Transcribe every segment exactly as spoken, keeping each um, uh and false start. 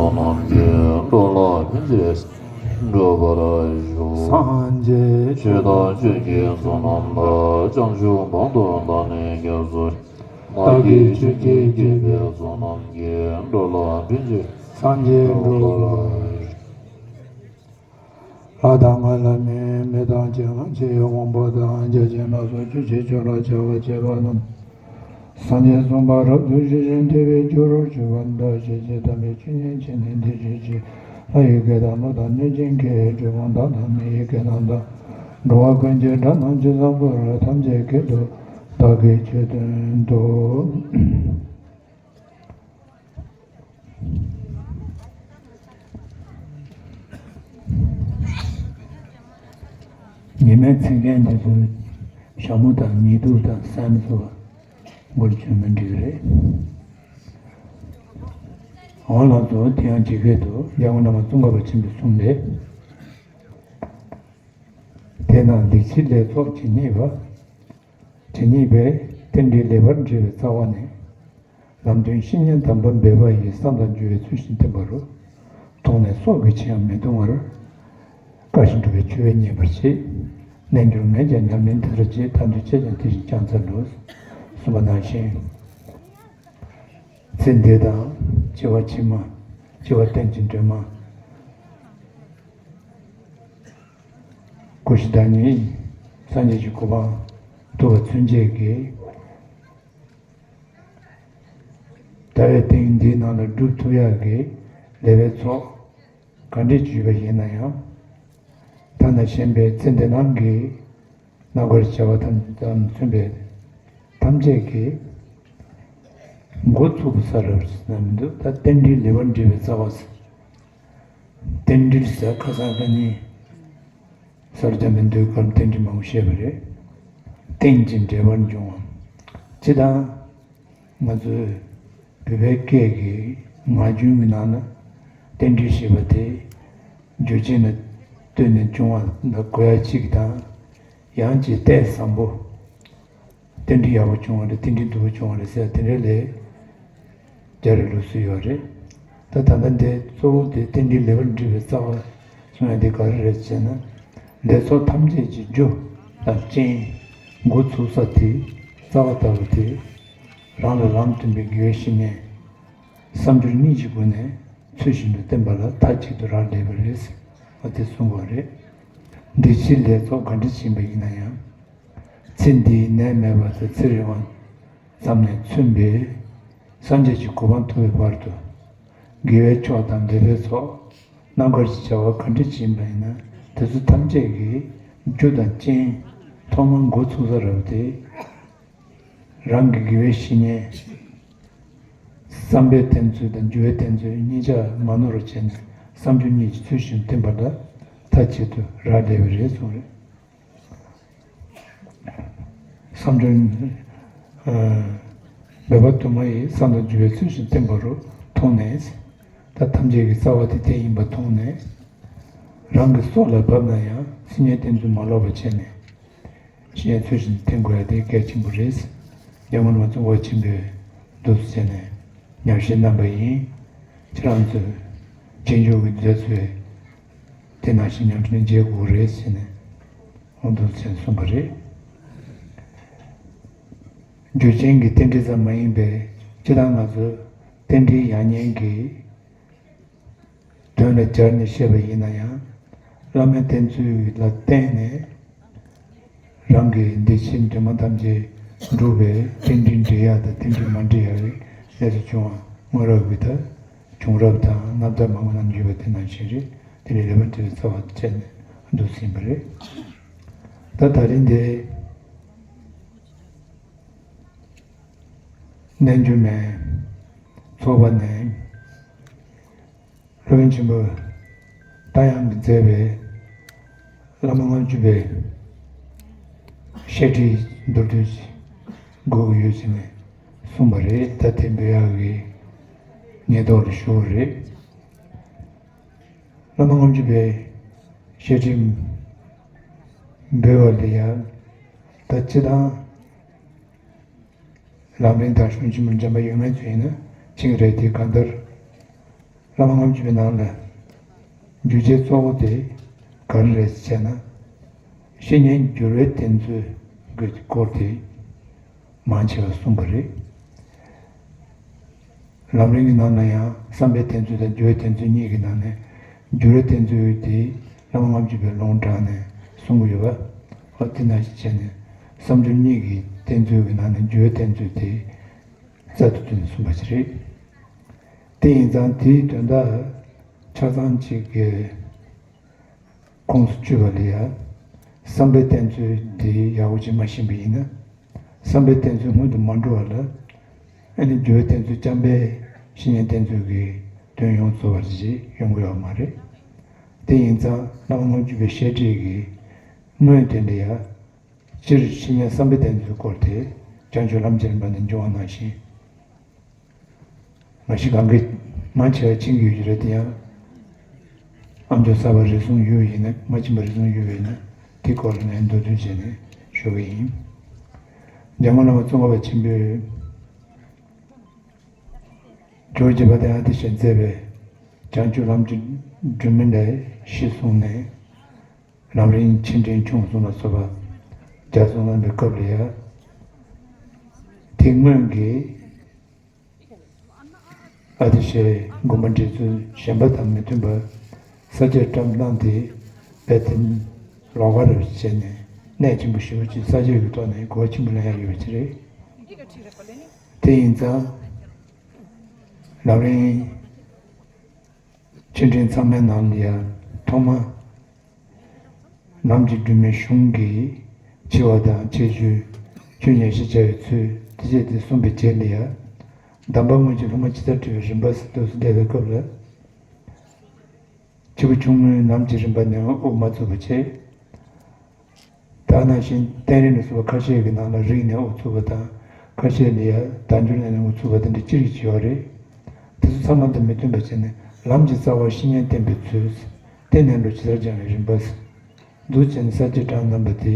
བསོད་ནམས་ཀྱིས་འགྲོ་ལ་ཕན་ཕྱིར་འགྲུབ་པར་ཤོག། སངས་རྒྱས་ཆོས་དང་ཆོས་ཀྱི་བསོད་ནམས་དང་། བྱང་ཆུབ་བར་དུ་བདག་ནི་སྐྱབས་སུ། བདག་གིས་ཆོས་ཀྱི་རྒྱལ་པོའི་བསོད་ནམས་ཀྱིས། འགྲོ་ལ་ཕན་ཕྱིར་སངས་རྒྱས་འགྲུབ་པར། ལྷ་དང་མི་ལ་མིན། མི་དང་ཅན་དང་བཅས་དབང་པོ་དང་། བརྒྱ་བྱིན་ལ་སོགས་ཆོས་ཀྱི་ཆོས་ལ་སྦྱར་བ་བཅས་པ་རྣམས། སངས་རྒྱས་གསུངས་པ་རབ་ཏུ་ཞི་ཞིང་དད་པས་སྤྱོད་རུང་སྤྱོད་པ་དང་། ཞེས་བྱའི་དམ་པའི་ཆོས་ཉན་བྱས་ནས། འདི་ཕྱིར་ཆོས་ལྷ་ཡི་སྐད་དང་། ཀླུ་དང་གནོད་སྦྱིན་སྐད། གྲུལ་བུམ་དག་དང་མི་ཡི་སྐད་རྣམས་དང་། འགྲོ་བ་ཀུན་གྱི་སྒྲ་རྣམས་ཇི་ཙམ་པར། ཐམས་ཅད་སྐད་དུ་བདག་གིས་ཆོས་བསྟན་ཏོ། ཉི་མའི་མཚན་མཁན་དེ་ཚོས་ཞྭ་མོ་དང་ཉི་གདུགས་དང་སྲན་མ་ཚོ་སྒོར་བཅོས་ན་འགྲིག་རེད། འོ་ལགས་སོ། དེ་ཡང་ཇི་སྐད་དུ། ཡང་སྔོན་ན་མ་ཙུང་ཁ་པ་ཆེན་པོས་གསུངས་ཏེ། དེས་ན་འདི་ཕྱི་ལས་ཚོགས་ཇི་སྙེད་པ། ཇི་སྙེད་པའི་རྟེན་འབྲེལ་ལེགས་པར་འབྲེལ་བའི་རྩ་བ་ནི། ལམ་སྟོན་བཤེས་གཉེན་དམ་པ་འབད་པ་ཡིས། བསམ་དང་སྦྱོར་བས་ཚུལ་བཞིན་བསྟེན་པ་རུ། མཐོང་ནས་སྲོག་གི་ཕྱིར་ཡང་མི་ལྟུང་བར། དཀའ་ཞིང་སྒྲུབ་པའི་ཆོས་ཉན་པར་བྱེད། རྣལ་འབྱོར་ངས་ཀྱང་ཉམས་ལེན་དེ་ལྟར་བྱས། ཐར་འདོད་ཁྱེད་ཀྱང་དེ་བཞིན་བསྐྱང་འཚལ་ལོ། གསུངས་པ་ནང་བཞིན། ཚེ་འདི་དང་སྐྱེ་བ་ཕྱི་མ། སྐྱེ་བ་གཏན་གྱི་འདུན་མ། སྐུ་བཞི་བདག་ཉིད་སངས་རྒྱས་ཀྱི་གོ་འཕང་ཐོབ་པ་ཚུན་ཆད་ཀྱི། ད་བའི་སྟེང་འདིའི་ནང་ལ་སྒྲུབ་ཐུབ་ཡག་གི་ལེགས་པའི་ཚོགས་ག་འདྲས་ཅིག་ཡོད་པ་ཡིན་ན་ཡང་། ཐ་ན་གཞན་པའི་ཚེ་འདི་སྣང་གི་རྣམ་དཀར་བྱ་བ་ཐམས་ཅད་མཚོན་པའི་ཐམས་ཅད་ཀྱི་འགོ་ཚུགས་པ་ས་རབ་ཟེར་ན་མི་འདུག་ད་རྟེན་འབྲེལ་ལེགས་པར་འབྲེལ་བའི་རྩ་བ་ཟེར། རྟེན་འབྲེལ་ཟེར་ཁ་སང་ཁ་ཉིན་གསར་རྒྱ་མི་འདུག་གམ། རྟེན་འབྲེལ་མང་པོ་བཤད་པ་རེད། རྟེན་ཅིང་འབྲེལ་པར་འབྱུང་བ། སྤྱིར་བཏང་ང་ཚོའི་བོད་པའི་སྐད་ཀྱི་ངག་རྒྱུན་གྱི་ནང་ན་རྟེན་འབྲེལ་ཞེས་པ་དེ་རྒྱུ་རྐྱེན་ལ་ལྟོས་ནས་བྱུང་བ་ལ་གོ་ཡ་གཅིག་དང་། ཡང་ཅིག་ལྟས་བཟང་པོ། རྟེན་འབྲེལ་ཡག་པོ་བྱུང་བ་རེད། རྟེན་འབྲེལ་སྡུག་པོ་བྱུང་བ་རེད་ཟེར་དེ་འདྲ་ལས། རྒྱ་རི་ལུགས་སྲོལ་ཡོད་རེད། ད་ད་ལྟ་འདི་གཙོ་བོ་དེ་རྟེན་འབྲེལ་ལེགས་པར་འགྲིག་པའི་རྩ་བ་གསུང་ཡ་དེ་ག་རེ་རེད་ཟེར་ན། ལས་ཚོགས་ཐམས་ཅད་ཀྱི་རྒྱུ་དང་རྐྱེན། འགོ་ཚུགས་ས་དེ་རྩ་བ་ལྟ་བུ་དེ། རང་ལ་ལམ་སྟོན་པའི་དགེ་བའི་བཤེས་གཉེན། བསམ་སྦྱོར་གཉིས་ཀྱི་སྒོ་ནས་ཚུལ་བཞིན་དུ་བསྟེན་པ་ལ་མཐའ་གཅིག་ཏུ་རག་ལས་པ་རེད་ཟེར་བ་དེ་གསུང་གི་ཡོད་རེད། འདི་ཕྱི་ལས་ཚོགས་ག་འདྲ་ཕྱིན་པ་ཡིན་ན་ཡང་། ཚེ་འདིའི་ནད་མེད་པ་དང་ཚེ་རིང་བ་ཙམ་ནས་མཚོན་པའི་སངས་རྒྱས་ཀྱི་གོ་འཕང་ཐོབ་པའི་བར་དུ། དགེ་བའི་ཕྱོགས་དང་འབྲེལ་བའི་ཚོགས། རྣམ་དཀར་གྱི་བྱ་བ་ག་འདྲ་ཅིག་ཡིན་པ་ཡིན་ན་དེ་ཚོ་ཐམས་ཅད་ཀྱི་རྒྱུ་དང་རྐྱེན། ཐོག་མར་འགོ་ཚུགས་ས་རབ་དེ། རང་གི་དགེ་བའི་བཤེས་གཉེན། བསམ་པའི་བསྟེན་ཚུལ་དང་འགྱུར་བའི་བསྟེན་ཚུལ་གཉིས་ཆ་མ་ནོར་བར་བྱས་ནས་བསམ་སྦྱོར་གཉིས་ཀྱི་ཚུལ་བཞིན་བསྟེན་པ་ལ་མཐའ་གཅིག་ཏུ་རག་ལས་པ་རེད་གསུངས་རེད། བསམ་སྦྱོར། འདོད་པ་དུ་མ་ཡི་བསམ་དང་འགྱུར་བའི་ཚུལ་བཞིན་བསྟེན་པ་རུ་མཐོང་ནས། ད་ཐམས་ཅད་ཀྱི་རྩ་བ་དེ་དེ་ཡིན་པ་མཐོང་ནས། རང་གི་སྲོག་ལ་བབས་ན་ཡང་སེམས་ཉིད་བསྟེན་ཚུལ་མ་ལོག་པ་བྱས་ནས། བཤད་ཚུལ་བཞིན་བསྟེན་དགོས་ཡ་དེ་གལ་ཆེན་པོ་རེད། རྒྱལ་བ་རིན་པོ་ཆེ་ཆེན་པོས་འདུག་སེ་བྱས་ནས་ཉམས་བཞེས་གནང་པ་ཡིན། ཁྱེད་རང་ཚོས་རྗེས་འཇུག་གི་མཛད་ཚུལ་དེ་ནང་བཞིན་ཉམས་ལེན་བྱེད་དགོས་རེད་ཟེར་ནས་འོང་འདུག་ཟེར་གསུངས་པ་རེད། རྒྱུ་རྐྱེན་གྱི་རྟེན་འབྲེལ་ཙམ་མ་ཡིན་པའི་སྤྱིར་བཏང་ང་ཚོ་རྟེན་འབྲེལ་ཡག་ཉེས་ཀྱི་དོན་ལ་སྦྱར་ནས་བཤད་པ་ཡིན་ན་ཡང་། བླ་མའི་བསྟེན་ཚུལ་ལ་བརྟེན་ནས་རང་གི་འདི་ཕྱིའི་འདུན་མ་ཐམས་ཅད་འགྲུབ་པའི་རྟེན་འབྲེལ་འགྲིག་ཡག་དང་རྟེན་འབྲེལ་མ་འགྲིག་ཡག་གི་གནས་ཚུལ་བྱུང་བ་སྔོན་རབས་ཀྱི་ད་བྱུང་རབས་དང་རྣམ་ཐར་མང་པོ་ནང་ཡོད་པ་དེ་ནང་བཞིན་རེད། དེ་ནི་ལེགས་པར་འབྲེལ་བའི་རྩ་བ་བཅད་ནས་འདུག་ཟིན་པ་རེད། ད་ད་རིང་འདི་རྣལ་འབྱོར་མའི་ཚོགས་པ་ནས། སློབ་དཔོན་ཆེན་པོ་རྟ་དབྱངས་ཀྱིས་མཛད་པའི་བླ་མ་ལྔ་བཅུ་པའི་བཤད་ཁྲིད་མདོར་བསྡུས་ཤིག་འགོད་ཀྱི་ཡོད་ཟེར་ནས་གསུངས་པ་རེད། ད་དེ་འབུལ་ཡག་གི་ཉེན་རྟོག་ལ་ཞུ་བ་རེད། བླ་མ་ལྔ་བཅུ་པའི་བཤད་ཁྲིད་འབུལ་བ་ལ་ཡང་ད་སྤྱིར་བཏང་། ལམ་རིམ་དང་གཞུང་ཆེན་མོ་འདྲེན་པ་ཡོད་མཁན་ཚོ་ཡིན་ན་ཕྱིན་རེད་དེ། གང་ལྟར་ བླ་མ་ལྔ་བཅུ་པའི་ནང་ལ་འགྱུར་བྱེད་གཙོ་བོ་དེ་ག་རེ་རེད་ཟེར་ན། བཤེས་གཉེན་འགྱུར་བའི་གཏེར་མཛོད་ཀྱི་སྐོར་དེ་མང་ཆེ་བ་གསུངས་པ་རེད། ལམ་རིམ་གྱི་ནང་ན་ཡང་བསམ་པའི་གཏེར་མཛོད་དང་འགྱུར་བའི་གཏེར་མཛོད་གཉིས་ཀྱི་ནང་ནས། འགྱུར་བའི་གཏེར་མཛོད་དེ་བླ་མ་ལྔ་བཅུ་པའི་ལུང་དྲངས་ནས་གསུང་གི་ཡོད་པ། འོ་དེ་ནང་བཞིན་བྱས་ནས་བསམ་སྦྱོར་གཉིས་ཀྱི་གཏེར་མཛོད་ཀྱི་ནང་ནས་འགྱུར་བའི་གཏེར་མཛོད་དེ་རྩལ་དུ་བཏོན་ནས་གསུངས་པ་ཞིག་རེད། དེ་ཡིན་ཙང་དེའི་དོན་དག་ཆ་ཚང་གཅིག་གི་ཁོངས་སུ་ཆུད་པ་ལ་ཡ། བསམ་པའི་གཏེར་མཛོད་དེ་ཡག་པོ་ཅིག་མ་ཤེས་པ་ཡིན་ན། བསམ་པའི་གཏེར་མཛོད་སྔོན་དུ་མ་འགྲོ་བ་ལ། ཨ་ནི་འགྱུར་བའི་གཏེར་མཛོད་རྐྱང་པས་བཤེས་གཉེན་གཏེར་མཛོད་ཀྱི་དོན་ཡོངས་རྫོགས་པ་ཞིག་ཡོང་གི་ཡོད་མ་རེད། དེ་ཡིན་ཙང་བླ་མ་ལྔ་བཅུ་པའི་བཤད་ཁྲིད་ཀྱི་སྔོན་དེ་འདྲ་ཡ། སྤྱིར་བཤེས་གཉེན་བསམ་པའི་གཏེར་མཛོད་སྐོར་དེ་བྱང་ཆུབ་ལམ་གྱི་རིམ་པ་ནས་འབྱུང་བ་ནང་བཞིན། མ་གཞི་གང་གི་མང་ཆེ་བ་ཕྱིན་གྱི་ཡོད་ཀྱི་རེད་དེ་ཡང་། ཨ་མཆོག་གསར་པ་རེ་ཟུང་ཡོད་ཡིན་ན། མ་ཕྱིན་པ་རེ་ཟུང་ཡོད་པ་ཡིན་ན། དེ་སྐོར་ལ་ངས་མདོར་བསྡུས་བྱས་ནས་ཞུ་གི་ཡིན། འཇམ་མགོན་བླ་མ་ཙོང་ཁ་པ་ཆེན་པོས་ཇོ་བོ་རྗེ་དཔལ་ལྡན་ཨ་ཏི་ཤས་མཛད་པའི་བྱང་ཆུབ་ལམ་གྱི་སྒྲོན་མེ་འདྲ་ཞིག་གསུངས་ནས། ལམ་རིམ་ཆེ་འབྲིང་ཆུང་གསུམ་ལ་སོགས་པ་རྒྱ་གསུང་གནང་བའི་སྐབས་ལ་ཡང་། དེ་སྔོན་གྱི་ཨ་ཏི་ཤའི་དགོན་པ་འབྲི་ཚུལ་གཞན་པ་དང་མི་མཐུན་པར་ས་སྐྱའི་བཀྲམ་སྟངས་དེ་རྦད་དེ་ལོགས་ཀ་རེད་བྱས་ནས། གནད་ཆེན་པོ་ཞེ་པོ་ཅིག་ས་སྐྱ་གི་ཐོག་ནས་གོ་བ་ཆེན་པོ་ལེན་ཡག་ཡོད་པ་ཅིག་རེད། དེ་ཡིན་ཙང་ལམ་རིམ་ཆེ་འབྲིང་ཚང་མའི་ནང་ལ་ཡང་ཐོག་མ་ལམ་གྱི་སྒྲོན་མེ་གཞུང་གི་ཆེ་བ་དང་ཁྱད་ཆོས། ཆོས་ཉན་བཤད་བྱ་བའི་ཚུལ། དེ་བཅས་དེ་གསུངས་པའི་རྗེས་ལ་ཡང་། གདམས་པ་དངོས་ཀྱི་སློབ་མ་ཇི་ལྟར་བགྲེས་པའི་རིམ་པ་ཟེར་འདུག་སེ་བསྡད་པའི་སྐབས་ལ། ཆེ་བ་ཆུང་ངུའི་ལམ་གྱི་རིམ་པ་ནས་དབུ་མ་ཚུགས་པ་བྱས། ད་ནང་བཞིན་བསྟན་རིམ་ལ་སོགས་པ་ཁ་ཤས་ཀྱི་ནང་ལ་རིགས་ནས་དབུ་ཚུགས་པ་དང་། ཁ་ཤས་ལ་ཡང་དལ་འབྱོར་ལས་ནས་དབུ་ཚུགས་པ་དེ་འདྲ་ཅི་རིགས་ཅིག་ཡོད་རེད། དེ་ཚོ་ཚང་མ་དང་མི་མཐུན་པ་བྱས་ནས། ལམ་གྱི་རྩ་བ་བཤེས་གཉེན་བསྟེན་པའི་ཚུལ། བསྟེན་ནས་བློ་ཇི་ལྟར་སྦྱང་བའི་རིམ་པ། འདུག་བྱས་ནས་ས་སྐྱའི་བཀྲམ་གནང་བ་དེ།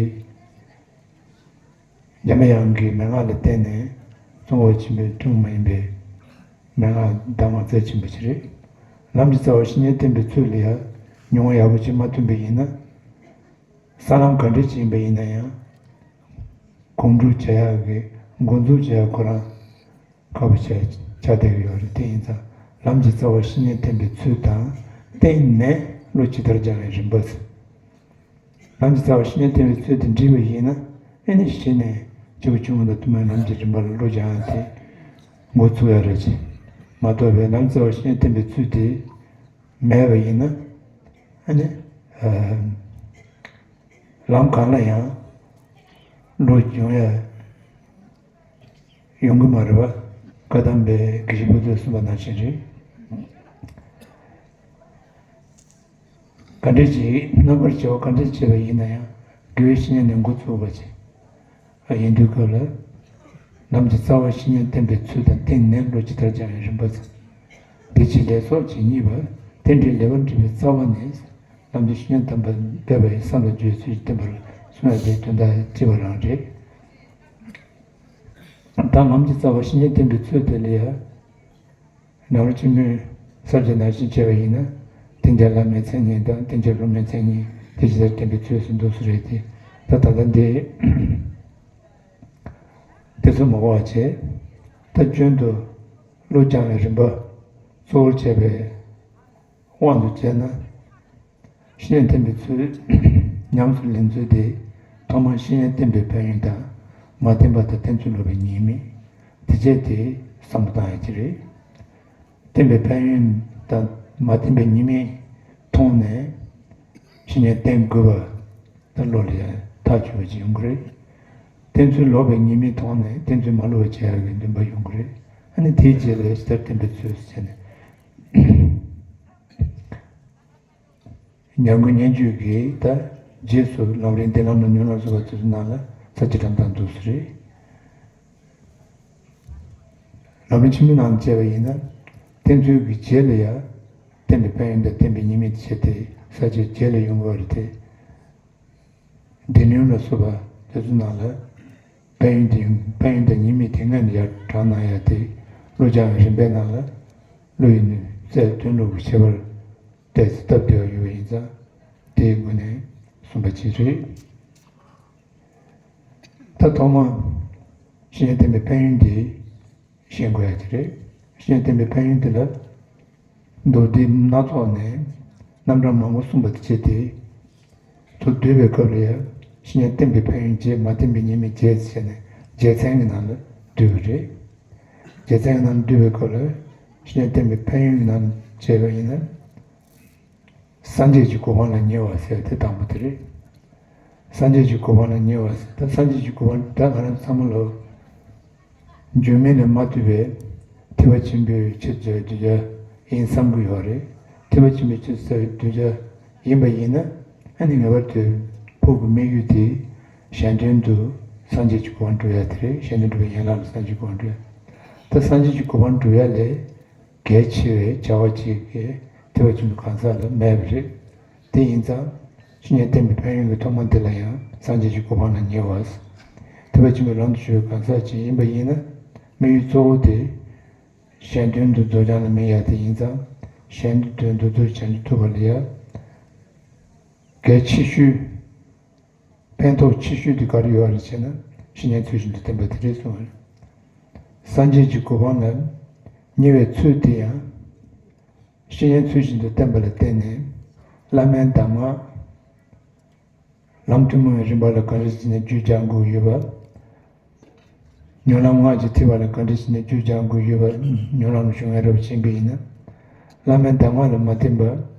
འཇམ་དབྱངས་ཀྱི་མན་ངག་ལ་བརྟེན་ནས་གསུང་བ་ཆེན་པོའི་ཐུན་མོང་མ་ཡིན་པའི་མན་ངག་གདམས་ངག་རྩ་ཆེན་པོ་ཞིག་རེད། ལམ་གྱི་རྩ་བ་བཤེས་གཉེན་བསྟེན་པའི་ཚུལ་ལ་ཡང་མྱོང་བ་ཡག་པོ་ཅིག་མ་ཐོན་པ་ཡིན་ན། ས་ལམ་ག་འདྲ་ཅིག་ཡིན་པ་ཡིན་ན་ཡང་། གོམས་འདྲིས་བྱ་ཡག་གི། འགོ་འཛུགས་བྱ་ཡག་ཁོ་རང་ཁག་པོ་ཆགས་ཆགས་བསྡད་ཀྱི་ཡོད་རེད། དེ་ཡིན་ཙང་ལམ་གྱི་རྩ་བ་བཤེས་གཉེན་བསྟེན་པའི་ཚུལ་དང་། བསྟེན་ནས་བློ་ཇི་ལྟར་སྦྱང་བའི་རིམ་པ། ལམ་གྱི་རྩ་བ་བཤེས་གཉེན་བསྟེན་པའི་ཚུལ་དེ་འགྲིག་པ་ཡིན་ན། ཨེ་ནི་གཞི་ནས་ཆེ་བ་ཆུང་ངུ་དང་མཐུན་པའི་ལམ་གྱི་རིམ་པ་ལ་བློ་སྦྱང་ཡག་དེ་འགོ་ཚུགས་ཡག་རེད་ཅེས། མ་གཏོགས་པའི་ལམ་གྱི་རྩ་བ་བཤེས་གཉེན་བསྟེན་པའི་ཚུལ་དེ་མེད་པ་ཡིན་ན། ཨ་ནི། ཨ། ལམ་གང་ལ་ཡང་བློ་སྦྱོང་ཡག་ཡོང་གི་མ་རེད་པ། བཀའ་གདམས་པའི་དགེ་བཤེས་པོ་ཏོས་གསུངས་པ་ནང་བཞིན་རེད། ག་འདྲ་ཅིག་རྣམ་པར་བྱེ་བ་ག་འདྲ་བྱས་པ་ཡིན་ན་ཡང་། དགེ་བའི་བཤེས་གཉེན་ནས་འགོ་ཚུགས་པ་ཅིག་ཡིན་དུས་སྐབས་ལ། ལམ་གྱི་རྩ་བ་བཤེས་གཉེན་བསྟེན་པའི་ཚུལ་དང་། བསྟེན་ནས་བློ་ཇི་ལྟར་སྦྱང་བའི་རིམ་པ་ཟེར། འདི་ཕྱི་ལས་ཚོགས་ཀྱིས་བསྙེན་པ། རྟེན་འབྲེལ་ལེགས་པར་འགྲིག་པའི་རྩ་བ་ནི། ལམ་དུ་བཤེས་གཉེན་དམ་པ་འབད་པ་ཡིས། བསམ་ལ་འགྱུར་བའི་ཚུལ་གྱིས་བསྟེན་པར་གསུངས་ཡག་དེའི་དོན་དག་གཅིག་པ་རང་རེད། ད་ལམ་གྱི་རྩ་བ་བཤེས་གཉེན་བསྟེན་པའི་ཚུལ་དེ་ལ་ཡང་། ནཱ་རོ་ཆེན་མོས་གསལ་བྱེད་ནང་བཞིན་བྱས་པ་ཡིན་ན། བསྟེན་བྱ་བླ་མའི་མཚན་ཉིད་དང་། བསྟེན་བྱ་སློབ་མའི་མཚན་ཉིད་དེ་ཇི་ལྟར་བསྟེན་པའི་ཚུལ་ཟེར་འདུག་སེ་རེད་དེ། ད་ད་ལྟ་འདི་དེ་ཚོ་མ་གོ་བ་བྱས། ད་རྒྱུན་དུ་བློ་སྦྱང་བའི་རིམ་པ་གཙོ་བོར་བྱས་པའི་དབང་དུ་བྱས་ན། བཤེས་གཉེན་བསྟེན་པའི་ཚུལ་ཉམས་སུ་ལེན་ཚུལ་དེ། ཐོག་མར་བཤེས་གཉེན་བསྟེན་པའི་ཕན་ཡོན་དང་། མ་བསྟེན་པ་དང་བསྟེན་ཚུལ་སློབ་པའི་ཉེས་དམིགས། དེ་བྱས་ཏེ་བསམ་བློ་བཏང་ཡག་ཅིག་རེད། བསྟེན་པའི་ཕན་ཡོན་དང་མ་བསྟེན་པའི་ཉེས་དམིགས་མཐོང་ནས། བཤེས་གཉེན་བསྟེན་དགོས་པ་ད་བློ་ལ་ཡང་ཐག་ཆོད་པ་ཅིག་ཡོང་གི་རེད། བསྟེན་ཚུལ་ལོག་པའི་ཉེས་དམིགས་མཐོང་ནས་བསྟེན་ཚུལ་མ་ལོག་པ་བྱེད་ཡག་གི་འདུན་པ་ཡོང་གི་རེད། ཨ་ནི་དེའི་རྗེས་ལ་ཇི་ལྟར་བསྟེན་པའི་ཚུལ་ཟེར་ནས། ཉམས་མགོན་སྙན་བརྒྱུད་ཀྱི་ད་རྗེས་སུ་ལམ་རིམ་གཏན་ལམ་ལ་ཉོན་ལ་སོགས་པ་དེ་ཚོའི་ནང་ལ་ས་བཅད་གྲངས་དང་འདུག་སེ་རེད། ལམ་རིམ་ཆེན་མོའི་ནང་བྱས་པ་ཡིན་ན། བསྟེན་ཚུལ་གྱི་རྗེས་ལ་ཡང་། བསྟེན་པའི་ཕན་ཡོན་དང་བསྟེན་པའི་ཉེས་དམིགས་དེ་བྱས་ཏེ་ས་བཅད་རྗེས་ལ་ཡོང་གི་ཡོད་རེད་དེ། སྡེ་སྣོད་ལ་སོགས་པ་དེ་ཚོའི་ནང་ལ། ཕན་ཡོན་དེ། ཕན་ཡོན་དང་ཉེས་དམིགས་དེ་སྔོན་ནས་ཡར་དྲངས་གནང་ཡག་དེ། བློ་སྦྱང་བའི་རིམ་པའི་ནང་ལ་བློ་ཡི་ནུས་ རྩལ་འདོན་ལུགས་ཀྱི་ཁྱད་པར་ཏོག་ཙམ་སྟབས་བདེ་བ་ཡོད་པ་ཡིན་ཙང་། དེའི་སྒོ་ནས་གསུངས་པ་ཅིག་རེད། ད་ཐོག་མར་བཤེས་གཉེན་བསྟེན་པའི་ཕན་ཡོན་དེ་ཤེས་དགོས་ཡ་དེ་རེད། བཤེས་གཉེན་བསྟེན་པའི་ཕན་ཡོན་དེ་ལ་མདོ་སྡེ་སྣ་ཚོགས་ནས་རྣམ་གྲངས་མང་པོ་གསུངས་པ་དེ་བྱས་ཏེ། མདོ་སྡུད་པའི་སྐབས་ལ་ཡང་བཤེས་གཉེན་བསྟེན་པའི་ཕན་ཡོན་བརྒྱད། མ་བསྟེན་པའི་ཉེས་དམིགས་བརྒྱད་ཟེར་ནས་བརྒྱད་ཚན་གྱི་ནང་ལ་བསྡུས་པ་རེད། བརྒྱད་ཚན་གྱི་ནང་ལ་བསྡུས་པའི་སྐབས་ལ་བཤེས་གཉེན་བསྟེན་པའི་ཕན་ཡོན་གྱི་ནང་བྱས་པ་ཡིན་ན། སངས་རྒྱས་ཀྱི་གོ་འཕང་ལ་ཉེ་བ་ཟེར་དེ་དང་པོ་དེ་རེད། སངས་རྒྱས་ཀྱི་གོ་འཕང་ལ་ཉེ་བ་ཟེར། ད་སངས་རྒྱས་ཀྱི་གོ་འཕང་ད་ང་རང་ཚང་མ་ལོ། འགྱུར་མེད་ལས་མ་ཐུབ་པའི་ཐེག་པ་ཆེན་པོའི་ཆེད་དུ་གདུལ་བྱ་ཡིན་བསམ་གྱི་ཡོད་རེད། ཐེག་པ་ཆེན་པོའི་ཆེད་དུ་གདུལ་བྱ་ཡིན་པ་ཡིན་ན། ཨ་ནི་ངེས་པར་དུ་ཕུགས་ཀྱི་དམིགས་ཡུལ་དེ་གཞན་དོན་དུ་སངས་རྒྱས་ཀྱི་གོ་འཕང་སྒྲུབ་ཡ་དེ་རེད། གཞན་དོན་སྒྲུབ་པའི་ཡན་ལག་ལ་སངས་རྒྱས་ཀྱི་གོ་འཕང་སྒྲུབ་ཡ། ད་སངས་རྒྱས་ཀྱི་གོ་འཕང་སྒྲུབ་ཡ་ལས་གལ་ཆེ་བའི་བྱ་བ་ཅིག་གིས་ཐེག་པ་ཆེན་པོའི་གང་ཟག་ལ་མེད་པ་རེད། དེ་ཡིན་ཙང་། བཤེས་གཉེན་བསྟེན་པའི་ཕན་ཡོན་གྱི་ཐོག་མ་དེ་ལ་ཡང་སངས་རྒྱས་ཀྱི་གོ་འཕང་ལ་ཉེ་བ། ཐེག་པ་ཆེན་པོའི་ལམ་དུ་ཞུགས་པའི་གང་ཟག་ཅིག་ཡིན་པ་ཡིན་ན། དམིགས་ཡུལ་གཙོ་བོ་དེ་གཞན་དོན་དུ་འཛུགས་སྦྱང་ལ་དམིགས་ཡ་དེ་ཡིན་ཙང་། གཞན་དོན་དུ་འཛུགས་སྦྱང་བྱ་ཐུབ་པ་ལ་ཡང་གལ་ཆེ་ཤོས། ཕན་ཐོགས་ཆེ་ཤོས་དེ་ག་རེ་ཡོད་རེད་ཅེ་ན། བཤེས་གཉེན་ཚུལ་བཞིན་དུ་བསྟེན་པ་དེ་རེད་གསུངས་པ་རེད། སངས་རྒྱས་ཀྱི་གོ་འཕང་ལ་ཉེ་བའི་ཚུལ་དེ་ཡང་། བཤེས་གཉེན་ཚུལ་བཞིན་དུ་བསྟེན་པ་ལ་བརྟེན་ནས་བླ་མའི་གདམས་ངག་ལམ་ཐུན་མོང་བའི་རིམ་པ་ལ་ག་འདྲ་བྱས་ནས་རྒྱུད་སྦྱང་དགོས་ཡོད་པ། སྨོན་ལམ་སྔགས་ཀྱི་ཐེག་པ་ལ་ག་འདྲ་བྱས་ནས་རྒྱུད་སྦྱང་དགོས་ཡོད་པ། སྨོན་ལམ་ལ་ཞུགས་མཁན་རབ་ཆེན་པོ་ཡིན་ན། བླ་མའི་གདམས་ངག་ལ་མ་བརྟེན་པར་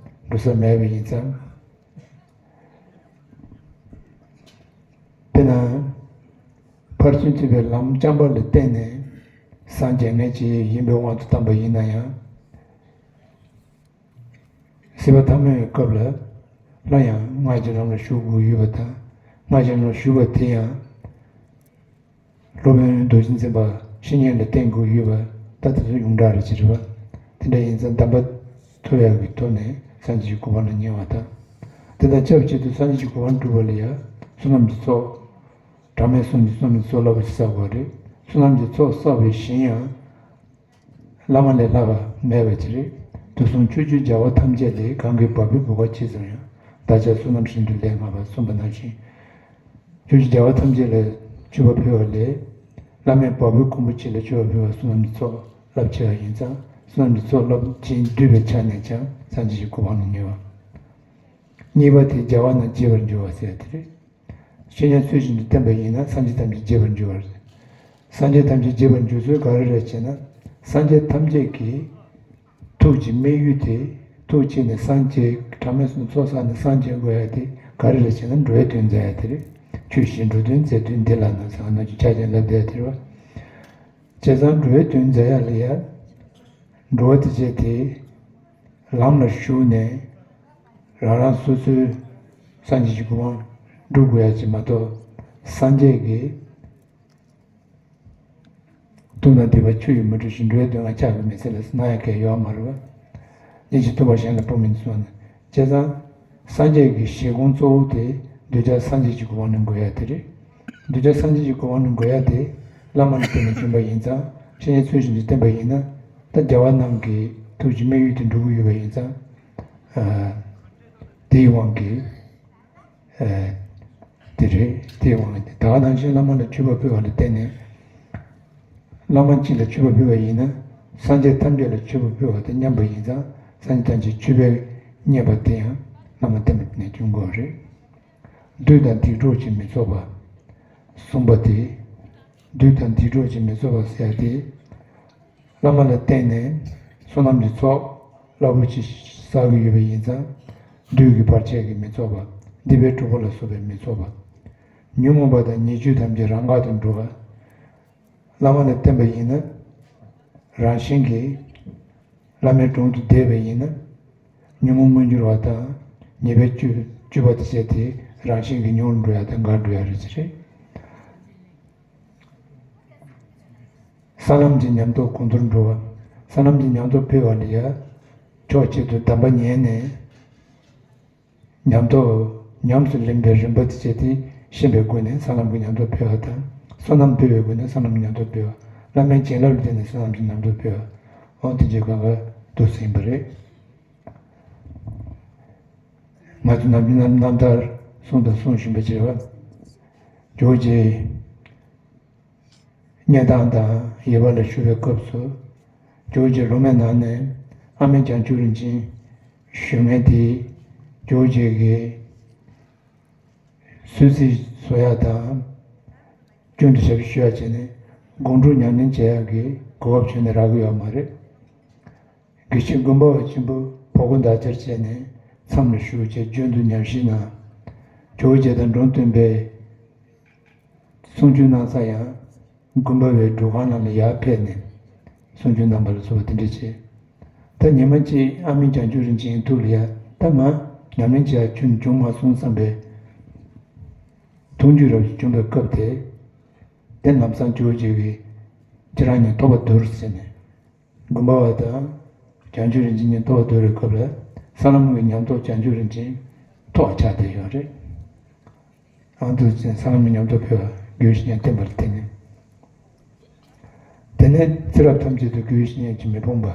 འགྲོ་ས་མེད་པ་ཡིན་ཙང་། དཔེར་ན། ཕར་ཕྱིན་ཐེག་པའི་ལམ་རྐྱང་པ་ལ་བརྟེན་ནས་སངས་རྒྱས་མཁན་ཅིག་ཡིན་པའི་དབང་དུ་བཏང་པ་ཡིན་ན་ཡང་། སྲིད་པ་ཐ་མའི་སྐབས་ལ་སླར་ཡང་སྔགས་ཀྱི་ལམ་ལ་ཞུགས་དགོས་ཡོད་པ་དང་། སྔགས་ཀྱི་ལམ་ལ་ཞུགས་པ་དེ་ཡང་། སློབ་དཔོན་རྡོ་རྗེ་འཛིན་པ་བཤེས་གཉེན་ལ་བརྟེན་དགོས་ཡོད་པ། ད་དེ་ཚོ་ཡོངས་གྲགས་རེད་ཅེས་རེད་པ། དེ་འདྲ་ཡིན་ཙང་གདམས་པ་ཐོབ་ཡག་གི་ཐོག་ནས་སངས་རྒྱས་ཀྱི་གོ་འཕང་ལ་ཉེ་བ་དང་། དེ་དང་ཆབས་ཅིག་ཏུ་སངས་རྒྱས་ཀྱི་གོ་འཕང་སྒྲུབ་པ་ལ་ཡང་བསོད་ནམས་ཀྱི་ཚོགས། གྲངས་མེད་གསུམ་གྱི་བསོད་ནམས་ཀྱི་ཚོགས་རླབས་པོ་ཆེ་བསགས་དགོས་རེད། བསོད་ནམས་ཀྱི་ཚོགས་བསགས་པའི་ཞིང་ཡང་། བླ་མ་ལས་ལྷག་པ་མེད་པ་ཅིག་རེད། དུས་གསུམ་ཕྱོགས་བཅུའི་རྒྱལ་བ་ཐམས་ཅད་ལས། གང་གིས་བ་སྤུའི་བུ་ག་མཆིས་ཙམ་ཡང་། བདག་ཅག་བསོད་ནམས་ཞིང་དུ་ལེགས་བསྔགས་པ། གསུངས་པ་ནང་བཞིན། ཕྱོགས་བཅུའི་རྒྱལ་བ་ཐམས་ཅད་ལ་མཆོད་པ་ཕུལ་བ་ལས། བླ་མའི་བ་སྤུའི་ཁུང་བུ་གཅིག་ལ་མཆོད་པ་ཕུལ་བ་བསོད་ནམས་ཀྱི་ཚོགས་རླབས་ཆེ་བ་ཡིན་ཙང་། བསོད་ནམས་ཀྱི་ཚོགས་རླབས་ཆེན་བསྡུས་པའི་ཆ་ནས་ཀྱང་སངས་རྒྱས་ཀྱི་གོ་འཕང་ལ་ཉེ་བ། གཉིས་པ་དེ་བྱ་བ་རྣམས་བྱེད་པར་འགྱུར་བ་ཟེར་དེ་རེད། བཤེས་གཉེན་ཚུལ་བཞིན་དུ་བསྟེན་པ་ཡིན་ན་སངས་རྒྱས་ཐམས་ཅད་བྱེད་པར་འགྱུར་བ་རེད། སངས་རྒྱས་ཐམས་ཅད་བྱེད་པར་འགྱུར་ཚུལ་ག་རེ་རེད་ཅེ་ན། སངས་རྒྱས་ཐམས་ཅད་ཀྱི་ཐུགས་ཀྱི་དམིགས་ཡུལ་དེ། ཐུགས་གཅིག་ནས་སངས་རྒྱས། གྲངས་མེད་གསུམ་ཚོགས་བསགས་ནས་སངས་རྒྱས་དགོས་ཡ་དེ་ག་རེ་རེད་ཅེ་ན། འགྲོ་བའི་དོན་མཛད་ཡ་དེ་རེད། ཆོས་བཞི་འགྲོ་དོན་མཛད་དོན་འདི་ལགས་ན་ཟེར་ང་ཚོས་ཆ་ཅན་ལབ་བསྡད་ཡ་དེ་རེད་བ། བྱས་ཙང་འགྲོ་བའི་དོན་མཛད་ཡ་ལ་ཡ། འགྲོ་བ་དེ་བྱས་ཏེ། ལམ་ལ་ཞུགས་ནས། རང་རང་སོ་སོའི་སངས་རྒྱས་ཀྱི་གོ་འཕང་སྒྲུབ་དགོས་ཡ་ཅིག་མ་གཏོགས། སངས་རྒྱས་ཀྱི། སྡུག་དང་སྡིག་པ་ཆུ་ཡིས་མི་འཁྲུ་ཞིང་། འགྲོ་བའི་དོན་ལ་ཕྱག་གིས་མི་འཚལ་ལ་ཟེར་གནང་ཡ་གང་ཡང་ཡོད་མ་རེད་བ། སྙིང་རྗེ་ཐུབ་པ་གཞན་ལ་སྤོ་མིན་གསུངས་ནས། བྱས་ཙང་། སངས་རྒྱས་ཀྱི་བཞེད་དགོངས་གཙོ་བོ་དེ་གདུལ་བྱ་སངས་རྒྱས་ཀྱི་གོ་འཕང་ལ་འགོད་ཡ་དེ་རེད། གདུལ་བྱ་སངས་རྒྱས་ཀྱི་གོ་འཕང་ལ་འགོད་ཡ་དེ་བླ་མ་ལ་བརྟེན་ནས་བྱུང་བ་ཡིན་ཙང་། བཤེས་གཉེན་ཚུལ་བཞིན་དུ་བསྟེན་པ་ཡིན་ན། ད་རྒྱལ་བ་རྣམས་ཀྱི་ཐུགས་ཀྱི་དམིགས་ཡུལ་དེ་འགྲུབ་ཀྱི་ཡོད་པ་ཡིན་ཙང་། ཨ། དེའི་དབང་གིས། ཨ། དེ་རེད། དེའི་དབང་གིས་ད་ག་ནང་བཞིན་བླ་མ་ལ་མཆོད་པ་ཕུལ་བ་ལ་བརྟེན་ནས། བླ་མ་གཅིག་ལ་མཆོད་པ་ཕུལ་བ་ཡིན་ན། སངས་རྒྱས་ཐམས་ཅད་ལ་མཆོད་པ་ཕུལ་བ་དང་མཉམ་པ་ཡིན་ཙང་། སངས་རྒྱས་ཐམས་ཅད་མཆོད་པས་མཉེས་པ་དེ་ཡང་བླ་མ་བསྟེན་པ་ནས་འབྱུང་དགོས་པ་རེད། བདུད་དང་སྡིག་གྲོགས་ཀྱིས་མི་ཚོགས་པ། གསུངས་པ་དེ། བདུད་དང་སྡིག་གྲོགས་ཀྱིས་མི་ཚོགས་པ་ཟེར་ཏེ། བླ་མ་ལ་བརྟེན་ནས་བསོད་ནམས་ཀྱི་ཚོགས་རླབས་པོ་ཆེ་བསགས་ཀྱི་ཡོད་པ་ཡིན་ཙང་། བདུད་ཀྱི་བར་ཆད་ཀྱིས་མི་ཚོགས་པ། སྡིག་པའི་གྲོགས་པོ་ལ་སོགས་པས་མི་ཚོགས་པ། ཉོན་མོངས་པ་དང་ཉེས་སྤྱོད་ཐམས་ཅད་རང་འགག་ཏུ་འགྲོ་བ། བླ་མ་ལ་བརྟེན་པ་ཡིན་ན། རང་བཞིན་གྱིས་བླ་མའི་དྲུང་དུ་བསྡད་པ་ཡིན་ན། ཉོན་མོངས་མངོན་གྱུར་བ་དང་ཉེས་པའི་སྤྱོད་སྤྱོད་པ་དེ་བྱས་ཏེ་རང་བཞིན་གྱིས་ཉུང་རུ་འགྲོ་ཡ་དང་འགག་འགྲོ་ཡ་རེད་ཅེས་རེད། ས་ལམ་གྱི་ཉམས་རྟོགས་གོང་མཐོར་འགྲོ་བ། ས་ལམ་གྱི་ཉམས་རྟོགས་འཕེལ་བ་ལ་ཡ། ཕྱོགས་གཅིག་ཏུ་གདམས་པ་ཉན་ནས། ཉམས་རྟོགས་ཉམས་སུ་ལེན་པའི་རིམ་པ་དེ་བྱས་ཏེ་ཤེས་པའི་སྒོ་ནས་ས་ལམ་གྱི་ཉམས་རྟོགས་འཕེལ་བ་དང་། བསོད་ནམས་འཕེལ་བའི་སྒོ་ནས་ས་ལམ་ཉམས་རྟོགས་འཕེལ་བ། བླ་མའི་བྱིན་རླབས་ལ་བརྟེན་ནས་བསོད་ནམས་ཀྱི་ཉམས་རྟོགས་འཕེལ་བ། འོ་དེ་བྱས་གང་ག་ འདུག་ཟིན་པ་རེད། ང་ཚོ་ནམ་རྒྱུན་རྣམ་རྣམ་ཐར་གསུང་དང་གསུང་བཞིན་པ་བྱེད་པ། ཇོ་བོ་རྗེ་གཉེན་དང་དང་ཡེ་བ་ལ་བཞུགས་པའི་སྐབས་སུ། ཇོ་བོ་རྗེ་སློབ་མའི་ནང་ནས་ཨ་མྱེས་བྱང་ཆུབ་རིན་ཆེན་ཞུ་མཁན་དེ། ཇོ་བོ་རྗེ་གིས་གསོལ་ཚིགས་གསོལ་ཡག་དང་། རྒྱུན་དུ་ཞབས་ཕྱི་ཞུ་ཡག་བྱས་ནས་སྒོམ་སྒྲུབ་ཉམས་ལེན་བྱེད་ཡག་གི་གོ་སྐབས་བྱས་ནས་རག་གི་ཡོད་མ་རེད། དགེ་བཤེས་དགོན་པ་བ་ཆེན་པོ་བོ་དགོན་བདག་སྐྱར་བྱས་ནས་མཚམས་ལ་བཞུགས་བྱས་རྒྱུན་དུ་ཉམས་ཞིབ་གནང་། ཇོ་བོ་རྗེ་དང་འགྲོ་དོན་པའི་གསུང་ཆོས་གནང་ས་ཡང་དགོན་པ་བའི་སྒྲུབ་ཁང་ནང་ལ་ཡར་ཕེབས་ནས་གསུང་ཆོས་གནང་བ་ལ་སོགས་པ་དེ་འདྲ་བྱས། ད་ཉི་མ་གཅིག་ཨ་མྱེས་བྱང་ཆུབ་རིན་ཆེན་ཐུགས་ལ་ཡ། ད་ང་ཉམས་ལེན་བྱེད་ཡ་ཁྱོན་བྱུང་མ་སོང་བསམ་པའི་མཐོང་རྒྱུ་རབ་ཅིག་བྱུང་བའི་སྐབས་དེ། དེ་ལམ་སང་ཇོ་བོ་རྗེ་གིས་ཁྱེད་རང་གཉིས་ཐོག་པ་བསྡུར་ཟེར་ནས། དགོན་པ་བ་དང་བྱང་ཆུབ་རིན་ཆེན་གཉིས་ཐོག་པ་བསྡུར་བའི་སྐབས་ལ། ས་ལམ་གྱི་ཉམས་རྟོགས་བྱང་ཆུབ་རིན་ཆེན་ཐོག་ཆགས་བསྡད་ཡོད་རེད། ཨང་དུ་ཅན་ས་ལམ་གྱི་ཉམས་རྟོགས་ཕེབས་པ་དགེ་བའི་བཤེས་གཉེན་བསྟེན་པར་བརྟེན་ནས། དེ་ནས་ཚེ་རབས་ཐམས་ཅད་དུ་དགེ་བའི་བཤེས་གཉེན་གྱིས་མི་ཕོངས་པ།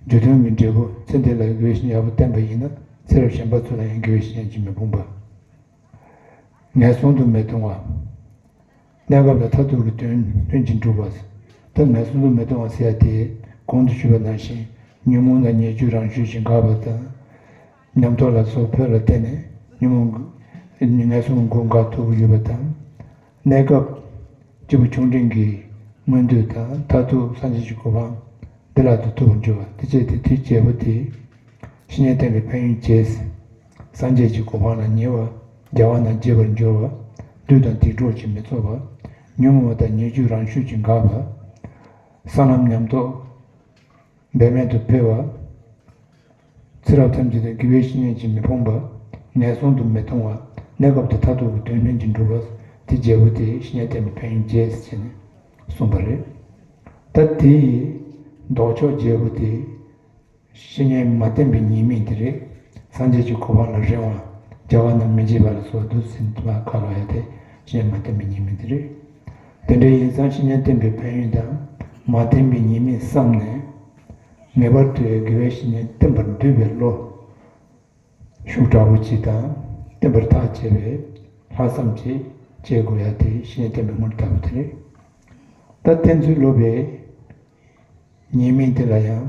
རྒྱུ་མཐུན་གྱི་འབྲས་བུ་ཚེ་འདི་ལ་དགེ་བའི་བཤེས་གཉེན་ཡག་པོ་བསྟེན་པ་ཡིན་ན། ཚེ་རབས་གཞན་པ་ཚོ་ལ་ཡང་དགེ་བའི་བཤེས་གཉེན་གྱིས་མི་ཕོངས་པ། ངན་སོང་དུ་མི་ལྟུང་བ། གནས་སྐབས་ལ་མཐར་ཐུག་གི་དོན་ལྷུན་གྱིས་འགྲུབ་པ། ད་ངན་སོང་དུ་མི་ལྟུང་བ་ཟེར་ཡ་དེ། གོང་དུ་ཞུས་པ་ནང་བཞིན་ཉོན་མོངས་དང་ཉེས་སྤྱོད་རང་ཤུགས་ཀྱིས་འགགས་པ་དང་། ཉམས་རྟོགས་ལ་སོགས་ཕོད་ལ་བརྟེན་ནས་ཉོན་མོངས་ངན་སོང་གི་སྒོ་འགག་ཐུབ་ཀྱི་ཡོད་པ་དང་། གནས་སྐབས་སྐྱེས་བུ་ཆུང་འབྲིང་གི་མངོན་འདོད་དང་མཐར་ཐུག་སངས་རྒྱས་ཀྱི་གོ་འཕང་བདེ་བླག་ཏུ་ཐོབ་པར་འགྱུར་བ་དེ་བྱས་ཏེ། དེའི་རྒྱལ་པོ་དེ་བཤེས་གཉེན་བསྟེན་པའི་ཕན་ཡོན་བརྒྱད། སངས་རྒྱས་ཀྱི་གོ་འཕང་ལ་ཉེ་བ། རྒྱལ་བ་རྣམས་དགྱེས་པར་འགྱུར་བ། བདུད་དང་སྡིག་གྲོགས་ཀྱིས་མི་ཚོར་བ། ཉོན་མོངས་པ་དང་ཉེས་སྤྱོད་རང་ཤུགས་ཀྱིས་འགགས་པ། ས་ལམ་ཉམས་རྟོགས་འབད་མེད་དུ་འཕེལ་བ། ཚེ་རབས་ཐམས་ཅད་དུ་དགེ་བའི་བཤེས་གཉེན་གྱིས་མི་ཕོངས་པ། ངན་སོང་དུ་མི་ལྟུང་བ། གནས་སྐབས་དང་མཐར་ཐུག་གི་དོན་ལྷུན་གྱིས་འགྲུབ་པ། དེ་རྒྱལ་པོ་དེ་བཤེས་གཉེན་བསྟེན་པའི་ཕན་ཡོན་བརྒྱད་ཟེར་ནས་གསུངས་པ་རེད། ད་དེའི་ལྡོག་ཕྱོགས་རྒྱལ་པོ་དེ། བཤེས་གཉེན་མ་བསྟེན་པའི་ཉེས་དམིགས་དེ་རེད། སངས་རྒྱས་ཀྱི་གོ་འཕང་ལ་རེ་བ། རྒྱལ་བ་རྣམས་མི་མཇེད་པ་ལ་སོགས་འདུག་ཟིན་པ་ཁ་ལོ་ཡ་དེ་བཤེས་གཉེན་མ་བསྟེན་པའི་ཉེས་དམིགས་དེ་རེད། དེ་འདྲ་ཡིན་ཙང་བཤེས་གཉེན་བསྟེན་པའི་ཕན་ཡོན་དང་མ་བསྟེན་པའི་ཉེས་དམིགས་བསམ་ནས། ངེས་པར་དུ་དགེ་བའི་བཤེས་གཉེན་བསྟེན་པར་འདོད་པའི་བློ་ཤུགས་དྲག་པོ་ཅིག་དང་། བསྟེན་པར་ཐག་བཅད་པའི་ལྷག་བསམ་ཅིག་བྱེད་དགོས་ཡ་དེ་བཤེས་གཉེན་བསྟེན་པའི་དངོས་གྲུབ་ལྟ་བུ་དེ་རེད། ད་བསྟེན་ཚུལ་སློབ་པའི་ཉེས་དམིགས་དེ་ལ་ཡང་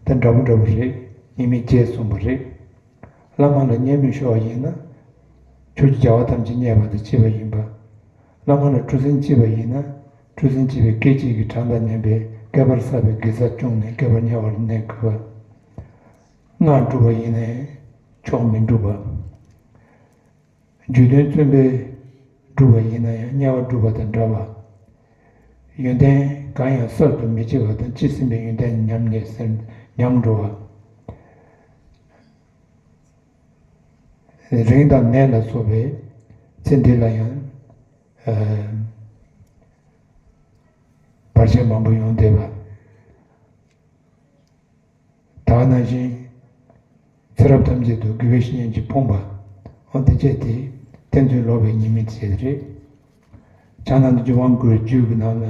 ད་འདྲ་པོ་འདྲ་པོ་རེད། ཉེས་དམིགས་བརྒྱད་གསུངས་པ་རེད། བླ་མ་ལ་བརྙས་སྨོད་ཤོར་བ་ཡིན་ན། ཕྱོགས་ཀྱི་རྒྱལ་བ་ཐམས་ཅད་བརྙས་པ་དང་བཅས་པ་ཡིན་པ། བླ་མ་ལ་སྤྲོ་སེམས་སྐྱེས་པ་ཡིན་ན། སྤྲོ་སེམས་སྐྱེས་པའི་སྐད་ཅིག་གིས་གྲངས་དང་མཉམ་པའི་བསྐལ་པར་བསགས་པའི་དགེ་རྩ་བསྐྱངས་ནས་བསྐལ་པར་དམྱལ་བར་གནས་དགོས་པ། སྔགས་བསྒྲུབས་པ་ཡིན་ནའི་མཆོག་མི་འགྲུབ་པ། རྒྱུད་དོན་བརྩོན་པས་བསྒྲུབས་པ་ཡིན་ན་ཡང་དམྱལ་བ་སྒྲུབ་པ་དང་འདྲ་བ། ཡོན་ཏན་གང་ཡང་གསར་དུ་མི་སྐྱེ་བ་དང་། སྐྱེས་ཟིན་པའི་ཡོན་ཏན་ཉམས་ནས་ཟིན་ཉམས་འགྲོ་བ། རིང་དང་ནད་ལ་སོགས་པའི་ཚེ་འདི་ལ་ཡང་། ཨ། བར་ཆད་མང་པོ་ཡོང་བསྡད་པ། ད་ག་ནང་བཞིན་ཚེ་རབས་ཐམས་ཅད་དུ་དགེ་བའི་བཤེས་གཉེན་གྱིས་ཕོངས་པ། འོ་དེ་བྱས་ཏེ་བསྟེན་ཚུལ་ལོག་པའི་ཉེས་དམིགས་དེ་བྱས་རེད། ཕྱག་ན་རྡོ་རྗེ་དབང་བསྐུར་བའི་རྒྱུད་ཀྱི་ནང་ལ་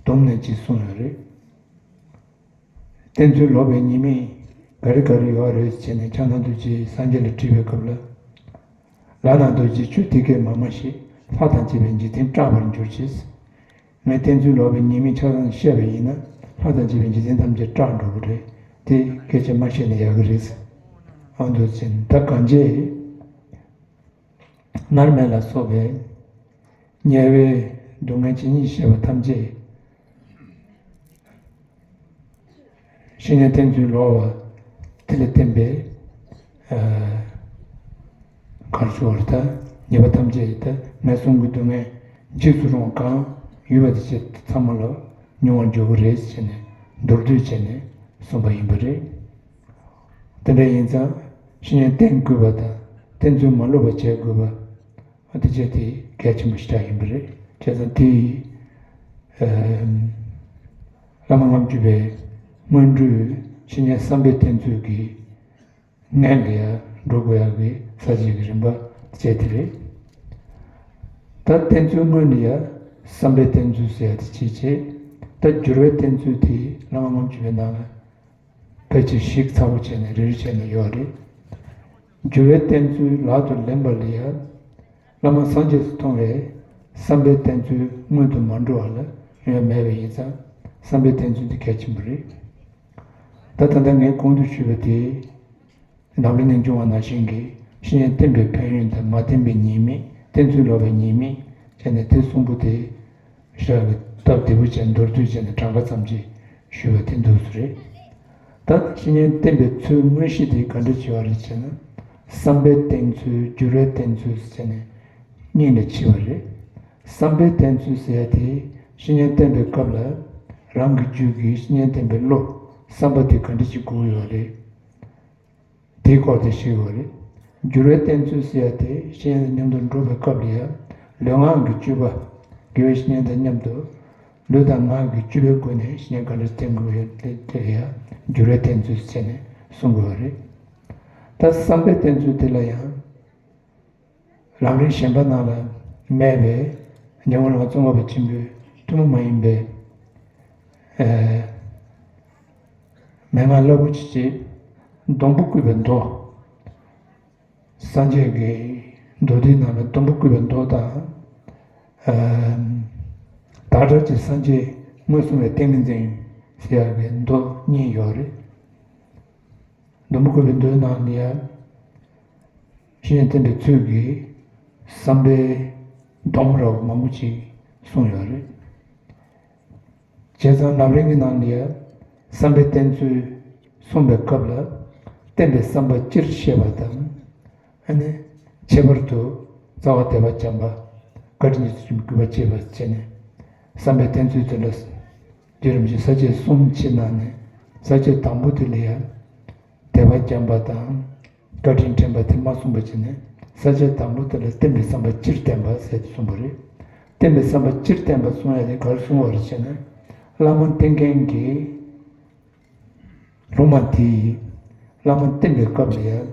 སྡོམ་ནས་ཅིག་གསུངས་ཡོད་རེད། བསྟེན་ཚུལ་ལོག་པའི་ཉེས་དམིགས་ག་རེ་ག་རེ་ཡོད་རེད་ཟེར་ནས་ཕྱག་ན་རྡོ་རྗེས་སངས་རྒྱས་ལ་དྲིས་པའི་སྐབས་ལ། ལག་ན་རྡོ་རྗེ་ཁྱོད་དེ་སྐད་མ་སྨྲ་ཞིག་ལྷ་དང་བཅས་པའི་འཇིག་རྟེན་སྐྲག་པར་འགྱུར་ཞེས། ངས་བསྟེན་ཚུལ་ལོག་པའི་ཉེས་དམིགས་ཆ་ཚང་བཤད་པ་ཡིན་ན། ལྷ་དང་བཅས་པའི་འཇིག་རྟེན་ཐམས་ཅད་སྐྲག་འགྲོ་གི་རེད། དེ་སྐད་ཆ་མ་བཤད་ན་ཡག་གི་རེད། ཨ་འདུག་ཟེར་ནས་ད་གང་བྱས། མནར་མེད་ལ་སོགས་པའི་དམྱལ་བའི་སྡུག་བསྔལ་ཇི་སྙེད་བཤད་པ་ཐམས་ཅད། བཤེས་གཉེན་བསྟེན་ཚུལ་ལོག་པ་དེ་ལ་བརྟེན་པའི། ཨ། གར་སོགས་ལ་ད་ཉེས་པ་ཐམས་ཅད་ད་ངན་སོང་གི་སྡུག་བསྔལ་འཇིགས་སུ་རུང་གང་ཡོད་པ་དེ་ཚོ་ཚང་མ་ལ་མྱོང་བར་འགྱུར་གྱི་རེད་ཟེར་ནས་མདོར་བསྡུས་བྱས་ནས་གསུངས་པ་ཡིན་པ་རེད། དེ་འདྲ་ཡིན་ཙང་བཤེས་གཉེན་བསྟེན་དགོས་པ་དང་བསྟེན་ཚུལ་མ་ལོག་པ་བྱེད་དགོས་པ། ཨ། དེ་བྱས་དེ་གལ་ཆེན་པོ་ཞེ་དྲག་ཡིན་པ་རེད། བྱས་ཙང་དེ་ཡིས། ཨ། བླ་མ་ལྔ་བཅུ་པའི་སྔོན་འགྲོའི་བཤེས་གཉེན་བསམ་པའི་བསྟེན་ཚུལ་གྱི་སྔོན་ལ་ཡར་འགྲོ་དགོས་ཡག་གི་ས་བཅད་ཀྱི་རིམ་པ་བཅས་དེ་རེད། ད་བསྟེན་ཚུལ་སྔོན་ལ་ཡར་བསམ་པའི་བསྟེན་ཚུལ་ཟེར་ཡག་དེ་བྱས་བྱས། ད་སྦྱོར་བའི་བསྟེན་ཚུལ་དེ་བླ་མ་ལྔ་བཅུ་པའི་ནང་ལ། ཕལ་ཆེར་ཞིབ་ཚགས་པོ་བྱས་ནས་རེ་རེ་བྱས་ནས་ཡོད་རེད། འགྱུར་བའི་བསྟན་ཚུལ་ལག་ཏུ་ལེན་པ་ལ་ཡང་། བླ་མ་སངས་རྒྱས་སུ་མཐོང་བས་བསམ་པའི་བསྟན་ཚུལ་སྔོན་དུ་མ་འགྲོ་བ་ལ་ཡོད་མེད་པ་ཡིན་ཙང་བསམ་པའི་བསྟན་ཚུལ་འདི་གལ་ཆེན་པོ་རེད། ད་ད་ལྟ་ངས་གོང་དུ་ཞུས་པ་དེ། ནམ་རིང་ནས་འབྱུང་བ་ནང་བཞིན་གྱི་བཤེས་གཉེན་བསྟེན་པའི་ཕན་ཡོན་དང་མ་བསྟེན་པའི་ཉེས་དམིགས། བསྟེན་ཚུལ་ལོག་པའི་ཉེས་དམིགས་བྱས་ནས་དེ་གསུམ་པོ་དེ་ཞེ་དྲག་གི་སྟབས་བདེ་པོ་བྱས་མདོར་བསྡུས་བྱས་ནས་གྲངས་ཀ་ཙམ་ཅིག་ཞུས་པ་དེ་འདུག་སེ་རེད། ད་བཤེས་གཉེན་བསྟེན་པའི་ཚུལ་དངོས་གཞི་དེ་ག་འདྲ་བྱེད་པ་རེད་ཟེར་ན། བསམ་པའི་བསྟེན་ཚུལ། འགྱུར་བའི་བསྟེན་ཚུལ་ཟེར་ནས་གཉིས་ལ་ཕྱེ་བ་རེད། བསམ་པའི་བསྟེན་ཚུལ་ཟེར་ཡ་དེ་བཤེས་གཉེན་བསྟེན་པའི་སྐབས་ལ་རང་གི་རྒྱུད་ཀྱི་བཤེས་གཉེན་བསྟེན་པའི་བློ། བསམ་པ་དེ་ག་འདྲ་ཅིག་དགོས་ཡོད་རེད། དེའི་སྐོར་དེ་ཞུས་ཡོད་རེད། འགྱུར་བའི་བསྟེན་ཚུལ་ཟེར་ཡ་དེ་བཤེས་གཉེན་དང་མཉམ་དུ་འགྲོགས་པའི་སྐབས་ལ་ཡང་ལུས་ངག་གི་སྤྱོད་པ། དགེ་བའི་བཤེས་གཉེན་དང་མཉམ་དུ་ལུས་དང་ངག་གི་སྤྱོད་པའི་སྒོ་ནས་བཤེས་གཉེན་ག་འདྲ་བསྟེན་དགོས་ཡོད་དེ་དེ་ལ་ཡང་འགྱུར་བའི་བསྟེན་ཚུལ་ཟེར་ནས་གསུང་དགོས་པ་རེད། ད་བསམ་པའི་བསྟེན་ཚུལ་དེ་ལ་ཡང་། ལམ་རིམ་གཞན་པ་ནང་ལ་མེད་པའི་ཉམས་མྱོང་ལ་ཙོང་ཁ་པ་ཆེན་པོའི་ཐུན་མོང་མ་ཡིན་པའི་ཨེ་མན་ངག་རླབས་པོ་ཆེ་ཅིག། སྡོང་པོ་བརྐོས་པའི་མདོ། སངས་རྒྱས་ཀྱི་མདོ་སྡེའི་ནང་ལ་སྡོང་པོ་བརྐོས་པའི་མདོ་དང་། ཨེ་བདག་ཅག་གི་སངས་རྒྱས་མངོན་སུམ་པའི་ཏིང་ངེ་འཛིན་ཟེར་ཡག་གི་མདོ་གཉིས་ཡོད་རེད། སྡོང་པོ་བརྐོས་པའི་མདོའི་ནང་ལ་ཡང་། བཤེས་གཉེན་བསྟེན་པའི་ཚུལ་གྱི་བསམ་པའི་སྡོམ་རབ་མང་པོ་ཅིག་གསུངས་ཡོད་རེད། བྱས་ཙང་ལམ་རིམ་གྱི་ནང་ལ་ཡང་བསམ་པའི་བསྟེན་ཚུལ་གསུངས་པའི་སྐབས་ལ། བསྟེན་པའི་བསམ་པ་སྤྱིར་བཤད་པ་དང་། ཨ་ནི་ཁྱད་པར་དུ་རྩ་བ་དད་པ་བྱམས་པ་བཀའ་དྲིན་གྱི་ཚུལ་ཁྲིམས་གུས་པ་བཅས་པ་བྱས་ནས་བསམ་པའི་བསྟེན་ཚུལ་དེ་ལ། བསྡུས་རིམ་གྱི་ས་བཅད་གསུམ་ཕྱེ་གནང་ནས་ས་བཅད་དང་པོ་དེ་ལ་ཡང་དད་པ་བྱམས་པ་དང་བཀའ་དྲིན་དྲན་པ་དེ་མ་གསུངས་པ་བྱས་ནས་ས་བཅད་དང་པོ་དེ་ལ་བསྟེན་པའི་བསམ་པ་སྤྱིར་བསྟན་པ་ཟེར་ཏེ་གསུངས་པ་རེད། བསྟེན་པའི་བསམ་པ་སྤྱིར་བསྟན་པ་གསུང་ཡ་དེ་ག་རེ་གསུང་བ་རེད་ཟེར་ན། བླ་མ་བསྟེན་མཁན་གྱིས་སློབ་མ་དེས་བླ་མ་བསྟེན་པའི་སྐབས་ལ་ཡང་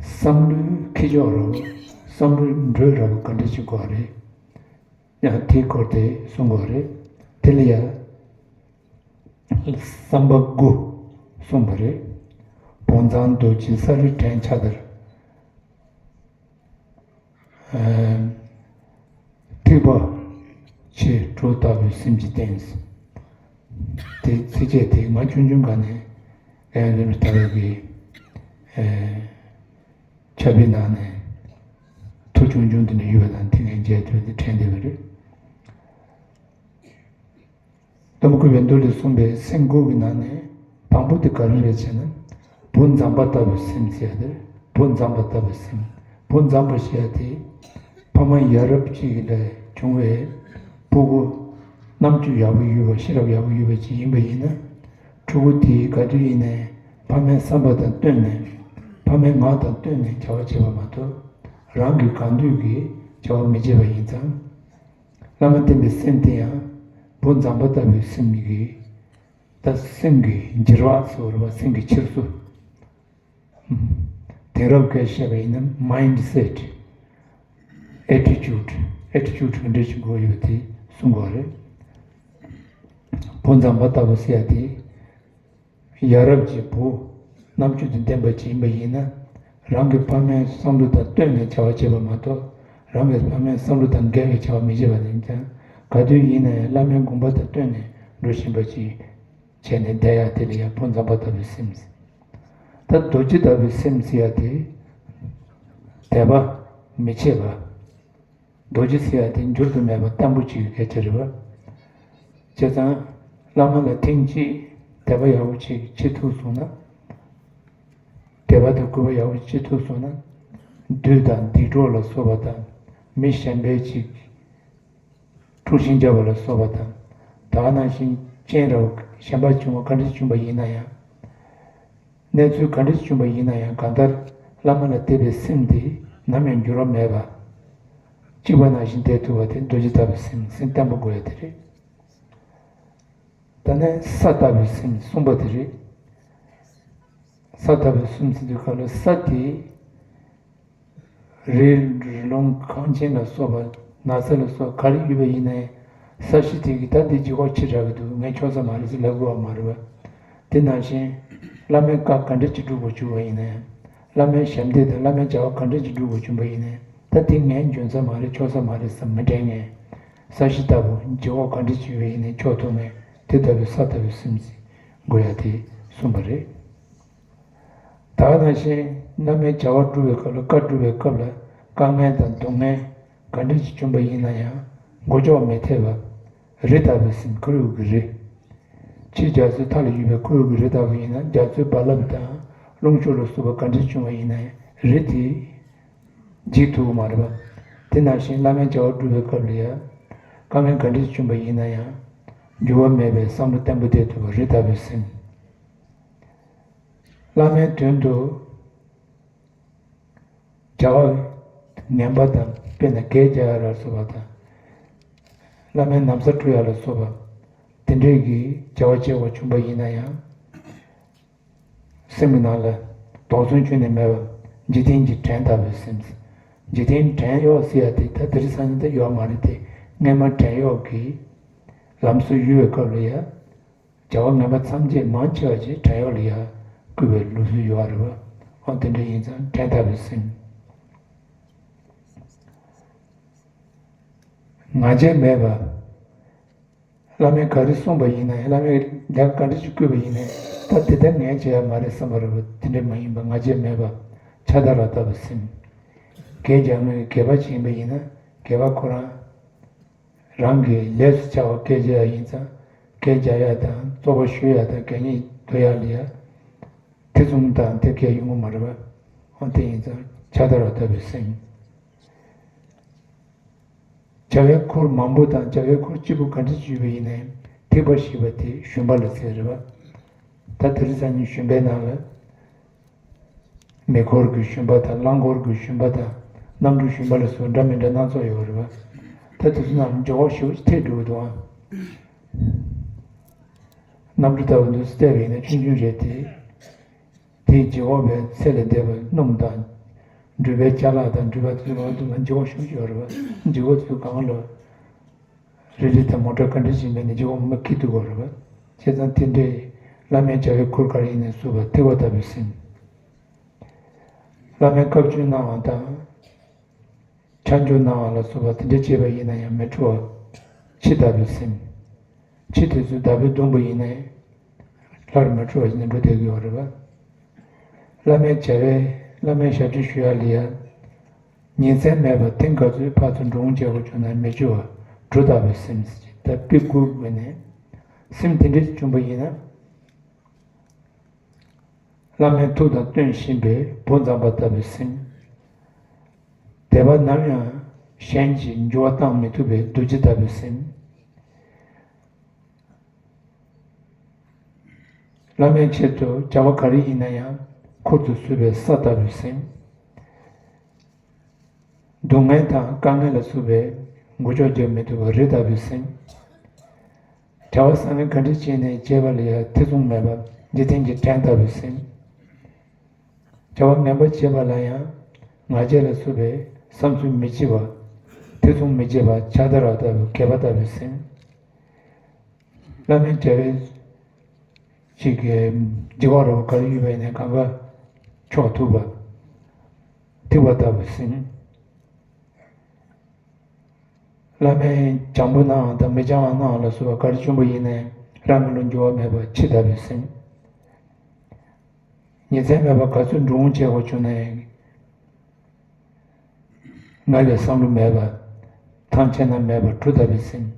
བསམ་བློའི་ཁྱེར་ཕྱོགས་ར་བ། བསམ་བློའི་འགྲོས་ར་བ་ག་འདྲ་ཞིག་དགོས་རེད། ཡང་དེའི་སྐོར་དེ་གསུང་དགོས་རེད། དེ་ལ་ཡང་བསམ་པ་དགུ་གསུངས་པ་རེད། བོད་མཛངས་རྡོ་རྗེ་ས་རུ་བྲན་ཕྱག་དར། ཨ་ཐེག་པ་ཆེ་གྲུབ་ལྟ་བུའི་སེམས་ཀྱི་རྟེན། དེ་ཚིགས་བཅད་དེ་ང་ཆུང་ཆུང་སྒང་ནས་ཨེ་རིམ་ལྟ་བུ་གི་ཨེ་ཕྱག་དཔེའི་ནང་ནས་ཐོ་ཆུང་ཆུང་དེ་འདྲ་ཡོད་པ་དང་དེ་ངས་མཇལ་ཐུབ་སྟེ་དྲན་བསྡད་པ་རེད། སྡོང་པོ་བརྐོས་པའི་མདོ་ལས་གསུངས་པའི་སེམས་དགུ་གི་ནང་ནས་དང་པོ་དེ་ག་རེ་རེད་ཟེར་ན། བུ་མཛངས་པ་ལྟ་བུའི་སེམས་ཟེར་ཡ་དེ་རེད། བུ་མཛངས་པ་ལྟ་བུའི་སེམས། བུ་མཛངས་པ་ཞེས་ཡ་དེ་ཕ་མ་ཡ་རབས་ཅིག་ལས་བྱུང་བའི་ཕྲུ་གུ་རྣམ་དཔྱོད་ཡག་པོ་ཡོད་པ། ཤེས་རབ་ཡག་པོ་ཡོད་པ་ཅིག་ཡིན་པ་ཡིན་ན། ཕྲུ་གུ་དེས་ག་དུས་ཡིན་ནའི་ཕ་མའི་བསམ་པ་དང་བསྟུན་ནས། ཕ་མའི་ངག་དང་བསྟུན་ནས་བྱ་བ་བྱེད་པ་མ་གཏོགས། རང་གིས་གང་འདོད་ཀྱི་བྱ་བ་མི་བྱེད་པ་ཡིན་ཙང་། བླ་མ་བསྟེན་པའི་སེམས་དེ་ཡང་བུ་མཛངས་པ་ལྟ་བུའི་སེམས་ཀྱི། ད་སེམས་ཀྱི་འགྱུར་བ་ཟེར་བ་རེད་པ། སེམས་ཀྱི་འཁྱེར་སོ། དེང་རབས་སྐད་བཤད་པ་ཡིན་ན་མའིན་ཌི་སེ་ཊི། ཨེ་ཊི་ཅུ་ཌི། ཨེ་ཊི་ཅུ་ཌི་ག་འདྲ་ཞིག་དགོས་ཡོད་པ་དེ་གསུང་དགོས་རེད། བུ་མཛངས་པ་ལྟ་བུ་ཟེར་ཡ་དེ། ཡ་རབས་ཀྱི་བུ་རྣམ་དཔྱོད་དང་ལྡན་པ་ཅིག་ཡིན་པ་ཡིན་ན། རང་གི་ཕ་མའི་བསམ་བློ་དང་བསྟུན་ནས་བྱ་བ་བྱེད་པ་མ་གཏོགས། རང་གི་ཕ་མའི་བསམ་བློ་དང་འགལ་བའི་བྱ་བ་མི་བྱེད་པ་ཡིན་ཙང་། ག་དུས་ཡིན་ན་ཡང་བླ་མའི་དགོངས་པ་དང་བསྟུན་ནས་འགྲོ་བཞིན་པ་ཅིག་བྱས་ནས་བསྡད་ཡ་དེ་ལ་ཡང་བུ་མཛངས་པ་ལྟ་བུའི་སེམས། ད་རྡོ་རྗེ་ལྟ་བུའི་སེམས་ཟེར་ཡ་དེ། དད་པ་མི་ཕྱེད་པ། རྡོ་རྗེ་ཟེར་ཡ་དེ་འགྱུར་དུ་མེད་པ་བརྟན་པོ་གཅིག་གི་སྐད་ཆ་རེད་པ། བྱས་ཙང་། བླ་མ་ལ་ཐེངས་གཅིག་དད་པ་ཡག་པོ་གཅིག་བྱེད་ཐུབ་སོང་ན། དད་པ་དང་གུས་པ་ཡག་པོ་བྱེད་ཐུབ་སོང་ན། བདུད་དང་སྡིག་གྲོགས་ལ་སོགས་པ་དང་། མི་གཞན་པའི་ཅིག་འཁྲུག་ཤིང་རྒྱག་པ་ལ་སོགས་པ་དང་། ད་ག་ནང་བཞིན་རྐྱེན་རབ་གཞན་པ་བྱུང་བ་ག་འདྲ་བྱུང་བ་ཡིན་ན་ཡང་། གནས་ཚུལ་ག་འདྲ་བྱུང་བ་ཡིན་ན་ཡང་། གང་ལྟར་བླ་མ་ལ་དད་པའི་སེམས་དེ་ནམ་ཡང་འགྱུར་བ་མེད་པ། གཅིག་པ་ནང་བཞིན་བསྡད་ཐུབ་པ་དེ་རྡོ་རྗེ་ལྟ་བུའི་སེམས། སེམས་བརྟན་པོ་དགོས་ཡ་དེ་རེད། ད་ནི་ས་ལྟ་བུའི་སེམས་གསུམ་པ་དེ་རེད། ས་ལྟ་བུའི་སེམས་ཟེར་དུས་སྐབས་ལ་ས་དེ། རི་རི་ལུང་ཁང་ཆེན་ལ་སོགས་པ། ནགས་ཚལ་ལ་སོགས་ག་རེ་ཡོད་པ་ཡིན་ནའི། ས་གཞི་དེ་གི་ད་འདི་ལྗིད་ཁོག་ཆེ་དྲགས་ཀྱི་འདུག་ངས་ཆོག་ས་མ་རེད་ཟེར་ལབ་དགོས་པ་མ་རེད་པ། དེ་ནང་བཞིན་ བླ་མའི་བཀའ་ག་འདྲ་ཅིག་སྒྲུབ་དགོས་བྱུང་བ་ཡིན་ན་ཡང་། བླ་མའི་ཞབས་འདེགས་དང་བླ་མའི་བྱ་བ་ག་འདྲ་ཅིག་སྒྲུབ་དགོས་བྱུང་བ་ཡིན་ན་ཡང་། ད་དེ་ངའི་འཇོན་ས་མ་རེད། ཆོག་ས་མ་རེད་བསམ་མི་དྲན་མཁན། ས་གཞི་ལྟ་བུ་བྱེད་དགོས། ག་འདྲ་ཅིག་ཡོད་པ་ཡིན་ན་ཆོག་ཐུབ་མཁན། དེ་ལྟ་བུའི་ས་ལྟ་བུའི་སེམས་ཅིག་དགོས་ཡ་དེ་གསུངས་པ་རེད། ད་ག་ནང་བཞིན་བླ་མའི་བྱ་བ་སྒྲུབ་པའི་སྐབས་ལ། བཀའ་སྒྲུབ་པའི་སྐབས་ལ་དཀའ་ངལ་དང་སྡུག་བསྔལ་ག་འདྲ་ཅིག་བྱུང་བ་ཡིན་ན་ཡང་མགོ་ལྕོག་མི་ཐེག་པར། རི་ལྟ་བུའི་སེམས། ཁོར་ཡུག་གི་རི། ཕྱིའི་རྒྱ་མཚོའི་མཐའ་ལ་ཡོད་པའི་ཁོར་ཡུག་གི་རི་ལྟ་བུ་ཡིན་ན། རྒྱ་མཚོའི་རྦ་རླབས་དང་རླུང་ཤུགས་ལ་སོགས་པ་ག་འདྲ་བྱུང་བ་ཡིན་ན་ཡང་རི་དེ་འཇིག་ཐུབ་ཀྱི་མ་རེད་པ། དེ་ནང་བཞིན་བླ་མའི་བྱ་བ་སྒྲུབ་པའི་སྐབས་ལ་ཡང་དཀའ་ངལ་ག་འདྲ་བྱུང་བ་ཡིན་ན་ཡང་འགྱུར་བ་མེད་པའི་བསམ་བློ་བརྟན་པོ་བསྡད་ཐུབ་པ། རི་ལྟ་བུའི་སེམས། བླ་མའི་དོན་དུ་བྱ་བ་ངན་པ་དང་། དཔེར་ན་གད་རྒྱག་ཡ་ལ་སོགས་པ་དང་། བླ་མའི་ན་བཟའ་འཁྲུ་ཡ་ལ་སོགས་པ་དེ་འདྲས་ཀྱི་བྱ་བ་བྱེད་དགོས་བྱུང་བ་ཡིན་ན་ཡང་། སེམས་ཀྱི་ནང་ལ་དོགས་ཟོན་ཁྱོན་ནས་མེད་པ། འཇིག་རྟེན་གྱི་བྲན་ལྟ་བུའི་སེམས། འཇིག་རྟེན་བྲན་གཡོག་ཟེར་ཡ་དེ་ད་དེང་སང་ཉིན་ད་ཡོད་མ་རེད་དེ། སྔོན་མ་བྲན་གཡོག་གིས་ལམ་སྲོལ་ཡོད་པའི་སྐབས་ལ་ཡ། བྱ་བ་ངན་པ་ཐམས་ཅད་མང་ཆེ་བ་ཅིག་བྲན་གཡོག་ལ་ཡ་བསྐུལ་བའི་ལུགས་སྲོལ་ཡོད་རེད་པ། འོ་དེ་འདྲ་ཡིན་ཙང་བྲན་ལྟ་བུའི་སེམས། ང་རྒྱལ་མེད་པ། བླ་མས་ག་རེ་གསུངས་པ་ཡིན་ན་ཡང་། བླ་མས་ལས་ཀ་ག་འདྲ་ཞིག་བསྐུལ་བ་ཡིན་ན་ཡང་། ད་དེ་ལྟར་ངས་བྱེད་ཡ་མ་རེད་བསམ་པ་རེད་པ། དེ་འདྲ་མ་ཡིན་པ། ང་རྒྱལ་མེད་པ། ཆ་ད་ར་ལྟ་བུའི་སེམས། གད་རྒྱག་མཁན་གྱི་སྒལ་པ་ཅིག་ཡིན་པ་ཡིན་ན། སྒལ་པ་ཁོ་རང་རང་གི་ལས་སུ་བྱ་བ་སྐད་རྒྱག་ཡ་ཡིན་ཙང་། སྐད་རྒྱག་ཡ་དང་རྩོག་པ་གཞུ་ཡ་དང་གད་སྙིགས་འདོར་ཡ་ལ་ཡ་ཐེ་ཚོམ་དང་དེ་གས་ཡོང་གི་མ་རེད་པ། འོ་དེ་ཡིན་ཙང་ཆ་ད་ར་ལྟ་བུའི་སེམས། བྱ་བའི་འཁོར་མང་པོ་དང་བྱ་བའི་འཁོར་གཅིག་པུ་ག་འདྲ་ཞིག་ཡོད་པ་ཡིན་ནའི། ཐེག་པ་ཞེས་པ་དེ་ཞུམ་པ་ལ་ཟེར་རེད་པ། ད་དེང་སང་ཉིན་ཞུམ་པའི་ནང་ལ། མེ་འཁོར་གྱི་ཞུམ་པ་དང་། རླངས་འཁོར་གྱི་ཞུམ་པ་དང་། གནམ་གྲུ་ཞུམ་པ་ལ་སོགས་འདྲ་མི་འདྲ་སྣ་ཚོགས་ཡོད་རེད་པ། ད་དེ་ཚོ་ནང་འགྱུར་བ་ཞེ་པོ་ཅིག་ཐེབས་འགྲོ་གི་འདུག་ཨ། གནམ་གྲུ་ལྟ་བུ་འདི་ཚོ་བལྟས་པ་ཡིན་ན་ཆུང་ཆུང་རེད་དེ། དེའི་རྗེས་འོག་པའི་ཚད་ལས་འདས་པའི་སྣུམ་དང་། འགྲུལ་པའི་ཅ་ལག་དང་འགྲུལ་པ་དེ་ཚོ་ལ་འགྱུར་བ་ཤུགས་ཆེ་ཡོད་རེད་པ། འགྱུར་བ་དེ་ཚོ་གང་ལ། རི་ལི་དང་མོ་ཊ་ག་འདྲ་ཞིག་མེད་ན་འགྱུར་བ་མ་འཁྱེར་ཐུབ་ཀྱི་ཡོད་རེད་པ། བྱས་ཙང་དེ་འདྲའི་བླ་མའི་བྱ་བའི་ཁུར་ག་རེ་ཡིན་ནའི་བསུབ་པ། ཐེག་པ་ལྟ་བུའི་སེམས། བླ་མའི་བཀའ་བཀྱོན་གནང་བ་དང་། ཕྱག་འཇུག་གནང་བ་ལ་སོགས་པ་དེ་འདྲ་བྱས་པ་ཡིན་ན་ཡང་མི་འཁྲུལ་བ། ཕྱི་ལྟ་བུའི་སེམས། ཕྱི་དེ་ཚོ་བདག་པོས་བརྡུངས་པ་ཡིན་ནའི་སླར་མི་འཁྲུལ་བ་ཞིག་ནས་འགྲོ་བསྡད་ཀྱི་ཡོད་རེད་པ། བླ་མའི་བྱ་བའི། བླ་མའི་ཞབས་ཕྱི་ཞུ་ཡ་ལ་ཡ། ཉིན་མཚན་མེད་པར་ཐེངས་ག་ཚོད་ཕར་ཚུར་འགྲོ་འོང་བྱེད་དགོས་བྱུང་ན་མི་འཁྲུལ་བ། གྲུ་ལྟ་བུའི་སེམས། ད་དཔེ་བཀོད་དགོས་ནས། སེམས་དེ་འདྲ་ཞིག་བྱུང་པ་ཡིན་ན། བླ་མའི་ཐུགས་དང་བསྟུན་བཞིན་པའི་བུ་མཛངས་པ་ལྟ་བུའི་སེམས། དད་པ་ནམ་ཡང་གཞན་གྱིས་འགྱུར་བ་བཏང་མི་ཐུབ་པའི་རྡོ་རྗེ་ལྟ་བུའི་སེམས། བླ་མའི་ཆེད་དུ་བྱ་བ་ག་རེ་ཡིན་ན་ཡང་ཁུར་དུ་བཟོད་པའི་ས་ལྟ་བུའི་སེམས། སྡུག་བསྔལ་དང་དཀའ་ངལ་ལ་སོགས་པའི་མགོ་ལྕོག་རྒྱག་མི་ཐུབ་པ་རི་ལྟ་བུའི་སེམས། བྱ་བ་བཟང་ངན་ག་འདྲ་བྱས་ནས་བྱེད་པ་ལ་ཡང་ཐེ་ཚོམ་མེད་པ། འཇིག་རྟེན་གྱི་བྲན་ལྟ་བུའི་སེམས། བྱ་བ་ངན་པ་བྱེད་པ་ལ་ཡང་ང་རྒྱལ་ལ་སོགས་པའི་བསམ་ཚུལ་མི་བྱེད་པ། ཐེ་ཚོམ་མི་བྱེད་པ། ཆ་ད་ར་ལྟ་བུ་སྒལ་པ་ལྟ་བུའི་སེམས། བླ་མའི་བྱ་བའི་ཅིག་གི་བགྱི་བ་རུ་ག་རེ་ཡོད་པ་ཡིན་ནའི་གང་ག་ཆོག་ཐུབ་པ། ཐུབ་པ་ལྟ་བུའི་སེམས། བླ་མས་བྱམས་པོ་གནང་བ་དང་མི་བྱམས་པ་གནང་བ་ལ་སོགས་པ་ག་རེ་བྱུང་བ་ཡིན་ནའི་རང་གི་བློ་འགྱུར་བ་མེད་པ་ཕྱི་ལྟ་བུའི་སེམས། ཉིན་མཚན་མེད་པར་ག་ཚོད་འགྲོ་འོང་བྱེད་དགོས་བྱུང་ན་ཡང་། ང་ལས་བསམ་བློ་མེད་པ། ཐང་ཆད་ན་མེད་པ། གྲུ་ལྟ་བུའི་སེམས།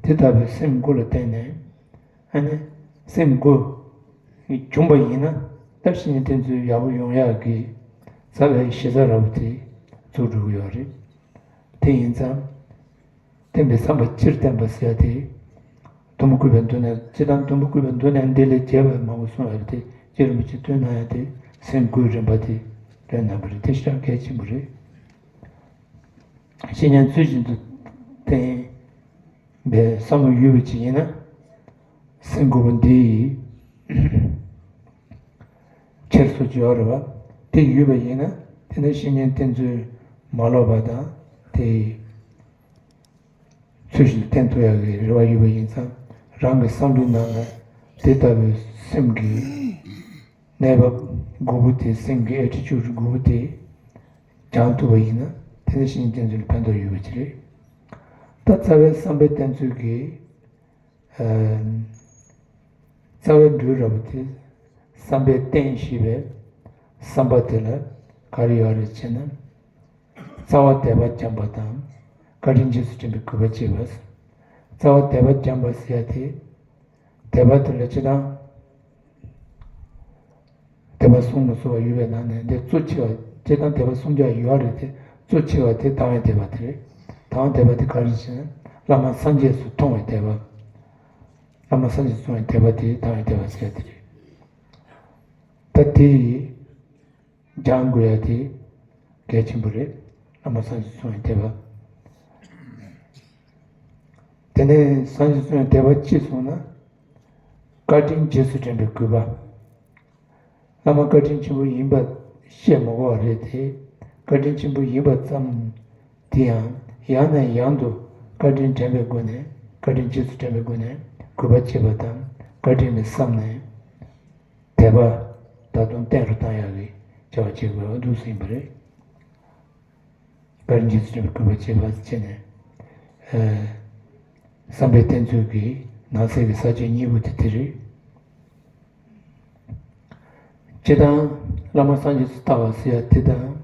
དེ་ལྟ་བུའི་སེམས་དགུ་ལ་བརྟེན་ནས། ཨ་ནི། སེམས་དགུ་བྱུང་བ་ཡིན་ན། ད་གཞི་ནས་དེ་ཚོའི་ཡག་པོ་ཡོང་ཡག་གི་རྩ་བའི་གཞི་རྩ་ར་བ་དེ་བཙུགས་འགྲོ་གི་ཡོད་རེད། དེ་ཡིན་ཙང་། བསྟན་པའི་བསམ་པ་སྤྱིར་བསྟན་པ་ཟེར་ཡ་དེ། དུམ་བུ་བརྐོས་པའི་མདུན་ནས། སྤྱིར་བཏང་དུམ་བུ་བརྐོས་པའི་མདུན་ནས་འདི་ལས་རྒྱས་པ་མང་པོ་གསུངས་ཡོད་པ་དེ་རྗེ་རིན་པོ་ཆེས་སྟོན་གནང་ཡ་དེ་སེམས་དགུའི་རིམ་པ་དེ་སྟོན་གནང་བ་རེད། དེ་ཞེ་དྲག་གལ་ཆེན་པོ་རེད། བཤེས་གཉེན་ཚུལ་བཞིན་དུ་བསྟེན་པའི་བསམ་བློ་ཡོད་པ་ཅིག་ཡིན་ན། སེམས་དགུ་པོ་འདི་ཡི་འཁྱེར་སོ་ཅིག་ཡོད་རེད་པ། དེ་ཡོད་པ་ཡིན་ན་དེ་ནི་བཤེས་གཉེན་བསྟེན་ཚུལ་མ་ལོག་པ་དང་། དེ་ཚུལ་བཞིན་བསྟེན་ཐུབ་ཡག་གི་རེ་བ་ཡོད་པ་ཡིན་ཙང་། རང་གི་བསམ་བློའི་ནང་ལ་དེ་ལྟ་བུའི་སེམས་ཀྱི་ གནས་བབ་དགུ་པོ་དེ། སེམས་ཀྱི་ཨེ་ཊི་ཅུཌ་དགུ་པོ་དེ་སྦྱང་ཐུབ་པ་ཡིན་ན། དེ་ནི་བཤེས་གཉེན་བསྟེན་ཚུལ་ལ་ཕན་ཐོགས་ཡོད་པ་ཅིག་རེད། ད་རྩ་བའི་བསམ་པའི་བསྟེན་ཚུལ་གྱི་ཨ་རྩ་བའི་འགྲོས་ར་བ་དེ། བསམ་པའི་རྟེན་ཞེས་པའི་བསམ་པ་དེ་ལ་ག་རེ་ཡོད་རེད་ཅེ་ན། རྩ་བ་དད་པ་བྱམས་པ་དང་། བཀའ་དྲིན་རྗེས་སུ་དྲན་པའི་གུས་པ་བསྐྱེད་པ། རྩ་བ་དད་པ་བྱམས་པ་ཟེར་ཡ་དེ། དད་པ་དེ་ལ་སྤྱིར་བཏང་དད་པ་གསུམ་ལ་སོགས་པ་ཡོད་པའི་ནང་ནས། འདི་གཙོ་ཆེ་བ། སྤྱིར་བཏང་དད་པ་སུམ་བརྒྱ་ཡོད་རེད་དེ། གཙོ་ཆེ་བ་དེ་དང་བའི་དད་པ་དེ་རེད། དང་བའི་དད་པ་དེ་ག་རེ་ཟེར་ན། བླ་མ་སངས་རྒྱས་སུ་མཐོང་བའི་དད་པ། བླ་མ་སངས་རྒྱས་སུ་མཐོང་བའི་དད་པ་དེ་དང་བའི་དད་པ་ཟེར་ཡ་དེ་རེད། ད་དེ་སྦྱང་དགོས་ཡ་དེ་གལ་ཆེན་པོ་རེད། བླ་མ་སངས་རྒྱས་སུ་མཐོང་བའི་དད་པ། དེ་ནས་སངས་རྒྱས་སུ་མཐོང་བའི་དད་པ་སྐྱེས་སོང་ན། བཀའ་དྲིན་རྗེས་སུ་དྲན་པའི་གུས་པ། བླ་མ་བཀའ་དྲིན་ཆེན་པོ་ཡིན་པ་བཤད་མ་དགོས་པ་རེད་དེ། བཀའ་དྲིན་ཆེན་པོ་ཡིན་པ་ཙམ་དེ་ཡང་ཡང་ནས་ཡང་དུ་བཀའ་དྲིན་དྲན་པའི་སྒོ་ནས། བཀའ་དྲིན་རྗེས་སུ་དྲན་པའི་སྒོ་ནས་གུས་པ་བསྐྱེད་པ་དང་། བཀའ་དྲིན་ལ་བསམ་ནས་དད་པ་ད་དུང་བརྟན་རུ་བཏང་ཡག་གི་བྱ་བ་བྱེད་དགོས་པ་འདུག་ཟིན་པ་རེད། བཀའ་དྲིན་རྗེས་སུ་དྲན་པའི་གུས་པ་བསྐྱེད་པ་བྱས་ནས། ཨ་བསམ་པའི་བསྟེན་ཚུལ་གྱི་ནང་གསེས་ཀྱི་ས་བཅད་གཉིས་པོ་དེ་དེ་རེད། སྤྱིར་བཏང་བླ་མ་སངས་རྒྱས་སུ་ལྟ་བ་ཟེར་ཡ་དེ་དང་།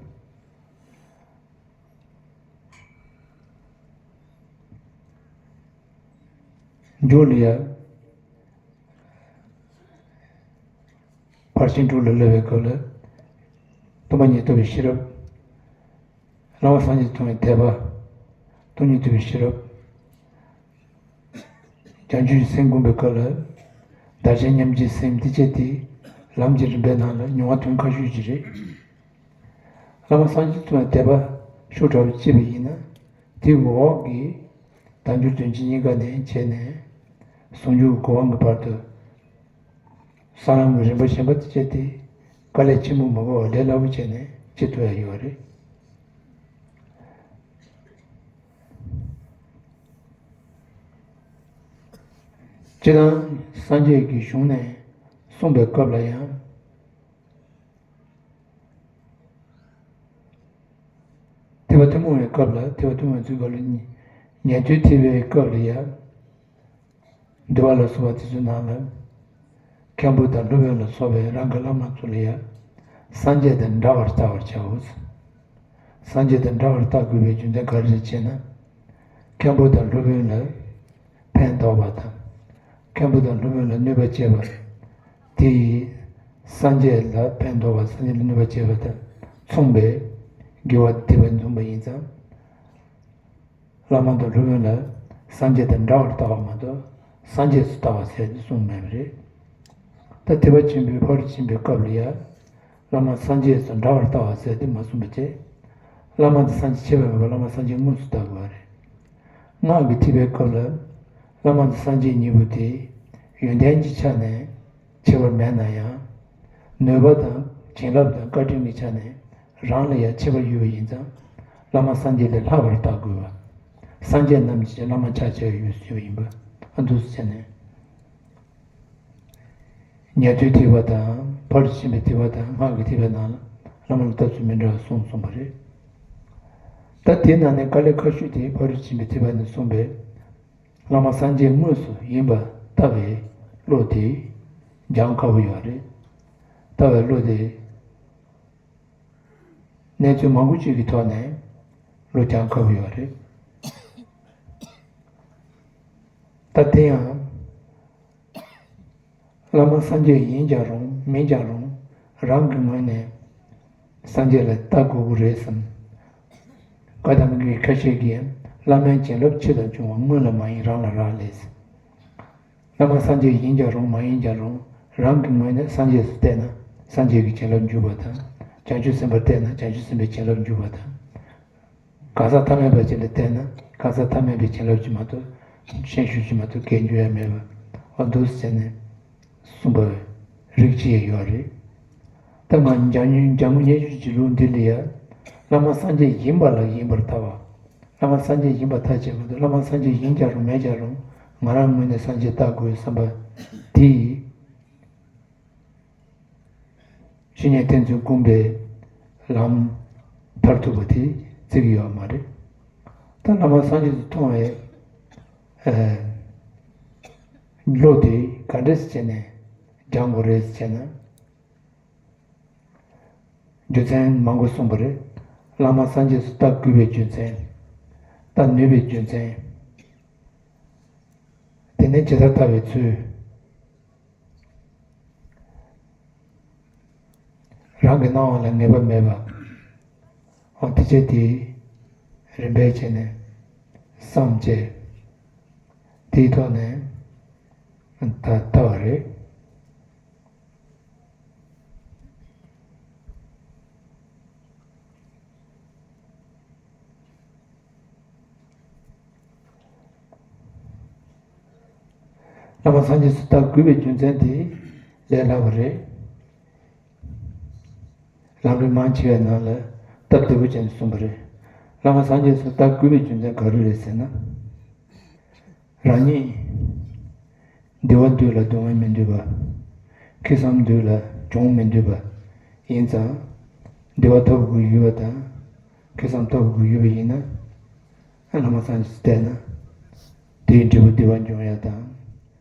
མཇུག་ལ་ཡ། ཕར་ཕྱིན་དྲུག་ལ་སླེབས་པའི་སྐབས་ལ། སྟོང་པ་ཉིད་རྟོགས་པའི་ཤེས་རབ། བླ་མ་སངས་རྒྱས་མཐོང་བའི་དད་པ། སྟོང་ཉིད་རྟོགས་པའི་ཤེས་རབ། བྱང་ཆུབ་ཀྱི་སེམས་བསྒོམ་པའི་སྐབས་ལ། བདག་གཞན་མཉམ་བརྗེའི་སེམས་དེ་བསྐྱེད་དེ། ལམ་གྱི་རིམ་པའི་ནང་ལ་མྱོང་བ་དོན་ཁ་ཤས་ཅིག་རེད། བླ་མ་སངས་རྒྱས་མཐོང་བའི་དད་པ་ཤུགས་དྲག་པོ་སྐྱེས་པ་ཡིན་ན། དེའི་འོག་གི་དལ་འབྱོར་དོན་ཆེན་གཉིས་ཀ་ནས་བྱས་ནས། ཟུང་འཇུག་གི་གོ་འཕང་གི་བར་དུ། སྲང་ལམ་གྱི་རིམ་པ་གཞན་པ་དེ་བྱས་ཏེ། དཀའ་ལས་ཆེན་པོ་མ་དགོས་པར་ལས་སླ་པོ་བྱས་ནས་སྐྱེ་ཐུབ་ཡ་ཡོད་རེད། སྤྱིར་བཏང་སངས་རྒྱས་ཀྱི་གཞུང་ནས་གསུངས་པའི་སྐབས་ལ་ཡང་། ཐེག་པ་ཐུན་མོང་བའི་སྐབས་ལ། ཐེག་པ་ཐུན་མོང་བའི་ཚུལ་སྐབས་ལ། ཉན་ཐོས་ཐེག་པའི་སྐབས་ལ་ཡང་། འདུལ་བ་ལ་སོགས་པ་དེ་ཚོའི་ནང་ལ། མཁན་པོ་དང་སློབ་དཔོན་ལ་སོགས་པའི་རང་གི་བླ་མ་ཚོ་ལ་ཡང་། སངས་རྒྱས་དང་འདྲ་བར་བལྟ་བར་བྱའོ། སངས་རྒྱས་དང་འདྲ་བར་བལྟ་དགོས་པའི་རྒྱུ་མཚན་ག་རེ་རེད་ཅེ་ན། མཁན་པོ་དང་སློབ་དཔོན་ལ་ཕན་འདོགས་པ་དང་། མཁན་པོ་དང་སློབ་དཔོན་ལ་གནོད་པ་བྱེད་པ་དེ་ཡིས། སངས་རྒྱས་ལ་ཕན་འདོགས་པ། སངས་རྒྱས་ལ་གནོད་པ་བྱེད་པ་དང་མཚུངས་པའི་དགེ་བ་དེ་བས་འཛོམས་པ་ཡིན་ཙང་། བླ་མ་དང་སློབ་དཔོན་ལ་སངས་རྒྱས་དང་འདྲ་བར་བལྟ་བ་མ་གཏོགས། སངས་རྒྱས་སུ་ལྟ་བ་ཟེར་ནས་གསུངས་མེད་པ་རེད། ད་ཐེག་པ་ཆེན་པོའི་ཕ་རོལ་ཏུ་ཕྱིན་པའི་སྐབས་ལ་ཡང་། བླ་མ་སངས་རྒྱས་སུ་འདྲ་བར་ལྟ་བ་ཟེར་དེ་མ་གསུངས་པ་བྱས། བླ་མ་དེ་སངས་རྒྱས་ཁྱད་པར་མེད་པར་བླ་མ་སངས་རྒྱས་དངོས་སུ་ལྟ་དགོས་པ་རེད། སྔགས་ཀྱི་ཐེག་པའི་སྐབས་ལ། བླ་མ་དེ་སངས་རྒྱས་གཉིས་པོ་དེ་ཡོན་ཏན་གྱི་ཆ་ནས་ཁྱད་པར་མེད་ན་ཡང་། ནུས་པ་དང་བྱིན་རླབས་དང་བཀའ་དྲིན་གྱི་ཆ་ནས་རང་ལ་ཡང་ཁྱད་པར་ཡོད་པ་ཡིན་ཙང་། བླ་མ་སངས་རྒྱས་ལས་ལྷག་པར་བལྟ་དགོས་པ། སངས་རྒྱས་རྣམས་ཀྱི་བླ་མ་ཆ་བྱ་བའི་ཡུལ་ཟེར་བ་ཡིན་པ། ཨ་འདུག་ཟེར་ནས། ཉན་ཐོས་ཐེག་པ་དང་། ཕ་རོལ་ཏུ་ཕྱིན་པའི་ཐེག་པ་དང་། སྔགས་ཀྱི་ཐེག་པའི་ནང་ལ་བླ་མ་ལ་ལྟ་ཚུལ་མི་འདྲ་བ་གསུངས་གསུངས་པ་རེད། ད་དེའི་ནང་ནས་དཀའ་ལས་ཁག་ཤོས་དེ་ཕ་རོལ་ཏུ་ཕྱིན་པའི་ཐེག་པ་ནས་གསུངས་པའི་བླ་མ་སངས་རྒྱས་དངོས་སུ་ཡིན་པར་ལྟ་བའི་བློ་དེ་སྦྱང་དཀའ་བོ་ཡོད་རེད། ལྟ་བའི་བློ་དེ་གནས་ཚུལ་མང་པོ་ཅིག་གི་ཐོག་ནས་བློ་སྦྱང་དཀའ་བོ་ཡོད་རེད། ད་དེ་ཡང་། བླ་མ་སངས་རྒྱས་ཡིན་ཀྱང་རུང་མིན་ཀྱང་རུང་། རང་གི་ངོས་ནས་སངས་རྒྱས་ལ་ལྟ་དགོས་ཀྱི་རེད་བསམ། བཀའ་གདམས་པའི་ཁ་ཤས་ཀྱིས་བླ་མའི་བྱིན་རླབས་ཕྱི་ལ་འབྱུང་བ་སྔོན་ལ་མ་ཡིན་རང་ལ་རག་ལས། བླ་མ་སངས་རྒྱས་ཡིན་ཀྱང་རུང་མ་ཡིན་ཀྱང་རུང་། རང་གི་ངོས་ནས་སངས་རྒྱས་སུ་བལྟས་ན། སངས་རྒྱས་ཀྱི་བྱིན་རླབས་འཇུག་པ་དང་། བྱང་ཆུབ་སེམས་དཔར་བལྟས་ན། བྱང་ཆུབ་སེམས་དཔའི་བྱིན་རླབས་འཇུག་པ་དང་། གང་ཟག་ཐ་མལ་པ་ཅིག་ལ་བལྟས་ན། གང་ཟག་ཐ་མལ་པའི་བྱིན་རླབས་ཅིག་མ་གཏོགས། ཤན་ཤུགས་ཅིག་མ་གཏོགས་གལ་འཇུག་ཡ་མེད་པ། འོ་འདུག་ཟེར་ནས་གསུངས་པའི་རིགས་ཅིག་ཡང་ཡོད་རེད། ད་ང་འཇམ་མགོན་འཇམ་མགོན་མཉེས་གྱུར་གྱི་ལུགས་འདི་ལ་ཡ། བླ་མ་སངས་རྒྱས་ཡིན་པ་ལ་ཡིན་པར་ལྟ་བ། བླ་མ་སངས་རྒྱས་ཡིན་པར་ཐག་བཅད་མ་གཏོགས། བླ་མ་སངས་རྒྱས་ཡིན་ཀྱང་རུང་མེད་ཀྱང་རུང་། ང་རང་ངོས་ནས་སངས་རྒྱས་ལྟ་དགོས་བསམ་པ་དེ་ཡིས། ཇི་སྙེད་བསྟན་འཛིན་ཀུན་པའི་ལམ་མཐར་ཐུག་པ་དེ་བརྩི་གི་ཡོད་མ་རེད། ད་བླ་མ་སངས་རྒྱས་སུ་མཐོང་བའི་ཨ་བློ་དེ་ག་འདྲས་བྱས་ནས་སྦྱང་དགོས་རེད་ཟེར་ན། རྒྱུ་མཚན་མང་པོ་གསུངས་པ་རེད། བླ་མ་སངས་རྒྱས་སུ་བལྟ་དགོས་པའི་རྒྱུ་མཚན། བལྟ་ནུས་པའི་རྒྱུ་མཚན། དེ་ནས་ཇི་ལྟར་བལྟ་བའི་ཚུལ། རང་གི་སྣང་བ་ལ་ངེས་པ་མེད་པ། འོ་དེ་བྱས་དེ་རིམ་པས་བྱས་ནས་བསམ་བྱས། དེའི་ཐོག་ནས་ད་ལྟ་བ་རེད། བླ་མ་སངས་རྒྱས་སུ་བལྟ་དགོས་པའི་རྒྱུ་མཚན་དེ་ལས་སླ་བ་རེད། ལམ་རིམ་མང་ཆེ་བའི་ནང་ལ་སྟབས་བདེ་པོ་ཅན་གསུངས་པ་རེད། བླ་མ་སངས་རྒྱས་སུ་བལྟ་དགོས་པའི་རྒྱུ་མཚན་ག་རེ་རེད་ཟེར་ན། རང་ཉིད་བདེ་བ་འདོད་ལ་སྡུག་བསྔལ་མི་འདོད་པ། ཁེ་བཟང་འདོད་ལ་གྱོང་མི་འདོད་པ་ཡིན་ཙང་། བདེ་བ་ཐོབ་དགོས་ཡོད་པ་དང་། ཁེ་བཟང་ཐོབ་དགོས་ཡོད་པ་ཡིན་ན། བླ་མ་སངས་རྒྱས་སུ་བལྟས་ན། དེའི་འབྲས་བུ་བདེ་བ་འབྱུང་ཡ་དང་།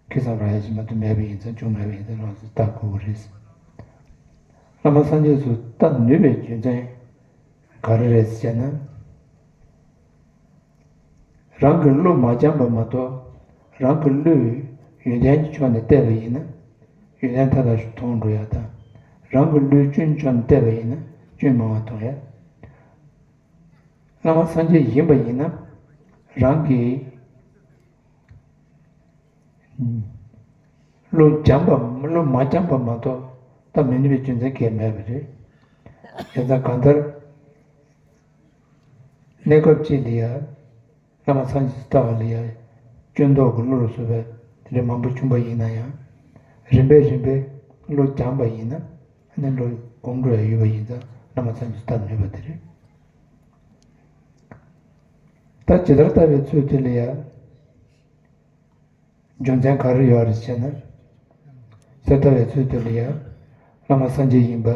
ཁེ་བཟང་རག་ཡ་ཞིག་མ་གཏོགས་མེད་པ་ཡིན་ཙང་། གྱོང་མེད་པ་ཡིན་ཙང་། བླ་མ་སངས་རྒྱས་སུ་བལྟ་དགོས་པ་རེད། བླ་མ་སངས་རྒྱས་སུ་བལྟ་ནུས་པའི་རྒྱུ་མཚན་ག་རེ་རེད་ཟེར་ན། རང་གི་བློ་མ་འཆམ་པ་མ་གཏོགས། རང་གི་བློས་ཡོན་ཏན་གྱི་ཕྱོགས་ནས་བལྟས་པ་ཡིན་ན། ཡོན་ཏན་མཐའ་དག་མཐོང་འགྲོ་ཡ་དང་། རང་གི་བློས་སྐྱོན་ཕྱོགས་ནས་བལྟས་པ་ཡིན་ན། སྐྱོན་མང་བ་མཐོང་ཡ། བླ་མ་སངས་རྒྱས་ཡིན་པ་ཡིན་ན། རང་གི་བློ་འཆམ་པ། བློ་མ་འཆམ་པ་མ་གཏོགས་ད་མི་ནུས་པའི་རྒྱུ་མཚན་གང་ཡང་མེད་པ་རེད། བྱས་ཙང་གང་ལྟར་གནས་སྐབས་གཅིག་ལ་ཡ། བླ་མ་སངས་རྒྱས་སུ་བལྟ་བ་ལ་ཡ། སྐྱོན་འདོགས་ཀྱི་བློ་ལ་སོགས་པའི་དེ་འདྲ་མང་པོ་བྱུང་བ་ཡིན་ན་ཡང་། རིམ་པས་རིམ་པས་བློ་སྦྱངས་པ་ཡིན་ན། ཨ་ནི་བློ་གོམས་འགྲོ་ཡ་ཡོད་པ་ཡིན་ཙང་། བླ་མ་སངས་རྒྱས་སུ་བལྟ་ནུས་པ་དེ་རེད། ད་ཇི་ལྟར་བལྟ་བའི་ཚུལ་དེ་ལ་ཡ། རྒྱུ་མཚན་ག་རེ་ཡོད་རེད་ཟེར་ན། ཇི་ལྟར་བལྟ་བའི་ཚུལ་དེ་ལ་ཡ། བླ་མ་སངས་རྒྱས་ཡིན་པ།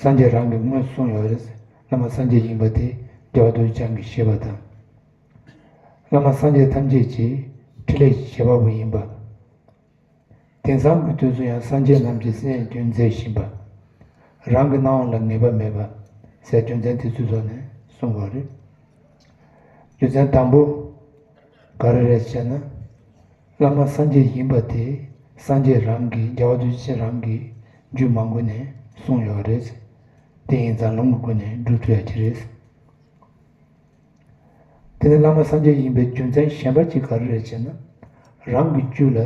སངས་རྒྱས་རང་གིས་སྔོན་གསུངས་ཡོད་རེད། བླ་མ་སངས་རྒྱས་ཡིན་པ་དེ་རྒྱལ་བ་རྡོ་རྗེ་འཆང་གིས་བཞེད་པ་དང་། བླ་མ་སངས་རྒྱས་ཐམས་ཅད་ཀྱི་ཕྲིན་ལས་ཀྱི་བྱེད་པ་པོ་ཡིན་པ། དེང་སང་གི་དུས་སུ་ཡང་སངས་རྒྱས་རྣམས་ཀྱིས་སེམས་དོན་མཛད་བཞིན་པ། རང་གི་སྣང་བ་ལ་ངེས་པ་མེད་པ་ཟེར། རྒྱུ་མཚན་དེ་ཚོའི་ཐོག་ནས་གསུངས་པ་རེད། རྒྱུ་མཚན་དང་པོ་ག་རེ་རེད་ཟེར་ན། བླ་མ་སངས་རྒྱས་ཡིན་པ་དེ་སངས་རྒྱས་རང་གིས། རྒྱལ་བ་རྡོ་རྗེ་འཆང་རང་གིས་རྒྱུད་མང་པོ་ནས་གསུངས་ཡོད་རེད། དེ་ཡིན་ཙང་ལུང་གི་སྒོ་ནས་སྒྲུབ་ཐུབ་ཡ་གི་རེད། དེ་ནི་བླ་མ་སངས་རྒྱས་ཡིན་པའི་རྒྱུ་མཚན་གཞན་པ་གཅིག་ག་རེ་རེད་ཅེ་ན། རང་གི་རྒྱུད་ལ་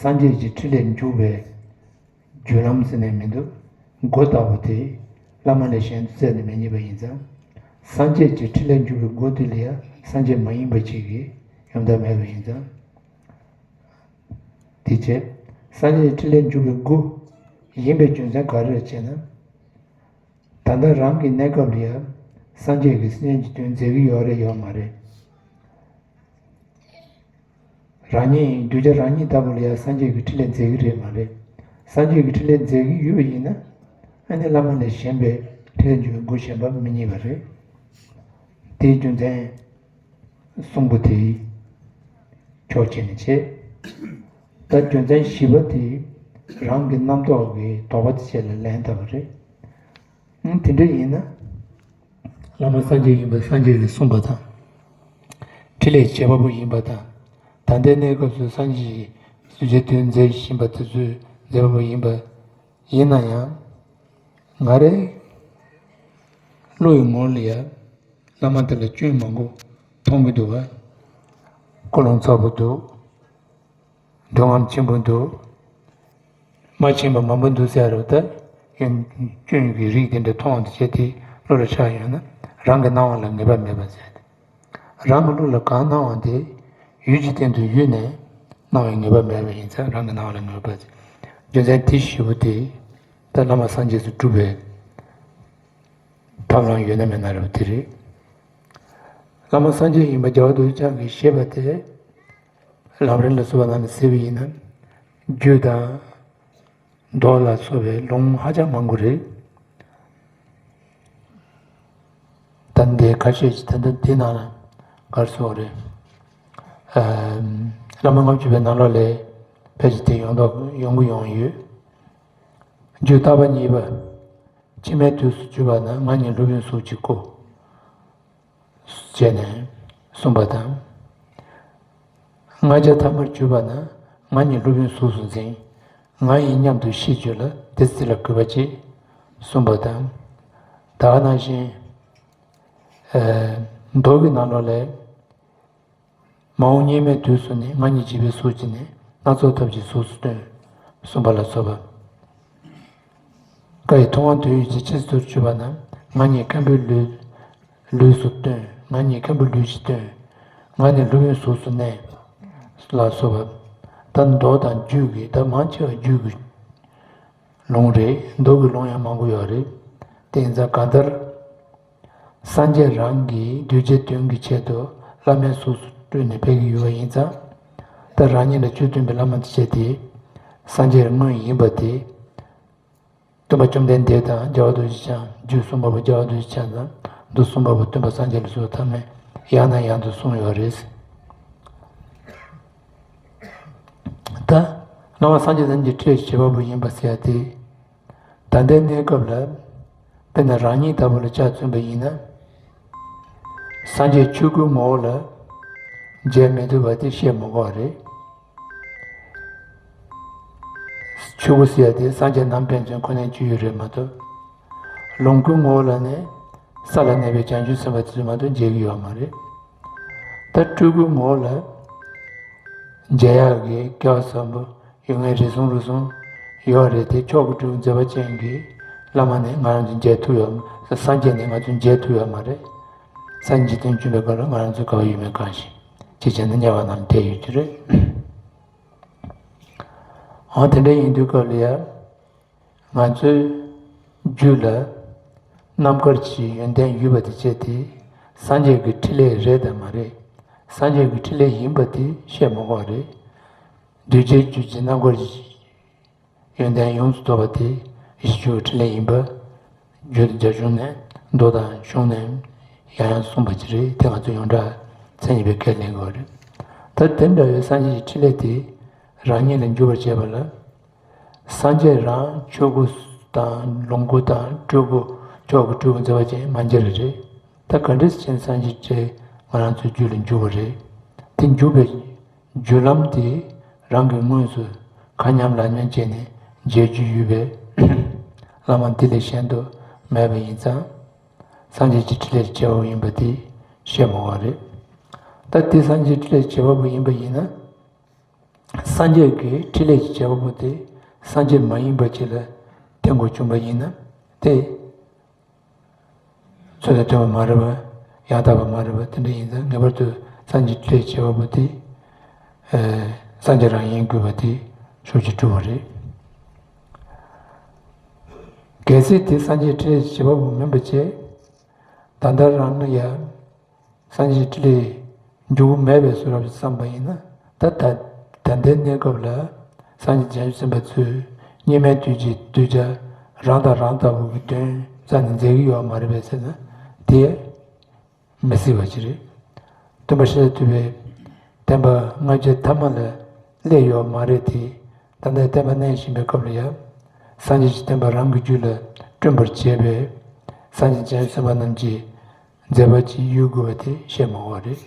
སངས་རྒྱས་ཀྱི་ཕྲིན་ལས་འཇུག་པའི་རྒྱུད་ལམ་ཟེར་ནས་མི་འདུག་སྒོ་ལྟ་བུ་དེ་བླ་མ་ལས་གཞན་དུ་བཙལ་ནས་མི་རྙེད་པ་ཡིན་ཙང་། སངས་རྒྱས་ཀྱི་ཕྲིན་ལས་འཇུག་པའི་སྒོ་དེ་ལ་ཡང་སངས་རྒྱས་མ་ཡིན་པ་གཅིག་གི་ཡོང་ཐབས་མེད་པ་ཡིན་ཙང་། དེ་བྱས། སངས་རྒྱས་ཀྱི་ཕྲིན་ལས་འཇུག་པའི་སྒོ་ཡིན་པའི་རྒྱུ་མཚན་ག་རེ་རེད་ཅེ་ན། ད་ལྟ་རང་གི་གནས་སྐབས་ལ་ཡང་སངས་རྒྱས་ཀྱིས་སེམས་ཅན་གྱི་དོན་མཛད་ཀྱི་ཡོད་རེད་ཡོད་མ་རེད། རང་ཉིད་གདུལ་བྱ་རང་ཉིད་ལྟ་བུ་ལ་ཡང་སངས་རྒྱས་ཀྱིས་ཕྲིན་ལས་མཛད་ཀྱི་རེད་མ་རེད། སངས་རྒྱས་ཀྱིས་ཕྲིན་ལས་མཛད་ཀྱི་ཡོད་པ་ཡིན་ན། ཨ་ནི་བླ་མ་ལས་གཞན་པའི་ཕྲིན་ལས་འཇུག་པའི་སྒོ་གཞན་པ་མི་རྙེད་པ་རེད། དེའི་རྒྱུ་མཚན་གསུམ་པོ་དེ་ཕྱོགས་གཅིག་ནས་བྱས། ད་རྒྱུ་མཚན་བཞི་པ་དེ་རང་གི་རྣམ་རྟོག་གི་དོགས་པ་དེ་བཅས་ལ་ལན་བཏབ་པ་རེད། ཨང་། དེ་འདྲ་ཡིན་ན། བླ་མ་སངས་རྒྱས་ཡིན་པ་སངས་རྒྱས་ཀྱིས་གསུངས་པ་དང་། ཕྲིན་ལས་བྱེད་པ་པོ་ཡིན་པ་དང་། ད་ལྟའི་གནས་སྐབས་སུ་སངས་རྒྱས་ཀྱིས་གདུལ་བྱའི་དོན་མཛད་བཞིན་པ་དེ་ཚོའི་མཛད་པ་པོ་ཡིན་པ་ཡིན་ན་ཡང་། ང་རའི་བློ་ཡི་ངོ་ལ་ཡང་བླ་མ་དེ་ལ་སྐྱོན་མང་པོ་མཐོང་གི་འདུག་བ། ཀུན་སློང་ཚ་པོ་འདུག་སྒྲུབ་ངམ་ཆེན་པོ་འདུག་མ་ཕྱིན་པ་མང་པོ་འདུག་ཟེར་རོ། ད་སྐྱོན་གྱི་རིགས་དེ་འདྲ་མཐོང་དུ་བྱས་ཏེ་བློ་ལ་ཆགས་ཡོང་ན། རང་གི་སྣང་བ་ལ་ངེས་པ་མེད་པ་ཟེར་ཏེ། རང་གི་བློ་ལ་གང་སྣང་བ་དེ་ཡུལ་གྱི་སྟེང་དུ་ཡུལ་ནས་སྣང་བའི་ངེས་པ་མེད་པ་ཡིན་ཙང་། རང་གི་སྣང་བ་ལ་ངེས་པ་ཟེར། རྒྱུ་མཚན་དེ་བཞི་པོ་དེ་ད་བླ་མ་སངས་རྒྱས་སུ་སྒྲུབ་པའི་ཐབས་ལམ་ཡོད་ན་མེད་ན་རེད་པ། དེ་རེད། བླ་མ་སངས་རྒྱས་ཡིན་པ་རྒྱལ་བ་རྡོ་རྗེ་འཆང་གིས་བཞེད་པ་དེ། ལམ་རིམ་ལ་སོགས་པ་རྣམས་ནས་གཟིགས་པ་ཡིན་ན། རྒྱུད་དང་ མདོ་ལ་སོགས་པའི་ལུང་ཧ་ཅང་མང་པོ་རེད། ད་འདི་ཁ་ཤས་ཅིག་ད་ལྟ་འདི་ནང་ལ་གར་སོགས་རེད། ཨ། བླ་མ་ལྔ་བཅུ་པའི་ནང་ལོགས་ལས་ཕལ་ཆེར་དེ་ཡོང་མདོག་ཡོང་གི་ཡོང་ཡོད། རྒྱུད་བརྟག་པ་གཉིས་པ། ཕྱི་མའི་དུས་སུ་གྱུར་པ་ན་ང་ཉིད་སློབ་དཔོན་གཟུགས་ཀྱིས་བསྐོར། བྱས་ནས་གསུངས་པ་དང་། ལྔ་བརྒྱ་ཐ་མར་གྱུར་པ་ན་ང་ཉིད་སློབ་དཔོན་གཟུགས་སུ་འཛིན། ང་ཡིན་སྙམ་དུ་ཤེས་གྱུར་ལ་དེ་ཚེ་ལ་གུས་པ་བསྐྱེད། གསུངས་པ་དང་། ད་ག་ནང་བཞིན། ཨ། མདོ་གི་ནང་ལོགས་ལས། མ་འོངས་སྙིགས་མའི་དུས་སུ་ནི། ང་ཉིད་བྱིས་པའི་གཟུགས་ཀྱིས་ནི། སྣ་ཚོགས་ཐབས་ཀྱིས་གཟུགས་སུ་སྟོན། གསུངས་པ་ལ་སོགས་པ། བཀའ་ཡི་ཐུབ་དབང་དོན་ཡོད་ཀྱི། ཕྱི་དུས་སུ་གྱུར་པ་ན། ང་ཉིད་མཁན་པོའི་ལུས། ལུས་སུ་སྟོན། ང་ཉིད་མཁན་པོའི་ལུས་ཀྱིས་སྟོན། ང་ནི་སློབ་དཔོན་གཟུགས་སུ་གནས། ལ་སོགས་པ། ད་མདོ་དང་རྒྱུད་ཀྱི། ད་མང་ཆེ་བ་རྒྱུད་ཀྱི་ལུང་རེད། མདོ་གི་ལུང་ཡང་མང་པོ་ཡོད་རེད། དེ་ཡིན་ཙང་གང་ལྟར། སངས་རྒྱས་རང་གིས་གདུལ་བྱའི་དོན་གྱི་ཆེད་དུ་བླ་མའི་གཟུགས་སུ་སྤྲུལ་ནས་ཕེབས་ཀྱི་ཡོད་པ་ཡིན་ཙང་། ད་རང་ཉིད་ལ་ཆོས་སྟོན་པའི་བླ་མ་དེ་བྱས་ཏེ། སངས་རྒྱས་སྔོན་ཡིན་པ་དེ། སྟོན་པ་བཅོམ་ལྡན་འདས་དང་རྒྱལ་བ་རྡོ་རྗེ་འཆང་། རྒྱུད་གསུམ་པ་པོ་རྒྱལ་བ་རྡོ་རྗེ་འཆང་དང་། མདོ་གསུམ་པ་པོ་སྟོན་པ་སངས་རྒྱས་ལ་སོགས་ཐ་མའི་ཡང་ནས་ཡང་དུ་གསུངས་ཡོད་རེད། ད་བླ་མ་སངས་རྒྱས་བཅོམ་ལྡན་འདས་ཀྱི་ཕྲིན་ལས་བྱེད་པ་པོ་ཡིན་པ་ཟེར་ཡ་དེ། ད་ལྟའི་གནས་སྐབས་ལ། དཔེར་ན་རང་ཉིད་ལྟ་བུ་ལ་ཆ་མཚོན་པ་ཡིན་ན། སངས་རྒྱས་ཆོས་སྐུའི་ངོ་བོ་ལ་མཇལ་མི་ཐུབ་པ་དེ་བཤད་མི་དགོས་པ་རེད། ཆོས་སྐུ་ཟེར་ཡ་དེ་སངས་རྒྱས་རྣམ་པ་ཕན་ཚུན་ཁོ་ན་གཅིག་ཡོད་རེད་མ་གཏོགས། ལོངས་སྐུའི་ངོ་བོ་ལ་ནི་ས་ལ་གནས་པའི་བྱང་ཆུབ་སེམས་དཔའ་དེ་ཚོ་མ་གཏོགས་མཇལ་གྱི་ཡོད་མ་རེད། ད་སྤྲུལ་སྐུའི་ངོ་བོ་ལ་མཇལ་ཡག་གི་སྐལ་བ་བཟང་པོ། ཡོད་ངེས་རེ་ཟུང་རེ་ཟུང་ཡོད་རེད་དེ། མཆོག་གི་སྤྲུལ་སྐུ་མཛད་པ་ཅན་གྱི་བླ་མ་ནི་ང་རང་ཚོ་མཇལ་ཐུབ་ཡོད། སངས་རྒྱས་ནི་ང་ཚོ་མཇལ་ཐུབ་ཡོད་མ་རེད། སངས་རྒྱས་འཇིག་རྟེན་བྱོན་པའི་སྐབས་ལ་ང་རང་ཚོ་ག་པར་ཡོད་མེད་གང་ཤེས། ཅིག་བྱས་ན་དམྱལ་བ་ནང་ལ་བསྡད་ཡོད་ཀྱི་རེད། འོ་དེ་འདྲ་ཡིན་དུས་སྐབས་ལ་ཡ། ང་ཚོའི་རྒྱུད་ལ་རྣམ་དཀར་གྱི་ཡོན་ཏན་ཡོད་པ་དེ་བྱས་ཏེ། སངས་རྒྱས་ཀྱི་ཕྲིན་ལས་རེད་དམ་མ་རེད། སངས་རྒྱས་ཀྱི་ཕྲིན་ལས་ཡིན་པ་དེ་བཤད་མི་དགོས་པ་རེད། གདུལ་བྱའི་རྒྱུད་ཀྱི་རྣམ་དཀར་གྱི་ཡོན་ཏན་ཡོངས་སུ་རྫོགས་པ་དེ་ཡེ་ཤེས་སྤྱོད་པའི་ཕྲིན་ལས་ཡིན་པ། རྒྱུད་རྒྱ་གཞུང་ནས། མདོ་དང་གཞུང་ནས་ཡང་ཡང་གསུངས་པ་ཅིག་རེད། དེ་ང་ཚོ་ཡོངས་གྲགས་མཚན་ཉིད་པའི་སྐད་ལེན་དགོས་རེད། ད་དེ་འདྲ་བའི་སངས་རྒྱས་ཀྱི་ཕྲིན་ལས་དེ་རང་ཉིད་ལ་འཇུག་པར་བྱེད་པ་ལ། སངས་རྒྱས་རང་ཆོས་སྐུ་དང་ལོངས་སྐུ་དང་སྤྲུལ་སྐུ། མཆོག་གི་སྤྲུལ་སྐུ་མཛད་པ་ཅན་མ་མཇལ་བ་རེད། ད་ག་འདྲས་བྱས་ནས་སངས་རྒྱས་ཀྱི་ང་རང་ཚོའི་རྒྱུད་ལ་འཇུག་པ་རེད། དེ་འཇུག་པའི་རྒྱུ་ལམ་དེ་རང་གིས་དངོས་སུ་མཁའ་མཉམ་ལག་མཉམ་བྱས་ནས་མཇལ་རྒྱུ་ཡོད་པའི་བླ་མ་དེ་ལས་གཞན་དུ་མེད་པ་ཡིན་ཙང་། སངས་རྒྱས་ཀྱི་ཕྲིན་ལས་བྱེད་པ་པོ་ཡིན་པ་དེ་བཤད་མི་དགོས་པ་རེད། ད་དེ་སངས་རྒྱས་ཀྱི་ཕྲིན་ལས་བྱེད་པ་པོ་ཡིན་པ་ཡིན་ན། སངས་རྒྱས་ཀྱི་ཕྲིན་ལས་ཀྱི་བྱེད་པ་པོ་དེ་སངས་རྒྱས་མ་ཡིན་པ་ཅིག་ལ་བསྟེན་དགོས་བྱུང་བ་ཡིན་ན། དེ་ཚུལ་དང་མཐུན་པ་མ་རེད་པ། ཡང་དག་པ་མ་རེད་པ། དེ་འདྲ་ཡིན་ཙང་ངེས་པར་དུ་སངས་རྒྱས་ཕྲིན་ལས་བྱེད་པ་པོ་དེ་ཨ་སངས་རྒྱས་རང་ཡིན་དགོས་པ་དེ་ཕྱོགས་གཅིག་གྲུབ་པ་རེད། གལ་སྲིད་དེ་སངས་རྒྱས་ཕྲིན་ལས་བྱེད་པ་པོ་མིན་པ་བྱས། ད་ལྟ་རང་ནི་ཡང་སངས་རྒྱས་ཕྲིན་ལས་འཇུག་གི་མེད་པའི་བཟོ་འདྲ་ཞིག་བསམ་པ་ཡིན་ན། ད་ད་ད་ལྟའི་གནས་སྐབས་ལ་སངས་རྒྱས་བྱང་ཆུབ་སེམས་དཔའ་ཚོས་སྙིགས་མའི་དུས་ཀྱི་གདུལ་བྱ་རང་དང་རང་ལྟ་བུ་གི་དོན་རྩ་ནས་མཛད་ཀྱི་ཡོད་མ་རེད་པས་ཟེར་ན། དེ་མི་སྲིད་པ་ཅིག་རེད། སྟོན་པ་ཤཱཀྱ་ཐུབ་པའི་བསྟན་པ་ལྔ་བརྒྱ་ཐ་མ་ལ་སླེབས་ཡོད་མ་རེད་དེ། ད་ལྟའི་བསྟན་པ་གནས་བཞིན་པའི་སྐབས་ལ་ཡང་། སངས་རྒྱས་ཀྱི་བསྟན་པ་རང་གི་རྒྱུད་ལ་བསྐྲུན་པར་བྱེད་པའི་སངས་རྒྱས་བྱང་ཆུབ་སེམས་དཔའ་རྣམས་ཀྱི་མཛད་པ་ཅིག་ཡོད་དགོས་པ་དེ་བཤད་མ་དགོས་པ་རེད།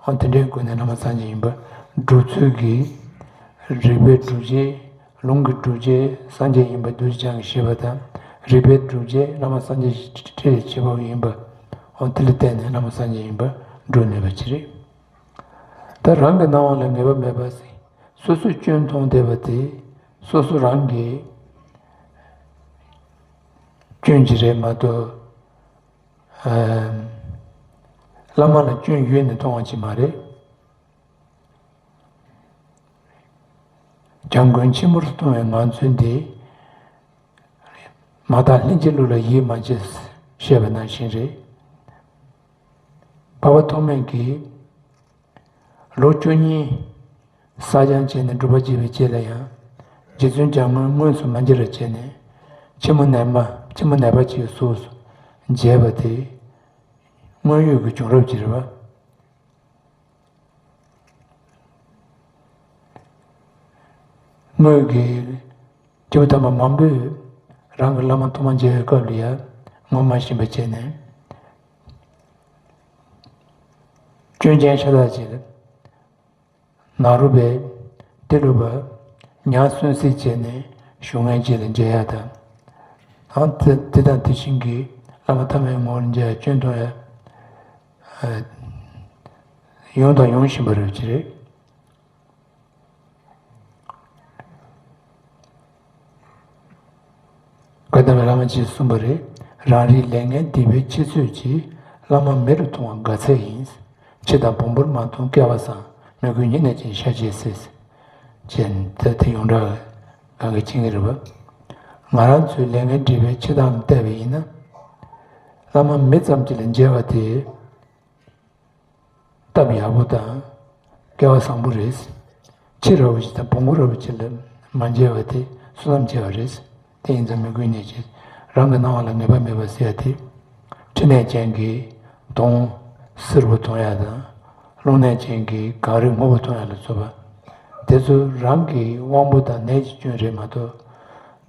འོ་དེ་འདྲའི་སྒོ་ནས་བླ་མ་སངས་རྒྱས་ཡིན་པ་སྒྲུབ་ཚུལ་གྱི་རིགས་པའི་སྒྲུབ་བྱེད། ལུང་གི་སྒྲུབ་བྱེད་སངས་རྒྱས་ཡིན་པ་རྡོ་རྗེ་འཆང་གིས་བཞེད་པ་དང་། རིགས་པའི་སྒྲུབ་བྱེད་བླ་མ་སངས་རྒྱས་ཀྱི་ཕྲིན་ལས་བྱེད་པ་ཡིན་པ། འོ་དེ་ལ་བརྟེན་ནས་བླ་མ་སངས་རྒྱས་ཡིན་པ་སྒྲུབ་ནུས་པ་ཅིག་རེད། ད་རང་གི་སྣང་བ་ལ་ངེས་པ་མེད་པ་ཟེར། སོ་སོས་སྐྱོན་མཐོང་བསྡད་པ་དེ་སོ་སོ་རང་གིས་སྐྱོན་གྱི་རེད་མ་གཏོགས། ཨ། བླ་མ་ལ་སྐྱོན་ཡོད་ནས་མཐོང་བ་ཅིག་མ་རེད། སྐྱབས་མགོན་ཆེན་པོར་མཐོང་བའི་ངང་ཚུལ་འདི། མ་དག་ལྷན་སྐྱེས་བློ་ལ་ཡིད་མ་ཆེས་བཤད་པ་ནང་བཞིན་རེད། འཕགས་པ་ཐོགས་མེད་ཀྱིས་ལོ་བཅུ་གཉིས་བསགས་སྦྱང་བྱས་ནས་སྒྲུབ་པ་བྱས་པའི་རྗེས་ལ་ཡང་ རྗེ་བཙུན་བྱམས་མགོན་དངོས་སུ་མ་མཇལ་བར་བྱས་ནས། ཕྱི་མོ་ནད་མ་ཕྱི་མོ་ནད་པ་ཅིག་གི་གཟུགས་སུ་མཇལ་བ་དེ། དངོས་ཡོད་ཀྱི་བྱུང་རབས་ཅིག་རེད་པ། སྔོན་གྱི་སྐྱེས་བུ་དམ་པ་མང་པོས་རང་གི་བླ་མ་ཐོག་མ་མཇལ་བའི་སྐབས་ལ་ཡང་ངོ་མ་ཤེས་པ་བྱས་ནས། སྐྱོན་ཅན་ཤ་སྟག་ཅིག་ནཱ་རོ་པའི་ཏི་ལོ་པ་ཉ་གསོན་བསྲེགས་བྱས་ནས་བཞུགས་མཁན་ཅིག་ལ་མཇལ་ཡག་དང་། ཨང་དེ་དེ་དང་དེ་བཞིན་གྱི་བླ་མ་ཐ་མའི་ངོ་ལ་མཇལ་ཡག་སྐྱོན་མཐོང་ཡག་ཡོང་དང་ཡོང་བཞིན་པ་རེད་ཅེས་རེད། བཀའ་གདམས་བླ་མ་ཅིག་གསུངས་པ་རེད། རང་རིག་ལས་ངན་སྒྲིབ་པའི་ཆུ་ཚོད་ཀྱིས། བླ་མ་མེ་རུ་མཐོང་བ་དགའ་ཚལ་ཡིན། ཕྱི་དང་བོང་བུར་མ་མཐོང་སྐལ་བ་བཟང་། མོས་གུས་ཉིད་ནས་ཅན་ཤ་རྗེས་སྲིད། ཅེས་ད་དེ་ཡོངས་གྲགས་གང་གི་ཆིངས་ཡིག་རེད་པ། ང་རང་ཚོའི་ལས་ངན་སྒྲིབ་པའི་ཆུ་དྭངས་ལ་བལྟས་པ་ཡིན་ན། བླ་མ་མེ་ཙམ་གཅིག་ལ་མཇལ་བ་དེ། སྟབས་ཡག་པོ་དང་སྐལ་བ་བཟང་པོ་རེད། ཁྱི་ར་བོ་ཆེ་དང་བོང་བུ་ར་བོ་ཆེ་ལ་མ་མཇལ་བ་དེ་བསོད་ནམས་ཆེ་བ་རེད། དེ་ཡིན་ཙང་མོས་གུས་ཉིད་ཀྱིས་རང་གི་སྣང་བ་ལ་ངེས་པ་མེད་པ་ཟེར་ཡ་དེ། མཁྲིས་ནད་ཅན་གྱིས་དོང་སེར་པོ་མཐོང་ཡ་དང་། རླུང་ནད་ཅན་གྱིས་གངས་རི་སྔོ་པོ་མཐོང་ཡ་ལ་སོགས་པ། དེ་ཚོ་རང་གི་དབང་པོ་དང་ནད་ཀྱི་སྐྱོན་རེད་མ་གཏོགས།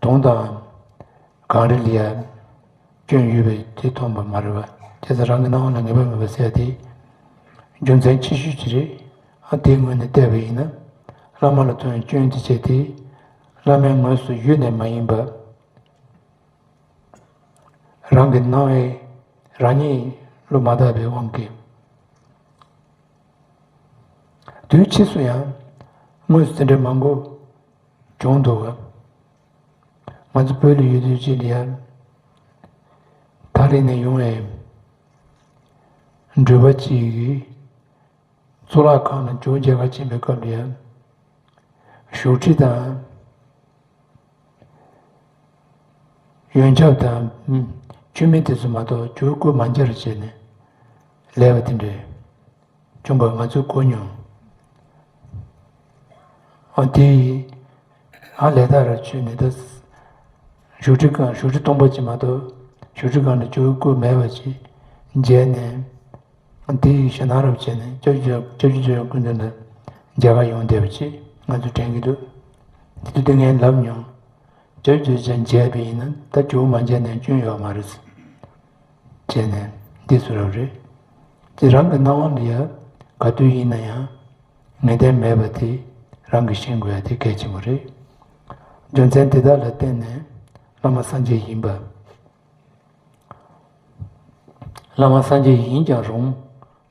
དོང་དང་གངས་རི་ལ་ཡ། སྐྱོན་ཡོད་པའི་དེ་མཐོང་བ་མ་རེད་པ། དེ་ཚོ་རང་གི་སྣང་བ་ལ་ངེས་པ་མེད་པ་ཟེར་ཡ་དེ། རྒྱུ་མཚན་ཆེ་ཤོས་ཅིག་རེད། ཨ་དེའི་ངོས་ནས་བལྟས་པ་ཡིན་ན། བླ་མ་ལ་མཐོང་བའི་སྐྱོན་དེ་བྱས་ཏེ། བླ་མའི་ངོས་སུ་ཡུལ་ནས་མ་ཡིན་པ། རང་གི་སྣང་བས་རང་ཉིད་བློ་མ་བདག་པའི་དབང་གིས། དུས་ཕྱིས་སུ་ཡང་དངོས་སུ་དེ་འདྲའི་མང་པོ་བྱུང་འདུག་ག་ང་ཚོ་བོད་ལ་ཡོད་དུས་ཅིག་ལ་ཡང་ཐག་རིང་ནས་ཡོང་བའི་འགྲུལ་པ་གཅིག་གིས་གཙུག་ལག་ཁང་ལ་ཇོ་བོ་མཇལ་ཁ་ཕྱིན་པའི་སྐབས་ལ་ཡང་བཞུགས་ཁྲི་དང་ཡོན་ཆབ་དང་མཆོད་མེ་དེ་ཚོ་མ་གཏོགས་ཇོ་བོའི་སྐུ་མ་མཇལ་བྱས་ནས་ལས་པ་དེ་འདྲས། བྱུང་བ་ང་ཚོས་གོ་མྱོང་། ཨ་དེ་ཡིས་ཨ་ལས་ད་ར་ཆོས་ནི་ད་བཞུགས་ཁྲི་སྒང་བཞུགས་ཁྲི་སྟོང་པ་ཅིག་མ་གཏོགས་བཞུགས་ཁྲི་སྒང་ལ་ཇོ་བོའི་སྐུ་མེད་པ་ཅིག་མཇལ་ནས། ཨ་དེ་ཡིས་ཞེད་སྣང་རབ་བྱས་ནས་སྐྱབས་རྗེ་སྐྱབས་རྗེ་ཆོས་དབྱིངས་སྐུ་མདུན་ལ་མཇལ་ཁ་ཡོང་བསྡད་པ་ཅིག་ང་ཚོས་དྲན་གྱི་འདུག་དེ་དུས་དེ་ངས་ལབ་མྱོང་། སྐྱབས་རྗེ་ཆོས་དབྱིངས་མཇལ་བ་ཡིན་ན་ད་ཇོ་བོ་མ་མཇལ་ནས་སྐྱོན་ཡོད་མ་རེད། བྱས་ནས་འདི་ཚོ་རབ་རེད། དེ་རང་གི་སྣང་བ་ལ་ཡ་ག་དུས་ཡིན་ན་ཡང་ངེས་གཏན་མེད་པ་དེ་རང་གིས་ཤེས་དགོས་ཡ་དེ་གལ་ཆེན་པོ་རེད། རྒྱུ་མཚན་དེ་དག་ལ་བརྟེན་ནས་བླ་མ་སངས་རྒྱས་ཡིན་པ། བླ་མ་སངས་རྒྱས་ཡིན་ཀྱང་རུང་།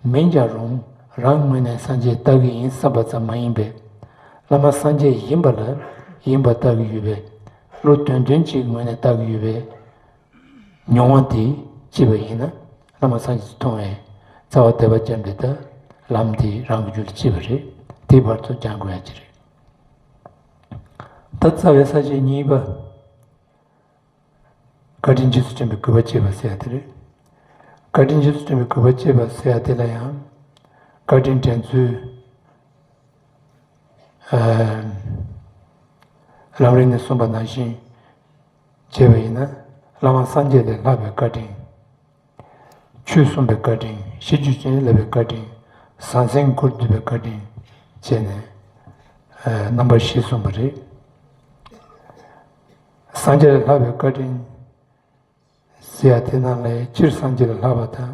མིན་ཀྱང་རུང་། རང་ངོས་ནས་སངས་རྒྱས་ལྟ་གི་ཡིན་བསམ་པ་ཙམ་མ་ཡིན་པས། བླ་མ་སངས་རྒྱས་ཡིན་པ་ལ་ཡིན་པ་ལྟ་གི་ཡོད་པས། བློ་དོན་མཐུན་གཅིག་ངོས་ནས་ལྟ་གི་ཡོད་པས། མྱོང་བ་དེ་སྐྱེས་པ་ཡིན་ན་བླ་མ་སངས་རྒྱས་སུ་མཐོང་བས་རྩ་བ་དད་པ་བཅངས་པའི་ད་ལམ་དེ་རང་གི་རྒྱུད་ལ་སྐྱེས་པ་རེད། དེའི་བར་དུ་སྦྱང་དགོས་ཡ་ཅི་རེད། ད་རྩ་བའི་ས་བཅད་གཉིས་པ། བཀའ་དྲིན་རྗེས་སུ་དྲན་པའི་གུས་པ་བསྐྱེད་པ་ཟེར་ཡ་དེ་རེད། བཀའ་དྲིན་རྗེས་སུ་དྲན་པའི་གུས་པ་བསྐྱེད་པ་ཟེར་ཡ་དེ་ལ་ཡང་། བཀའ་དྲིན་དྲན་ཚུལ། ལམ་རིམ་ནས་གསུངས་པ་ནང་བཞིན་བྱས་པ་ཡིན་ན། བླ་མ་སངས་རྒྱས་ལས་ལྷག་པའི་བཀའ་དྲིན། ཆོས་གསུངས་པའི་བཀའ་དྲིན། ཤེས་རྒྱུད་ཅན་ལབ་པའི་བཀའ་དྲིན། ཟང་ཟིང་གུར་འདུས་པའི་བཀའ་དྲིན་བྱས་ནས། རྣམ་པ་བཞི་གསུངས་པ་རེད། སངས་རྒྱས་ལས་ལྷག་པའི་བཀའ་དྲིན། ཟེར་ཡ་དེ་ནང་ལས་སྤྱིར་སངས་རྒྱས་ལས་ལྷག་པ་དང་།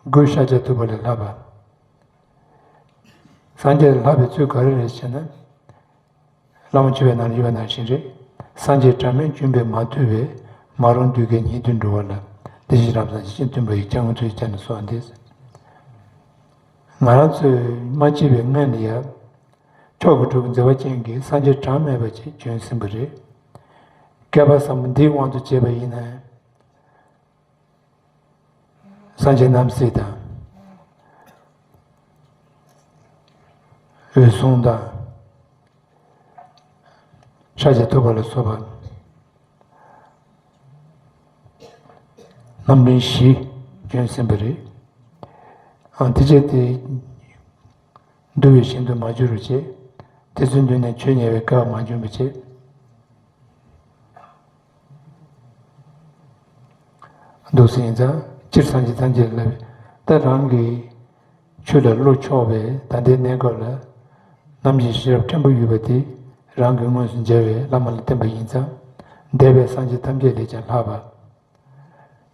སྒོས་ཤཱཀྱ་ཐུབ་པ་ལས་ལྷག་པ། སངས་རྒྱས་ལས་ལྷག་པའི་ཚུལ་ག་རེ་རེད་ཟེར་ན། བླ་མ་མཆོད་པའི་ནང་ལ་ཡོད་པ་ནང་བཞིན་རེད། སངས་རྒྱས་གྲངས་མེད་འབྱུང་བས་མ་ཐུལ་བའི། མ་རུངས་གདུལ་དཀའི་སྙིགས་དུས་འགྲོ་བ་ལ། བདེ་གཤེགས་རབ་གསལ་ཇི་བཞིན་སྟོན་པ་ཡི། སྐྱབས་མགོན་ཐུགས་རྗེ་ཅན་ལ་གསོལ་བ་འདེབས། ང་རང་ཚོས་མ་སྐྱེས་པའི་སྔོན་ལ་ཡང་། མཆོག་གི་སྤྲུལ་སྐུ་མཛད་པ་ཅན་གྱི་སངས་རྒྱས་གྲངས་མེད་པ་ཅིག་བྱོན་ཟིན་པ་རེད། བསྐལ་པ་བཟང་པོ་འདིའི་དབང་དུ་བྱས་པ་ཡིན་ན། སངས་རྒྱས་རྣམ་སྲས་དང་། འོད་སྲུང་དང་། ཤཱཀྱ་ཐུབ་པ་ལ་སོགས་པ། རྣམ་འདྲེན་བཞི་བྱོན་ཟིན་པ་རེད། ཨ་དེ་བྱས་ཏེ། འདུལ་བའི་ཞིང་དུ་མ་གྱུར་བར་བྱས། དེ་ཚོའི་མདུན་ནས་ཆོས་ཉན་པའི་སྐལ་བ་མ་བྱུང་བར་བྱས། འདུག་སེ་ཡིན་ཙང་སྤྱིར་སངས་རྒྱས་ཐམས་ཅད་ལ་ལབ་པས། ད་རང་གི་ཆོས་ལ་བློ་ཕྱོགས་པའི་ད་ལྟའི་གནས་སྐབས་ལ་རྣམ་འབྱེད་ཤེས་རབ་ཕྲན་བུ་ཡོད་པ་དེ་རང་གིས་དངོས་སུ་མཇལ་བའི་བླ་མ་ལ་བསྟེན་པ་ཡིན་ཙང་། འདས་པའི་སངས་རྒྱས་ཐམས་ཅད་ལས་ཀྱང་ལྷག་པ།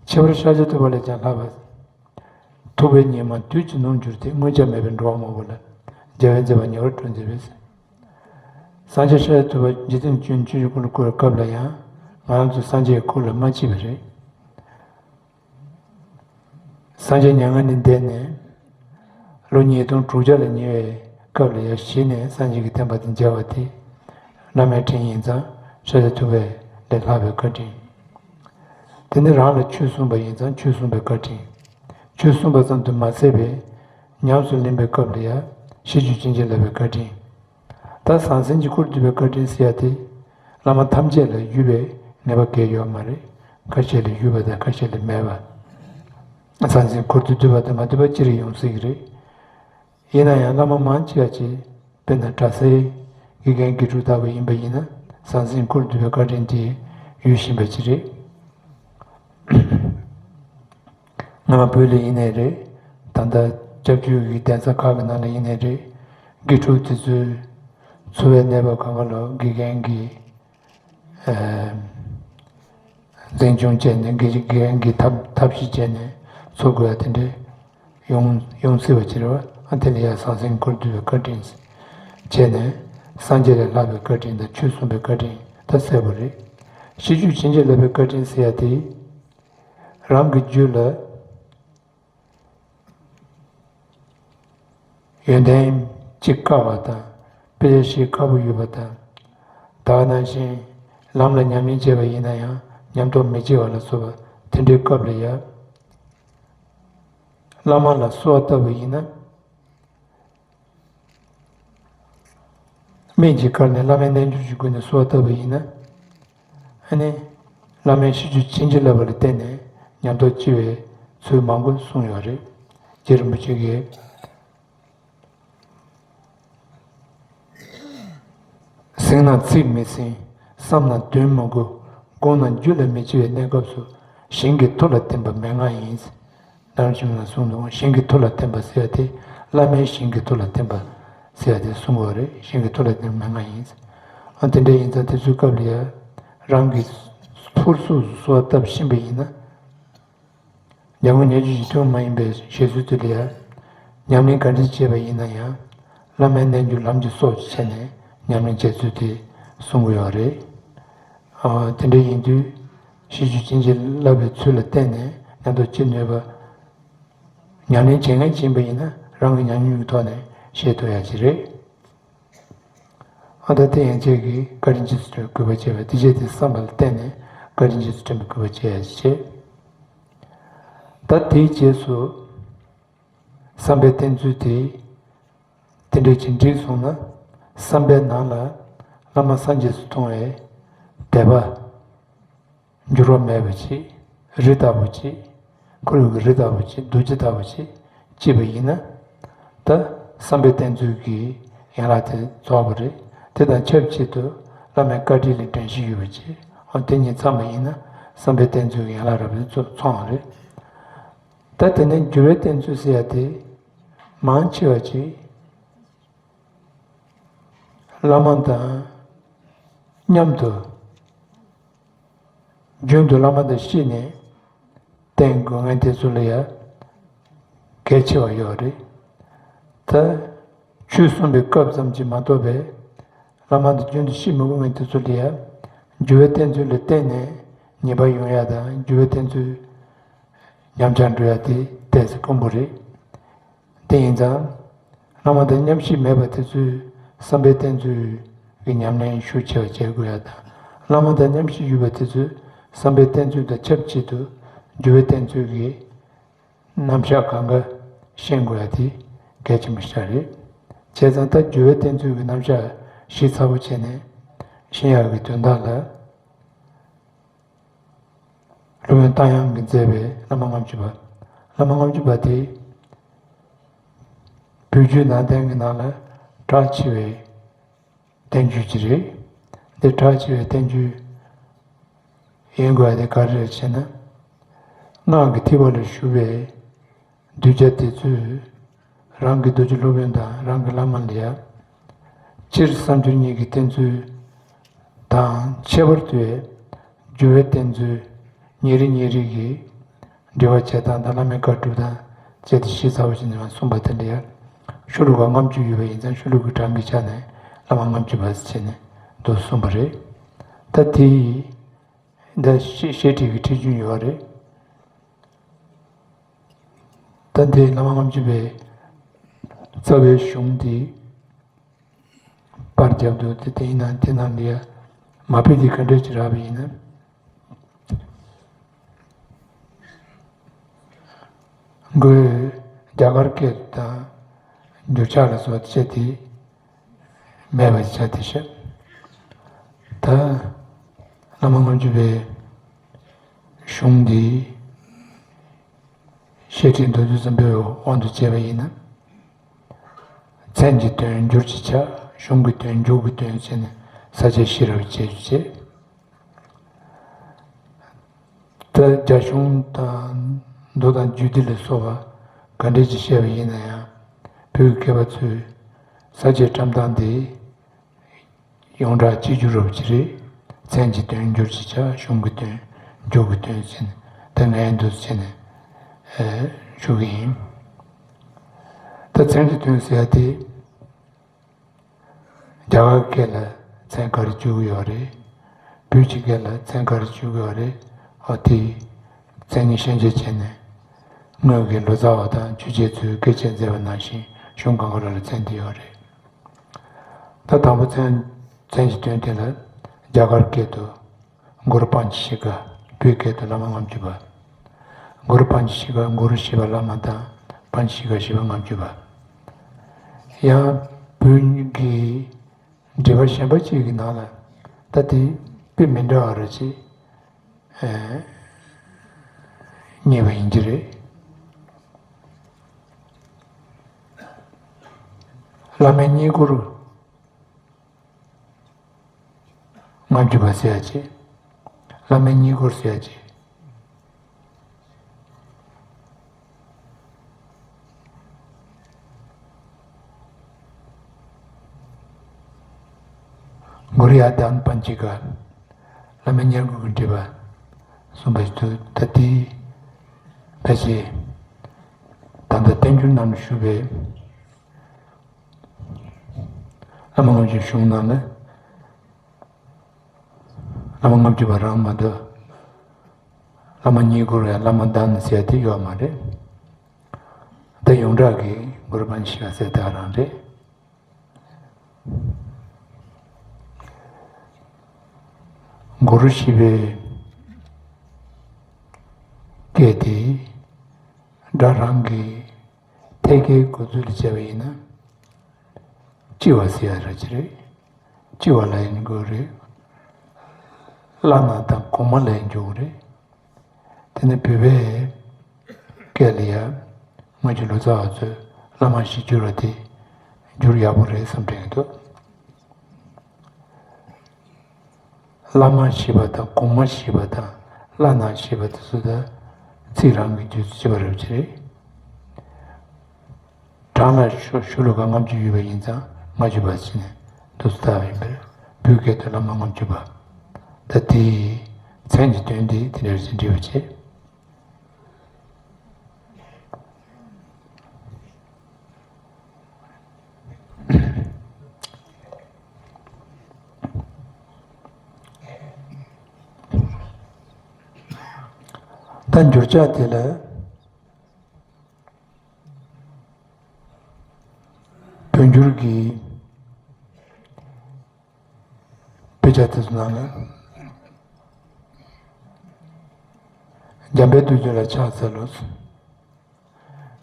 ཁྱད་པར་ཤཱཀྱ་ཐུབ་པ་ལས་ཀྱང་ལྷག་པ། ཐུབ་པའི་ཉི་མ་དུས་ཀྱི་ནུབ་འགྱུར་ཏེ། དངོས་ཆ་མེད་པའི་འགྲོ་བ་མང་པོ་ལ་རྒྱལ་བས་མཛད་པ་ཉེ་བར་འགྲོ་མཛད་པས། སངས་རྒྱས་ཤཱཀྱ་ཐུབ་པ་འཇིག་རྟེན་སྤྱི་བོའི་སྐུ་ལ་བསྐོར་བའི་སྐབས་ལ་ཡང་ང་རང་ཚོ་སངས་རྒྱས་ཀྱི་སྐུ་ལ་མ་མཆིས་པ་རེད། སངས་རྒྱས་མྱ་ངན་ལས་འདས་ནས་ལོ་ཉིས་སྟོང་དྲུག་བརྒྱ་ལ་ཉེ་བའི་སྐབས་ལ་ཡང་གཞི་ནས་སངས་རྒྱས་ཀྱི་བསྟན་པ་དེ་མཇལ་བ་དེ་བླ་མའི་དྲིན་ཡིན་ཙང་ཤཱཀྱ་ཐུབ་པ་ལས་ལྷག་པའི་བཀའ་དྲིན། དེ་ནས་རང་ལ་ཆོས་གསུངས་པ་ཡིན་ཙང་ཆོས་གསུངས་པའི་བཀའ་དྲིན། ཆོས་གསུངས་པ་ཙམ་དུ་མ་ཟད་པའི་ཉམས་སུ་ལེན་པའི་སྐབས་ལ་ཡང་ཤེས་རྒྱུད་ཆེན་པོ་ལ་ལྷག་པའི་བཀའ་དྲིན། ད་ཟང་ཟིང་གི་འཁོར་འདུས་པའི་བཀའ་དྲིན་ཟེར་ཡ་དེ་བླ་མ་ཐམས་ཅད་ལ་ཡོད་པའི་ངེས་པ་གང་ཡང་ཡོད་མ་རེད། ཁ་ཤས་ལ་ཡོད་པ་དང་ཁ་ཤས་ལ་མེད་པ། ཟང་ཟིང་འཁོར་དུ་འདུས་པ་དང་མ་འདུས་པ་ཅི་རིགས་ཡོང་སྲིད་ཀྱི་རེད། ཡིན་ན་ཡང་བླ་མ་མང་ཆེ་བ་ཅིག་དཔེར་ན་གྲྭ་སའི་དགེ་རྒན་དགེ་ཕྲུག་ལྟ་བུ་ཡིན་པ་ཡིན་ན་ཟང་ཟིང་འཁོར་འདུས་པའི་བཀའ་དྲིན་དེ་ཡོད་བཞིན་པ་ཅིག་རེད། སྔ་མ་བོད་ལ་ཡིན་ནའི་རེད། ད་ལྟ་སྐྱབས་བཅོལ་གྱི་གདན་ས་ཁག་གི་ནང་ལ་ཡིན་ནའི་རེད། དགེ་ཕྲུག་དེ་ཚོའི་འཚོ་བའི་གནས་བབ་སྒང་ག་ལ་དགེ་རྒན་གྱིས་འཛིན་སྐྱོང་བྱས་ནས་དགེ་རྒན་གྱིས་ཐབས་ཐབས་ཤེས་བྱས་ནས་འཚོ་དགོས་ཡ་དེ་འདྲ་ཡོང་ཡོང་སྲིད་པ་ཅིག་རེད་བ། ཨ་དེ་ལ་ཡ་ཟང་ཟིང་འཁོར་འདུས་པའི་བཀའ་དྲིན་བྱས་ནས་སངས་རྒྱས་ལས་ལྷག་པའི་བཀའ་དྲིན་དང་ཆོས་གསུངས་པའི་བཀའ་དྲིན་ད་གསལ་པོ་རེད། ཤེས་རྒྱུད་ཆེན་པོ་ལ་ལྷག་པའི་བཀའ་དྲིན་ཟེར་ཡ་དེ་རང་གི་རྒྱུད་ལ་ཡོན་ཏན་གཅིག་དཀའ་བ་དང་དཔེ་ཆ་ཞིག་དཀའ་པོ་ཡོད་པ་དང་། ད་ག་ནང་བཞིན་ལམ་ལ་ཉམས་ལེན་བྱས་པ་ཡིན་ན་ཡང་ཉམས་རྟོགས་མི་བྱེད་པ་ལ་སོགས་པ་དེ་འདྲའི་སྐབས་ལ་ཡང་བླ་མ་ལ་གསོལ་བ་བཏབ་པ་ཡིན་ན། སྨན་གྱི་ཁར་ནས་བླ་མའི་རྣལ་འབྱོར་གྱི་སྒོ་ནས་གསོལ་བ་བཏབ་པ་ཡིན་ན། ཨ་ནི། བླ་མའི་ཤེས་རྒྱུད་ཆེན་པོ་ལ་ལྷག་པ་ལ་བརྟེན་ནས་ཉམས་རྟོགས་སྐྱེ་བའི་ཚུལ་མང་པོ་གསུངས་ཡོད་རེད། རྗེ་རིན་པོ་ཆེ་གིས། སེམས་ནང་ཚིག་མི་ཟིན། བསམ་ནང་དོན་མི་གོ། དགོངས་ནང་རྒྱུད་ལ་མི་སྐྱེ་བའི་གནས་སྐབས་སུ་ཞིང་གི་མཐུ་ལ་བརྟེན་པ་མན་ངག་ཡིན། རྣམ་གཞུང་ལ་གསུངས་འདུག་ཞིང་གི་མཐུ་ལ་བརྟེན་པ་ཟེར་ཡ་དེ་བླ་མའི་ཞིང་གི་མཐུ་ལ་བརྟེན་པ་ཟེར་ཡ་དེ་གསུང་གི་ཡོད་རེད། ཞིང་གི་མཐུ་ལ་བརྟེན་པ་མན་ངག་ཡིན། ཨ་དེ་འདྲ་ཡིན་ཙང་དེ་ཚོའི་སྐབས་ལ་ཡ་རང་གི་ཕུར་ཚུགས་སུ་གསོལ་བ་བཏབ་ཤེས་པ་ཡིན་ན། ཉམས་མྱོང་ཉེར་སྦྱོར་གྱི་ཐུན་མོང་མ་ཡིན་པའི་བཞེད་ཚུལ་དེ་ལ་ཡ། ཉམས་ལེན་ག་འདྲ་བྱས་པ་ཡིན་ན་ཡང་། བླ་མའི་རྣལ་འབྱོར་ལམ་གྱི་སྲོག་ཅིག་བྱས་ནས་ཉམས་ལེན་བྱེད་ཚུལ་དེ་གསུང་གི་ཡོད་རེད། ཨ་དེ་འདྲ་ཡིན་དུས། ཤེས་རྒྱུད་ཆེན་པོ་ལ་ལྷག་པའི་ཚུལ་ལ་བརྟེན་ནས་ཉམས་རྟོགས་བྱེད་ནུས་པ། ཉམས་ལེན་བྱེད་མཁན་ཅིག་ཡིན་པ་ཡིན་ན་རང་གི་ཉམས་མྱོང་གི་ཐོག་ནས་ཤེས་ཐུབ་ཡ་ཅིག་རེད། ཨ་ད་དེ་ཡན་ཆད་ཀྱི་བཀའ་དྲིན་རྗེས་སུ་དྲན་པའི་གུས་པ་བྱས་པ་དེ་བྱས་ཏེ་བསམ་པ་ལ་བརྟེན་ནས་བཀའ་དྲིན་རྗེས་སུ་དྲན་པའི་གུས་པ་བྱས་ཡ་ཅིག་བྱས། ད་དེའི་རྗེས་སུ། བསམ་པའི་བསྟེན་ཚུལ་དེ། དེ་འདྲ་ཅིག་འགྲིག་སོང་ན། བསམ་པའི་ནང་ལ་བླ་མ་སངས་རྒྱས་སུ་མཐོང་བའི་དད་པ། འགྱུར་བ་མེད་པ་ཅིག་རི་ལྟ་བུ་ཅིག་ཁོར་ཡུག་གི་རི་ལྟ་བུ་ཅིག་རྡོ་རྗེ་ལྟ་བུ་ཅིག་སྐྱེས་པ་ཡིན་ན། ད་བསམ་པའི་བསྟེན་ཚུལ་གྱི་ཡན་ལག་དེ་རྫོགས་པ་རེད། དེ་དང་ཆབས་ཅིག་ཏུ་བླ་མའི་བཀའ་དྲིན་ལ་དྲན་ཤེས་ཡོད་པ་ཅིག་འོ་དེ་གཉིས་ཚང་བ་ཡིན་ན་བསམ་པའི་བསྟེན་ཚུལ་གྱི་ཡན་ལག་རབ་ཏུ་ཚང་བ་རེད། ད་དེ་ནས་འགྱུར་བའི་བསྟེན་ཚུལ་ཟེར་ཡ་དེ། མང་ཆེ་བ་ཅིག་བླ་མ་དང་མཉམ་དུ། རྒྱུན་དུ་བླ་མ་དང་བཤད་ནས་བསྟེན་དགོས་ངེས་དེ་ཚོ་ལ་ཡ་གལ་ཆེ་བ་ཡོད་རེད། ད་ཆོས་གསུངས་པའི་སྐབས་ཙམ་གྱིས་མ་གཏོགས་པའི་བླ་མ་དང་རྒྱུན་དུ་བཤད་མི་དགོས་ངེས་དེ་ཚོ་ལ་ཡ་འགྱུར་བའི་བསྟེན་ཚུལ་ལ་བརྟེན་ནས་ཉེས་པ་ཡོང་ཡ་དང་འགྱུར་བའི་བསྟེན་ཚུལ་ཉམས་ཆག་འགྲོ་ཡ་དེ་ཏོག་ཙམ་དཀོན་པོ་རེད། དེ་ཡིན་ཙང་། བླ་མ་དང་མཉམ་གཤིབ་མེད་པ་དེ་ཚོས་བསམ་པའི་བསྟེན་ཚུལ་གྱི་ཉམས་ལེན་ཤུགས་ཆེ་བ་བྱེད་དགོས་ཡ་དང་། བླ་མ་དང་མཉམ་གཤིབ་ཡོད་པ་དེ་ཚོས་བསམ་པའི་བསྟེན་ཚུལ་དང་ཆབས་ཅིག་ཏུ་འགྱུར་བའི་བསྟེན་ཚུལ་གྱི་རྣམ་གཞག་གང་ག་ཤེས་དགོས་ཡ་དེ་གལ་ཆེན་པོ་ཞིག་རེད། བྱས་ཙང་ད་འགྱུར་བའི་བསྟེན་ཚུལ་གྱི་རྣམ་གཞག་ཞིབ་ཚགས་པོ་བྱས་ནས་ཤེས་ཡག་གི་དོན་དག་ལ། སློབ་དཔོན་རྟ་དབྱངས་ཀྱིས་མཛད་པའི་བླ་མ་ལྔ་བཅུ་པ། བླ་མ་ལྔ་བཅུ་པ་དེ། བོད་བརྒྱུད་ནང་བསྟན་གྱི་ནང་ལ་གྲགས་ཆེ་བའི་བསྟན་བཅོས་ཅིག་རེད། འདི་གྲགས་ཆེ་བའི་བསྟན་བཅོས་ཡིན་དགོས་པ་དེ་ག་རེ་རེད་ཟེར་ན། སྔགས་ཀྱི་ཐིགས་པ་ལ་ཞུགས་པའི་གདུལ་བྱ་དེ་ཚོས་རང་གི་རྡོ་རྗེ་སློབ་དཔོན་དང་རང་གི་བླ་མ་ལ་ཡ། སྤྱིར་བསམ་སྦྱོར་གཉིས་ཀྱི་བསྟེན་ཚུལ་དང་། ཁྱད་པར་དུ་སྦྱོར་བའི་བསྟེན་ཚུལ་ཉེ་རིགས་ཉེ་རིགས་ཀྱི་འབྲེལ་བ་བྱེད་སྟངས་དང་། བླ་མའི་བཀའ་སྒྲུབ་དང་བཅས་ཏེ་ཞིབ་ཚགས་པོ་བྱས་ནས་གསུངས་པ་དེ་ལ་ཡ། ཤོ་ལོ་ཀ་ལྔ་བཅུ་ཡོད་པ་ཡིན་ཙང་། ཤོ་ལོ་ཀའི་གྲངས་ཀྱི་ཆ་ནས་བླ་མ་ལྔ་བཅུ་པ་ཟེར་བྱས་ནས་འདུག་གསུངས་པ་རེད། ད་དེ་ཡི་འདི་བཤད་བཤད་ཁྲིད་ཀྱི་ཁྲིད་རྒྱུན་ཡོད་རེད། ད་འདི་བླ་མ་ལྔ་བཅུ་པའི་རྩ་བའི་གཞུང་འདི་པར་རྒྱབ་འདུག་དེ་དེ་ཡིན་ན་དེ་ནང་ལ་མ་ཕུད་དེ་ག་འདྲས་ཅིག་རག་པ་ཡིན་ན། མགོའི་རྒྱ་གར་སྐད་དང་འགྱུར་ཕྱག་ལ་སོགས་བྱས་ཏེ་མེད་པ་ཆ་དེ་བཤད། ད་བླ་མ་ལྔ་བཅུ་པའི་གཞུང་འདི་བཤད་ཁྲིད་མདོ་སྡེ་གསུམ་པའི་དབང་དུ་བྱས་པ་ཡིན་ན། མཚན་གྱི་དོན་འགྱུར་གྱི་ཆ། གཞུང་གི་དོན་འཇུག་གི་དོན་བྱས་ནས་ས་བཅད་ཤེས་རབ་བྱས་རྗེས། ད་རྒྱ་གཞུང་དང་མདོ་དང་རྒྱུད་སྡེ་ལ་སོགས་པ་ག་འདྲས་ཀྱིས་བཤད་པ་ཡིན་ན་ཡང་། བོད་ཀྱི་མཁས་པ་ཚོས་ས་བཅད་བཀྲམ་སྟངས་དེ་ཡོངས་གྲགས་གཅིག་གྱུར་རབ་ཅིག་རེད། མཚན་གྱི་དོན་འགྱུར་གྱི་ཆ། གཞུང་གི་དོན་འཇུག་གི་དོན་བྱས་ནས། ད་ངས་འདུག་བྱས་ནས་ཞུ་གི་ཡིན། ད་མཚན་གྱི་དོན་ཟེར་ཡ་དེ། རྒྱ་གར་སྐད་ལ་མཚན་ག་རེ་བཅུག་གི་ཡོད་རེད། བོད་ཀྱི་སྐད་ལ་མཚན་ག་རེ་བཅུག་གི་ཡོད་རེད། ཨ་དེ་མཚན་ཉིད་ཤན་འབྱེད་བྱས་ནས། སྔོན་གྱི་ལོ་ཙཱ་བ་དང་ཆོས་བྱེད་ཚོས་བཀས་བཅད་མཛད་པ་ནང་བཞིན་གཞུང་གང་ག་རང་ལ་མཚན་དེ་ཡོད་རེད། ད་དང་པོ་མཚན་མཚན་གྱི་དོན་དེ་ལ་རྒྱ་གར་སྐད་དུ་གུ་རུ་པཉྩ་ཤི་ཀ། བོད་སྐད་དུ་བླ་མ་ལྔ་བཅུ་པ། གུ་རུ་པཉྩ་ཤི་ཀ། གུ་རུ་ཞེས་པ་བླ་མ་དང་། པཉྩ་ཤི་ཀ་ཞེས་པ་ལྔ་བཅུ་པ། ཡང་བོད་ཀྱི་འགྲེལ་པ་གཞན་པ་གཅིག་གི་ནང་ལ་ད་དེ་དཔེ་མི་འདྲ་བ་རེ་ཅིག་རྙེད་པ་ཡིན་གྱི་རེད། བླ་མའི་བསྙེན་བཀུར་ལྔ་བཅུ་པ་ཟེར་ཡ་ཅིག་བླ་མའི་བསྙེན་བཀུར་ཟེར་ཡ་ཅིག་གུ་རུ་ཡ་དཱན་པཉྩི་ཀ། བླ་མའི་བསྙེན་བཀུར་གྱི་འགྲེལ་པ་གསུངས་པ་ཞིག་འདུག་ད་དེ་ཕལ་ཆེར་ད་ལྟ་བསྟན་འགྱུར་ནང་ལ་བཞུགས་པའི་བླ་མ་ལྔ་བཅུ་གཞུང་ནང་ལ་བླ་མ་ལྔ་བཅུ་པ་རང་མ་གཏོགས། བླ་མ་བསྙེན་བཀུར་ཡང་བླ་མ་དཱན་ཟེར་དེ་ཡོད་མ་རེད། ད་ཡོངས་གྲགས་ཀྱི་གུ་རུ་པཉྩི་ཀ་ཟེར་དེ་རང་རེད། གུ་རུ་ཞེས་པའི་སྐད་དེ་སྒྲ་རང་གི་ཐད་ཀའི་འགོ་ཚུལ་ལ་བྱས་པ་ཡིན་ན། ལྕི་བ་ཟེར་ཡ་ར་ཅི་རེད། ལྕི་བ་ལ་ཡིན་དགོས་རེད། བླ་ན་དང་གོང་མ་ལ་ཡིན་འཇུག་རེད། དེ་ནས་བོད་པའི་སྐད་ལ་ཡང་སྔོན་གྱི་ལོ་ཙཱ་བ་ཚོས་བླ་མ་ཞེས་བསྒྱུར་བ་དེ་བསྒྱུར་ཡག་པོ་རེད་བསམ་དྲན་གྱི་འདུག་བླ་མ་ཞེས་པ་དང་གོང་མ་ཞེས་པ་དང་བླ་ན་ཞེས་པ་དེ་ཚོ་ད་ཚིག་རང་གི་རྗེས་སུ་བྱེད་པ་རེད་ཅེས་རེད། གྲངས་ལ་ཤོ་ཤོ་ལོ་ཀ་ལྔ་བཅུ་ཡོད་པ་ཡིན་ཙང་ལྔ་བཅུ་པ་ཟེར་ནས་འདུག་སེ་བཏགས་པ་ཡིན་པས། བོད་སྐད་དུ་བླ་མ་ལྔ་བཅུ་པ། ད་དེའི་མཚན་གྱི་དོན་དེ་དེ་འདྲ་ཞིག་འགྲེལ་བ་བྱེད། ད་འགྱུར་ཕྱག་དེ་ལ། བོད་འགྱུར་གྱི་དཔེ་ཆ་དེ་ཚོ་ནང་ལ། འཇམ་དཔལ་རྡོ་རྗེ་ལ་ཕྱག་འཚལ་ལོ།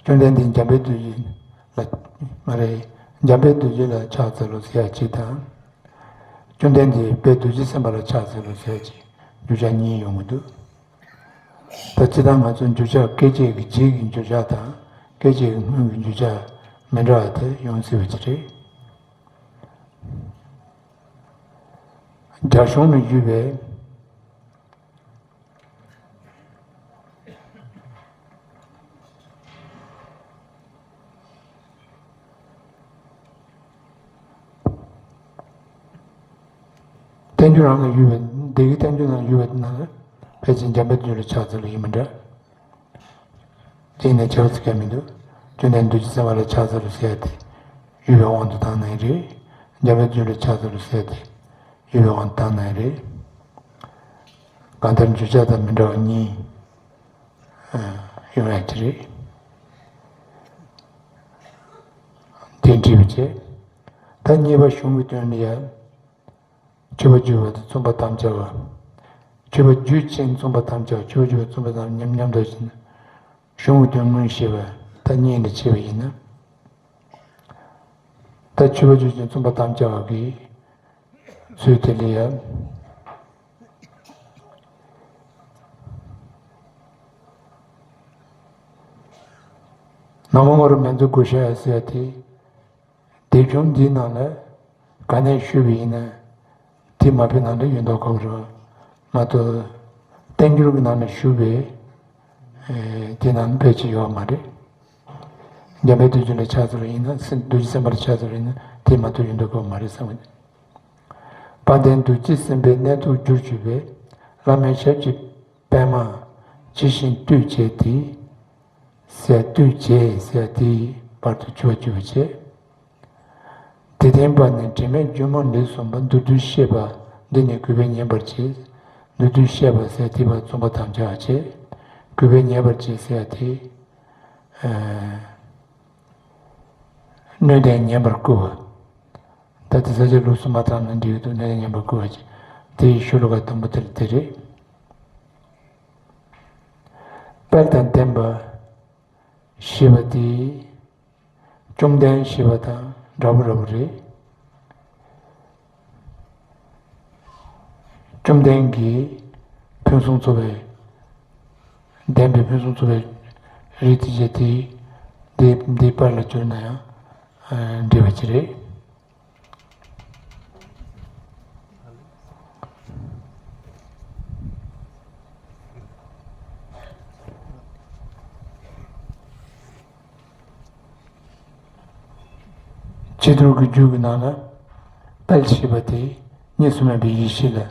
བཅོམ་ལྡན་འདས་འཇམ་དཔལ་རྡོ་རྗེ་ལ། མ་རེད། འཇམ་དཔལ་རྡོ་རྗེ་ལ་ཕྱག་འཚལ་ལོ་ཟེར་ཡ་གཅིག་དང་། བཅོམ་ལྡན་འདས་དཔལ་རྡོ་རྗེ་སེམས་དཔའ་ལ་ཕྱག་འཚལ་ལོ་ཟེར་ཡ་གཅིག་འགྱུར་ཕྱག་གཉིས་ཡོང་གི་འདུག་ད་སྤྱིར་བཏང་ང་ཚོ་འགྱུར་ཕྱག་སྐད་ཅིག་གི་རྗེས་ཀྱི་འགྱུར་ཕྱག་དང་སྐད་ཅིག་གི་སྔོན་གྱི་འགྱུར་ཕྱག་མི་འདྲ་བ་དེ་ཡོང་སྲིད་པ་ཅིག་རེད། རྒྱ་གཞུང་ནས་བརྒྱུད་པའི་ བསྟན་བཅོས་རང་ལ་ཡོད་པའི་སྡེ་དགེ་བསྟན་བཅོས་ནང་ཡོད་པའི་ནང་ལ་ཕལ་ཆེར་འཇམ་དཔལ་དུས་འགྱུར་ལ་ཕྱག་འཚལ་ལོ་ཡིན་མི་འདྲ། དེ་ནས་ཆགས་ཚིག་ག་མི་འདུག་བཅོམ་ལྡན་འདུ་བྱེད་སེམས་དཔའ་ལ་ཕྱག་འཚལ་ལོ་ཟེར་ཡ་དེ་ཡོད་པའི་དབང་དུ་བཏང་ན་ཡང་རེད། འཇམ་དཔལ་དུས་འགྱུར་ལ་ཕྱག་འཚལ་ལོ་ཟེར་ཡ་དེ་ཡོད་པའི་དབང་དུ་བཏང་ན་ཡང་རེད། གང་ལྟར་བརྗོད་བྱ་དང་མི་འདྲ་བ་གཉིས་ཡོང་ཡ་དེ་རེད། དེ་འདྲ་བྱས། ད་གཉིས་པ་གཞུང་གི་དོན་ལ་ཡ། མཆོད་པ་བརྗོད་པ་དང་མཚུངས་པ་དམ་བཅའ་བ། མཆོད་པ་བརྗོད་ཅིང་མཚུངས་པ་དམ་བཅའ་བ། མཆོད་པ་བརྗོད་པ་མཚུངས་པ་དམ་ཉམས་མཉམ་དུ་བྱས་ན། གཞུང་གི་དོན་དངོས་ཤེས་པ་ད་གཉིས་ལ་ཕྱེ་བ་ཡིན་ན། ད་མཆོད་པ་བརྗོད་ཅིང་མཚུངས་པ་དམ་བཅའ་བ་གི་ཚུལ་དེ་ལ་ཡ། ན་མོ་ང་རོ་མཉྫུ་གྷོ་ཥཱ་ཡ་ཟེར་ཡ་དེ། སྡེབ་ཆུང་འདིའི་ནང་ལ་ག་ནས་ཞུས་པ་ཡིན་ན་དེ་མ་ཕེབས་ནང་ལ་ཡོད་མདོག་ཁ་པོ་རེད་མ་གཏོགས། བསྟན་འགྱུར་གྱི་ནང་ལ་ཞུས་པའི་དེ་ནང་ཕལ་ཆེར་ཡོད་མ་རེད། འཇམ་དཔལ་དུས་འགྱུར་ལ་ཕྱག་འཚལ་ལོ་ཡིན་ན། སེམས་འདུ་བྱེད་སེམས་དཔའ་ལ་ཕྱག་འཚལ་ལོ་ཡིན་ན་དེ་མ་གཏོགས་ཡོད་མདོག་ཁ་པོ་མ་རེད་བསམ་གི་འདུག་དཔལ་ལྡན་འདུ་བྱེད་སེམས་དཔའི་གནས་ཐོབ་རྒྱུར་གྱུར་པའི་བླ་མའི་ཞབས་ཀྱི་པདྨ་ཇི་བཞིན་བཏུད་བྱས་ཏེ། ཟེར་བཏུད་བྱས་ཟེར་དེའི་བར་དུ་འགྱུར་བ་འགྱུར་བ་བྱེད། དེ་བསྟན་པ་ནི་དྲི་མེད་སྒྱུ་མ་ལས་གསུངས་པ་མདོར་བསྡུས་བཤད་པ་འདི་ནི་གུས་པས་ཉན་པར་བྱེད། མདོར་བསྡུས་བཤད་པ་ཟེར་དེའི་བར་མཚུངས་པ་དམ་བཅའ་བ་བྱེད། གུས་པས་ཉན་པར་བྱེད་ཟེར་དེ། སྣོད་ལྡན་ཉན་པར་བསྐུལ་བ། ད་ལྟ་ས་ཆ་ལུགས་སུ་མ་བཏང་ན་འགྲིག་གི་འདུག་སྣོད་ལྡན་ཉན་པར་བསྐུལ་བ་བྱེད། དེའི་ཤོ་ལོ་ཀ་དང་པོ་དེ་ལ་དེ་རེད། དཔལ་དང་ལྡན་པ་ཞེས་པ་དེ་བཅོམ་ལྡན་ཞེས་པ་དང་འདྲ་པོ་འདྲ་པོ་རེད། བཅོམ་ལྡན་གྱི་ཕུན་སུམ་ཚོགས་པའི་ལྡན་པའི་ཕུན་སུམ་ཚོགས་པའི་རིགས་དེ་བྱས་ཏེ་འདི་འདི་དཔལ་ལ་བསྒྱུར་ན་ཡང་འགྲིག་པ་ཅིག་རེད། ཕྱི་དོན་གྱི་རྒྱུད་ཀྱི་ནང་ལ་དཔལ་ཞེས་པ་དེ་གཉིས་སུ་མེད་པའི་ཡེ་ཤེས་ལ།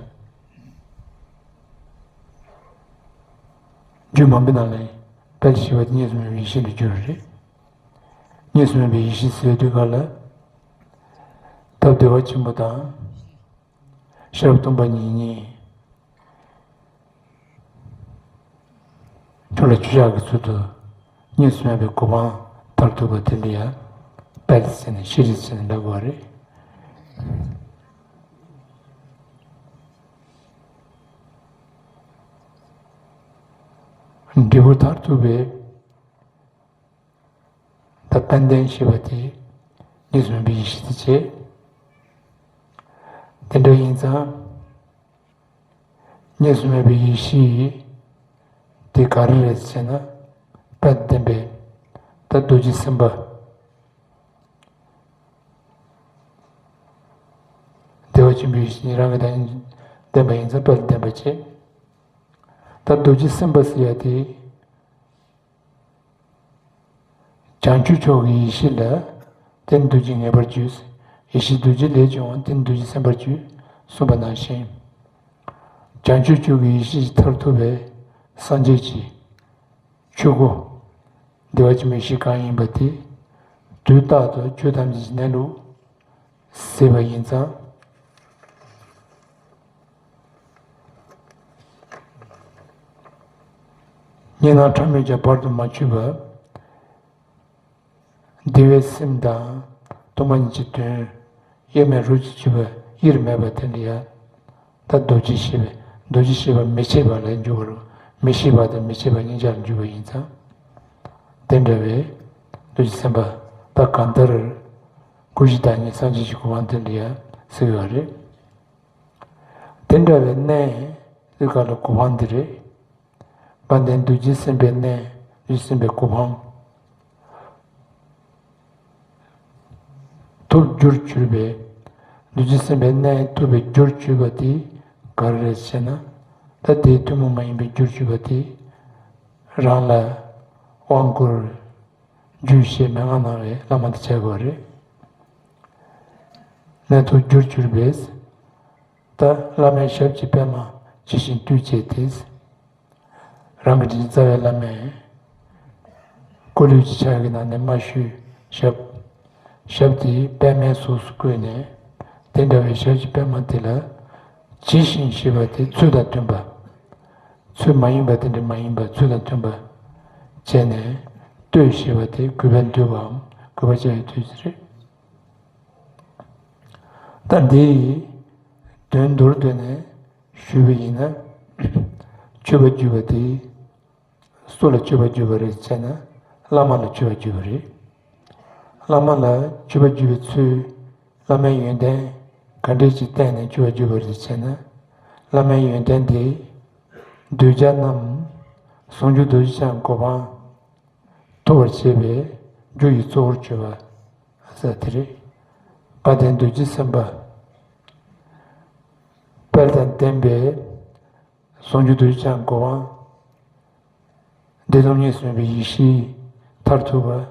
རྒྱུད་མང་པོའི་ནང་ལ་དཔལ་ཞེས་པ་དེ་གཉིས་སུ་མེད་པའི་ཡེ་ཤེས་ལ་བསྒྱུར་བ་རེད། གཉིས་སུ་མེད་པའི་ཡེ་ཤེས་ཟེར་དུས་སྒང་ལ། སྟབས་བདེ་བ་ཆེན་པོ་དང་། ཤེས་རབ་སྟོང་པ་ཉིད་གཉིས། ཆོས་ལ་ཆོས་ཆགས་ཀྱི་ཚུལ་དུ་གཉིས་སུ་མེད་པའི་གོ་འཕང་མཐར་ཐུག་པ་དེ་ལ་ཡང་དཔལ་ཟེར་ནས་ཤེས་རིག་ཟེར་ནས་ལབ་དགོས་པ་རེད། འབྲས་བུ་མཐར་ཐུག་པའི་ད་དཔལ་ལྡན་ཞེས་པ་དེ་གཉིས་སུ་མེད་པའི་ཡེ་ཤེས་དེ་བྱེད། དེ་འདྲ་ཡིན་ཙང་། གཉིས་སུ་མེད་པའི་ཡེ་ཤེས་དེ་ག་རེ་རེད་ཟེར་ན། དཔལ་ལྡན་པའི་ད་རྡོ་རྗེ་སེམས་དཔའ། བདེ་བ་ཆེན་པོའི་ཡེ་ཤེས་ཉིད་རང་གི་བདག་ཉིད་ལྡན་པ་ཡིན་ཙང་དཔལ་ལྡན་པ་བྱེད། ད་རྡོ་རྗེ་སེམས་དཔའ་ཟེར་ཡ་དེ། བྱང་ཆུབ་མཆོག་གི་ཡེ་ཤེས་ལ་རྟེན་འདུ་བྱེད་ངེས་པར་བརྗོད། ཡེ་ཤེས་འདུ་བྱེད་ལས་བྱུང་བ་རྟེན་འདུ་བྱེད་སེམས་དཔར་བརྗོད་གསུངས་པ་ནང་བཞིན། བྱང་ཆུབ་མཆོག་གི་ཡེ་ཤེས་ཀྱི་མཐར་ཐུག་པའི་སངས་རྒྱས་ཀྱི་ཆོས་སྐུ་བདེ་བ་ཆེན་པོའི་ཡེ་ཤེས་གང་ཡིན་པ་དེ་དུས་རྟག་ཏུ་ཆོས་ཐམས་ཅད་ཀྱི་གནས་ལུགས་ཟེར་བ་ཡིན་ཙང་། གཉིས་སྣང་ཕྲ་མོས་ཀྱང་བར་དུ་མ་ཆོད་པ། བདེ་བའི་སེམས་དང་སྟོང་པ་ཉིད་ཀྱི་དོན་དབྱེར་མེད་རོ་གཅིག་གཅིག་པ་དབྱེར་མེད་པ་དེ་ལ་ཡང་ད་རྡོ་རྗེ་ཤེས་པའི་རྡོ་རྗེ་ཤེས་པ་མི་ཕྱེད་པ་ལ་འཇུག་པ་རེད། མི་ཤེས་པ་དང་མི་ཕྱེད་པ་གཉིས་ཆར་འཇུག་པ་ཡིན་ཙང་། དེ་འདྲ་བའི་རྡོ་རྗེ་སེམས་དཔའ་ད་གང་ལྟར་སྐུ་བཞི་བདག་ཉིད་སངས་རྒྱས་ཀྱི་གོ་འཕང་དེ་ལ་ཡང་ཟེར་བ་རེད། དེ་འདྲ་བའི་གནས་དེ་ག་ལ་གོ་འཕང་འདི་རེད། དཔལ་ལྡན་རྡོ་རྗེ་སེམས་དཔའི་གནས་རྡོ་རྗེ་སེམས་དཔའི་གོ་འཕང་ཐོབ་རྒྱུར་གྱུར་པའི་རྡོ་རྗེ་སེམས་དཔའི་གནས་ཐོབ་པའི་རྒྱུར་གྱུར་པ་དེ་ག་རེ་རེད་ཟེར་ན། ད་དེའི་ཐུན་མོང་མ་ཡིན་པའི་རྒྱུར་གྱུར་པ་དེ་རང་ལ་དབང་བསྐུར་རྒྱུད་བཤད་མན་ངག་གནང་བའི་བླ་མ་དེ་བྱ་དགོས་རེད། གནས་ཐོབ་རྒྱུར་གྱུར་པའི། ད་བླ་མའི་ཞབས་ཀྱི་པད་མ་ཇི་བཞིན་བཏུད་བྱས་ཏེ། རང་གི་དྲིན་ཅན་རྩ་བའི་བླ་མའི་སྐུ་ལུས་ཀྱི་ཕྱག་གི་ནང་ནས་མ་ཞུས་ཞབས། ཞབས་དེའི་པད་མའི་གཟུགས་སུ་བཀོད་ནས། དེ་འདྲ་བའི་ཞབས་ཀྱི་པད་མ་དེ་ལ་ཇི་བཞིན་ཞེས་པ་དེ་ཚུལ་དང་མཐུན་པ། ཚུལ་མ་ཡིན་པ་དེ་འདྲ་མ་ཡིན་པ་ཚུལ་དང་མཐུན་པ་བྱས་ནས་བསྟོད་ཞེས་པ་དེ་གུས་པས་འདུད་པའམ་གུས་པ་བྱ་བའི་ཚུལ་དེ་རེད། ད་འདིའི་དོན་མདོར་བསྡུས་ནས་ཞུས་པ་ཡིན་ན། མཆོད་པ་བརྒྱུད་པ་དེ་སུ་ལ་མཆོད་པ་བརྒྱུད་པ་རེད་ཅེ་ན། བླ་མ་ལ་མཆོད་པ་བརྒྱུད་པ་རེད། བླ་མ་ལ་མཆོད་པ་བརྒྱུད་པའི་ཚུལ། བླ་མའི་ཡོན་ཏན་ག་འདྲས་ཀྱི་སྟེང་ནས་མཆོད་པ་བརྒྱུད་པ་རེད་ཅེ་ན། བླ་མའི་ཡོན་ཏན་དེ་གདུལ་བྱ་རྣམས་ཟུང་འཇུག་རྡོ་རྗེ་འཆང་གི་གོ་འཕང་ཐོབ་པར་བྱེད་པའི་རྒྱུ་ཡི་གཙོ་བོར་གྱུར་པ་ཟེར་དེ་རེད། དཔལ་ལྡན་རྡོ་རྗེ་སེམས་དཔའ་དཔལ་དང་ལྡན་པའི་ཟུང་འཇུག་རྡོ་རྗེ་འཆང་གི་གོ་འཕང་། བདེ་སྟོང་ཉིད་སུ་མེད་པའི་ཡེ་ཤེས་མཐར་ཐུག་པ།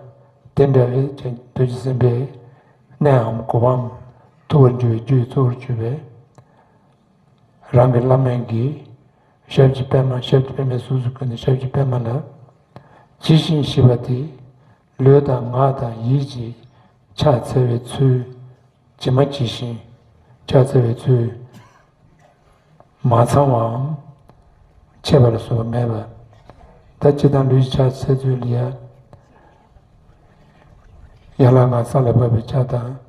དེ་འདྲ་བའི་རྡོ་རྗེ་སེམས་དཔའི་གནས་འམ་གོ་འཕང་ཐོབ་པར་འགྱུར་བའི་རྒྱུ་ཡི་གཙོ་བོར་གྱུར་པའི། རང་གི་བླ་མའི་གི་ཞབས་ཀྱི་པད་མ། ཞབས་ཀྱི་པད་མའི་གཟུགས་སུ་བཀོད་ནས་ཞབས་ཀྱི་པད་མ་ལ་ཇི་བཞིན་ཞེས་པ་དེ། ལུས་དང་ངག་དང་ཡིད་ཀྱིས་ཕྱག་འཚལ་བའི་ཚུལ། ཇི་མ་ཇི་བཞིན་ཕྱག་འཚལ་བའི་ཚུལ། མ་ཚང་བའམ་ཆད་པ་ལ་སོགས་པ་མེད་པ། ད་སྤྱིར་བཏང་ལུས་ཀྱི་ཕྱག་འཚལ་ཚུལ་ལ་ཡ། ཡན་ལག་ལྔ་ས་ལ་བབས་པའི་ཕྱག་དང་།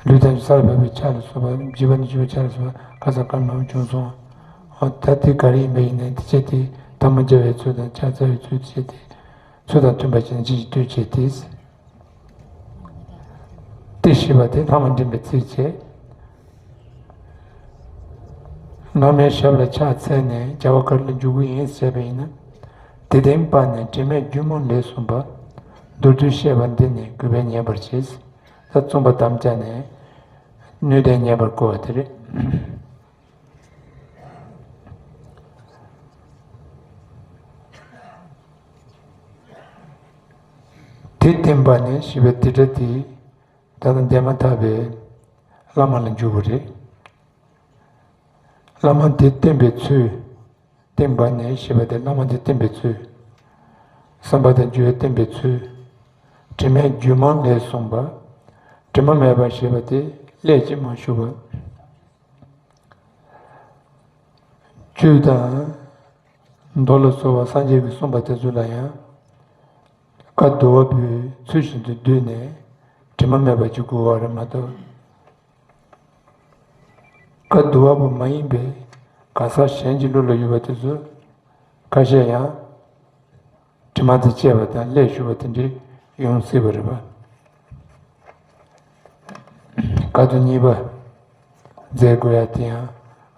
ལུས་ཐམས་ཅད་ས་ལ་བབས་པའི་ཕྱག་ལ་སོགས་པ། བརྗིད་པ་ནས་བརྗིད་པའི་ཕྱག་ལ་སོགས་པ་ག་ས་ག་ནས་བྱུང་སོང་། ཨོ་ད་དེ་ག་རེ་ཡིན་པ་ཡིན་ནའི་དེ་བྱས་ཏེ་ཐལ་མོ་སྦྱར་བའི་ཚུལ་དང་ཕྱག་འཚལ་བའི་ཚུལ་དེ་བྱས་ཏེ། ཚུལ་དང་མཐུན་པ་བྱས་ནས་ཅི་ཞིག་བསྟོད་བྱས་ཏེ། དེ་ཞེས་པ་དེ་ལྷག་མ་འདྲེན་པའི་ཚིག་བྱས། བླ་མའི་ཞབས་ལ་ཕྱག་འཚལ་ནས་བྱ་བ་ག་རེ་ལ་འཇུག་གི་ཡིན་ཟེར་བ་ཡིན་ན། དེ་བསྟན་པ་ནས་དྲི་མེད་སྒྱུ་མ་ལས་གསུངས་པ། མདོར་བསྡུས་བཤད་པ་འདི་ནི་གུས་པས་ཉན་པར་བྱེད། ད་གསུངས་པ་དམ་བཅའ་ནས་ནུས་ལྡན་ཉན་པར་བསྐུལ་བ་དེ་རེད། དེ་བསྟན་པ་ནས་ཞེས་པའི་དེ་སྒྲ་དེ་ད་ལྟ་འདས་མ་ཐག་པའི་བླ་མ་ལ་འཇུག་པ་རེད། བླ་མ་དེ་བསྟེན་པའི་ཚུལ། བསྟེན་པ་ནས་ཞེས་པ་དེ་བླ་མ་དེ་བསྟེན་པའི་ཚུལ། བསམ་པ་དང་སྤྱོད་པའི་བསྟེན་པའི་ཚུལ། དྲི་མེད་སྒྱུ་མ་ལས་གསུངས་པ། དྲི་མ་མེད་པ་ཞེས་པ་དེ་ལས་ཀྱིས་མ་ཞུགས་པ། བཅུད་དང་མདོ་ལ་སོགས་པ་སངས་རྒྱས་ཀྱིས་གསུངས་པ་དེ་ཚོ་ལ་ཡང་བཀའ་བསྡུ་བ་པོས་ཚུལ་བཞིན་དུ་བསྡུས་ནས་དྲི་མ་མེད་པ་ཅིག་དགོས་པ་རེད་མ་གཏོགས། བཀའ་བསྡུ་བ་པོ་མ་ཡིན་པའི་གང་ཟག་གཞན་གྱི་བློ་ལ་ཡོད་པ་དེ་ཚོ་ཁ་ཤས་ཡང་། དྲི་མ་དང་བཅས་པ་དང་ལས་ཞུགས་པ་དེ་འདྲའི་ཡོང་སྲིད་པ་རེད་པ། བཀའ་བསྡུ་གཉིས་པ་མཛད་དགོས་ཡ་དེ་ཡང་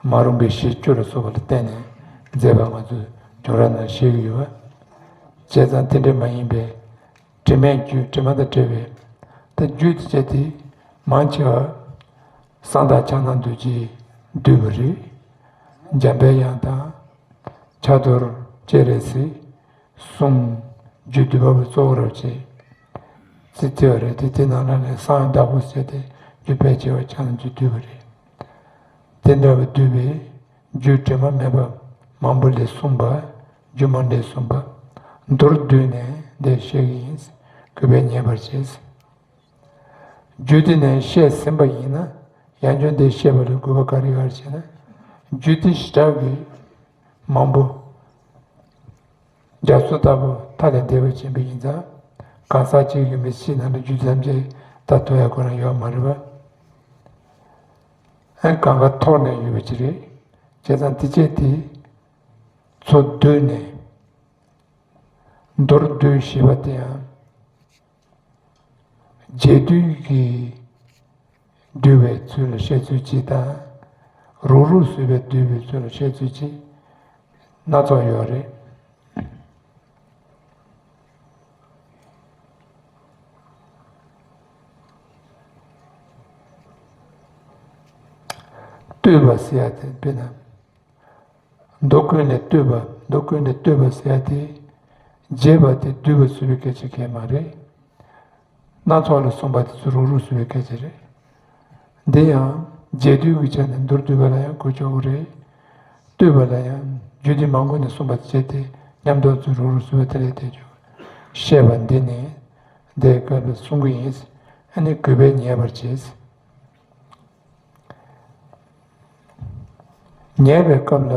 མ་རུངས་པའི་གཞི་བཅུ་ལ་སོགས་པ་ལ་བརྟེན་ནས་མཛད་པ་ང་ཚོས་ཁྱུང་ར་ནང་བཤད་ཀྱི་ཡོད་པ། བྱས་ཙང་དེ་འདྲ་མ་ཡིན་པའི་དྲི་མེད་རྒྱུད། དྲི་མ་དང་བྲལ་བའི་ད་རྒྱུད་དེ་བྱས་ཏེ་མང་ཆེ་བ་གསང་བདག་ཕྱག་ན་རྡོ་རྗེས་བསྡུས་པ་རེད། འཇམ་པའི་དབྱངས་དང་། ཕྱག་རྡོར་སྤྱན་རས་གཟིགས། གསུང་རྒྱུད་སྡུད་པ་པོ་གཙོ་བོ་རབ་བྱེད་ཅེས་བརྩི་བ་རེད་དེ། དེ་ནང་ལ་ནས་གསང་བའི་བདག་པོ་ཟེར་ཏེ་རྒྱུད་ཕལ་ཆེ་བ་ཕྱག་ན་རྡོ་རྗེས་བསྡུས་པ་རེད། དེ་འདྲ་བའི་བསྡུས་པའི་རྒྱུད་དྲི་མ་མེད་པ་མང་པོ་ལས་གསུངས་པ། སྒྱུ་མ་ལས་གསུངས་པ། མདོར་བསྡུས་ནས་འདི་བཤད་ཀྱི་ཡིན། གུས་པས་ཉན་པར་བྱེད། རྒྱུད་འདི་ནས་བཤད་ཟིན་པ་ཡིན་ན། ཡང་བསྐྱར་འདི་བཤད་པ་ལ་དགོས་པ་ག་རེ་ཡོད་ཅེ་ན། རྒྱུད་འདི་ཞེ་དྲག་གི་མང་པོ། རྒྱ་མཚོ་ལྟ་བུ་མཐའ་ལས་འདས་པ་ཅན་པ་ཡིན་ཙང་། གང་ཟག་གཅིག་གི་མི་ཚེའི་ནང་ལ་རྒྱུད་ཐམས་ཅད་ལྟ་ཐུབ་ཡ་ཁོ་རང་ཡོད་མ་རེད་པ། ཨ་གང་ག་ཐོར་ནས་ཡོད་པ་ཅིག་རེད། བྱས་ཙང་དེ་བྱས་དེ་ཚོ་བསྡུས་ནས་མདོར་བསྡུས་ཞེས་པ་དེ་ཡང་། རྒྱས་བསྡུས་ཀྱིས་བསྡུས་པའི་ཚུལ་ལ་བཤད་ཚུལ་གཅིག་དང་། རུག་རུག་བཟོས་པའི་བསྡུས་པའི་ཚུལ་ལ་བཤད་ཚུལ་གཅིག་སྣ་ཚོགས་ཡོད་རེད། བསྡུས་པ་ཟེར་ཡ་དེ་དཔེར་ན། མདོ་ཀུན་ལས་བཏུས་པ། མདོ་ཀུན་ལས་བཏུས་པ་ཟེར་ཡ་དེ། རྒྱས་པ་དེ་བསྡུས་པ་བཟོ་བའི་སྐད་ཆ་གང་ཡང་མ་རེད། སྣ་ཚོགས་ལ་གསུངས་པ་དེ་ཚོ་རུག་རུག་བཟོ་བའི་སྐད་ཆ་རེད། འདི་ཡང་རྗེས་ཟློས་ཀྱི་ཆ་ནས་མདོར་བསྡུས་པ་ལ་ཡང་གོ་ཆོག་གི་རེད། བསྟོད་པ་ལ་ཡང་རྒྱུད་སྡེ་མང་པོ་ནས་གསུངས་པ་བྱས་ཏེ་མཉམ་དུ་ཚུར་རོ་རུ་གསུངས་པ་དེ་ལས་དེ་ཆོག་བཤད་པ་འདི་ནི་འདིའི་སྐབས་ལ་གསུང་གི་ཡིན། ཨ་ནི་གུས་པས་ཉན་པར་བྱེད། ཉན་པའི་སྐབས་ལ།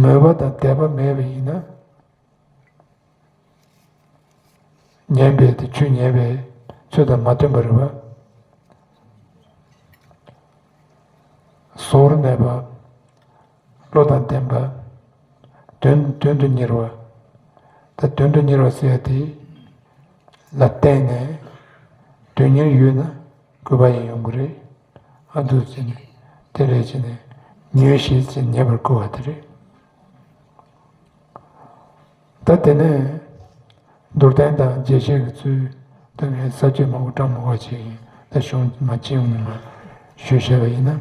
མོས་པ་དང་དད་པ་མེད་པ་ཡིན་ན། ཉན་པས་དེ་ཆོས་ཉན་པའི་ཚུལ་དང་མ་མཐུན་པ་རེད་པ། ཟོར་མེད་པ། བློ་དང་ལྡན་པ། དོན་དོན་དུ་གཉེར་བ། ད་དོན་དུ་གཉེར་བ་ཟེར་ཡ་དེ་ལ་བརྟེན་ནས་དོན་གཉེར་ཡོད་ན། གུས་པ་ཡང་ཡོང་གི་རེད། ཨ་འདུག་བྱས་ནས་དེ་རེད་བྱས་ནས་ཉོན་ཞེས་བྱས་ཉན་པར་བསྐུལ་བ་དེ་རེད། ད་དེ་ནས་མདོར་བསྟན་དང་རྒྱས་བཤད་ཀྱི་ཚུལ་དེ་ངས་ས་བཅད་མང་པོ་བགྲང་མ་དགོས་པ་བྱས་ཡིན། ད་གཞུང་མ་ཕྱིན་ཡོང་མིན་པ་ཞུས་བཤད་པ་ཡིན་ན།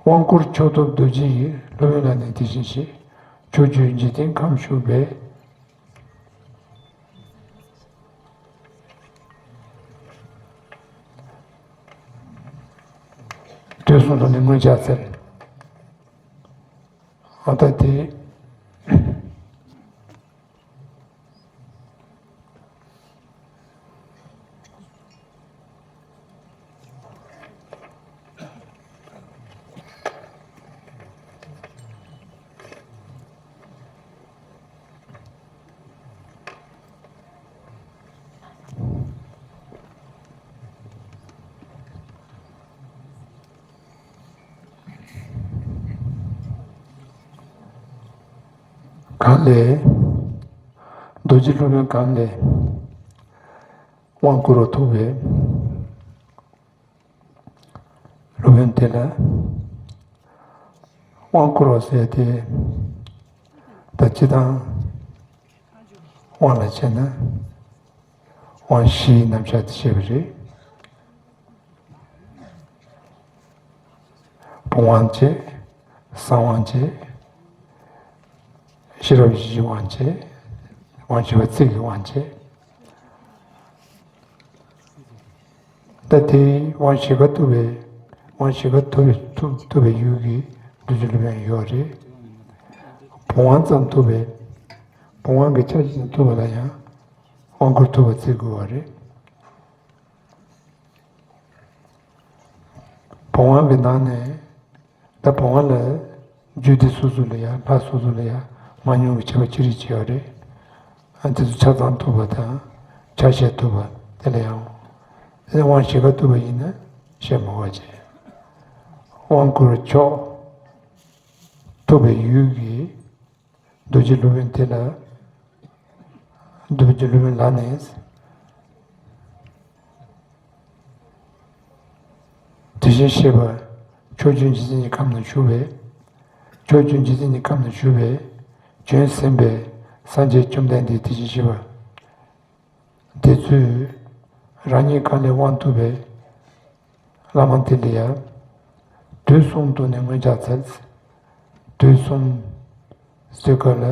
དབང་བསྐུར་མཆོག་ཐོབ་རྡོ་རྗེ་ཡི། སློབ་དཔོན་ལ་ནི་དེ་བཞིན་གཤེགས། ཕྱོགས་བཅུའི་འཇིག་རྟེན་ཁམས་ཕྱུག་པའི། དུས་གསུམ་དུ་ནི་མངོན་ཕྱག་འཚལ། ཨ་ད་དེ། གང་ལས། རྡོ་རྗེ་སློབ་དཔོན་གང་ལས་དབང་བསྐུར་བ་ཐོབ་པའི། སློབ་དཔོན་དེ་ལ་དབང་བསྐུར་བ་ཟེར་ཏེ། ད་སྤྱིར་བཏང་དབང་ལ་བྱས་ན་དབང་བཞིའི་རྣམ་གཞག་དེ་བཤད་པ་རེད། བུམ་དབང་བྱས། གསང་དབང་བྱས། ཤེས་རབ་བཞིའི་དབང་བྱས། དབང་བཞི་པ་ཚིག་གི་དབང་བྱས། ད་དེའི་དབང་བཞི་ཀ་ཐོབ་པའི། དབང་བཞི་ཀ་ཐོབ་པའི་ཐོབ་ཐོབ་པའི་ཡུལ་གྱི་རྡོ་རྗེ་སློབ་དཔོན་ཡོད་རེད། བུམ་དབང་ཙམ་ཐོབ་པའི། བུམ་དབང་གི་ཆ་ཤས་ཐོབ་པ་ལ་ཡང་དབང་བསྐུར་ཐོབ་པ་བརྩི་དགོས་པ་རེད། བུམ་དབང་གི་ནང་ནས། ད་བུམ་དབང་ལ་རྒྱུད་སྡེ་སོ་སོ་ལ་ཡང་ལྷ་སོ་སོ་ལ་ཡང་མང་ཉུང་གི་ཁྱད་པར་ཅི་རིགས་ཅིག་ཡོད་རེད། ཨ་དེ་ཚོ་ཆ་ཚང་ཐོབ་པ་དང་ཆ་ཤས་ཐོབ་པ་དེ་ལ་ཡང་། དེ་དབང་བཞི་ཀ་ཐོབ་པ་ཡིན་ན་བཤད་མ་དགོས་པ་བྱས། དབང་བསྐུར་མཆོག་ཐོབ་པའི་ཡུལ་གྱི་རྡོ་རྗེ་སློབ་དཔོན་དེ་ལ། རྡོ་རྗེ་སློབ་དཔོན་ལ་ནི། དེ་བཞིན་གཤེགས་པ། ཕྱོགས་བཅུའི་འཇིག་རྟེན་གྱི་ཁམས་ན་བཞུགས་པའི། ཕྱོགས་བཅུའི་འཇིག་རྟེན་གྱི་ཁམས་ན་བཞུགས་པའི། བྱོན་ཟིན་པའི་སངས་རྒྱས་བཅོམ་ལྡན་འདས་དེ་བཞིན་གཤེགས་པ། དེ་ཚོས་རང་ཉིད་གང་ལས་དབང་ཐོབ་པའི་བླ་མ་དེ་ལ་ཡང་། དུས་གསུམ་དུ་ནི་མངོན་ཕྱག་འཚལ། དུས་གསུམ་ཟེར་སྐབས་ལ་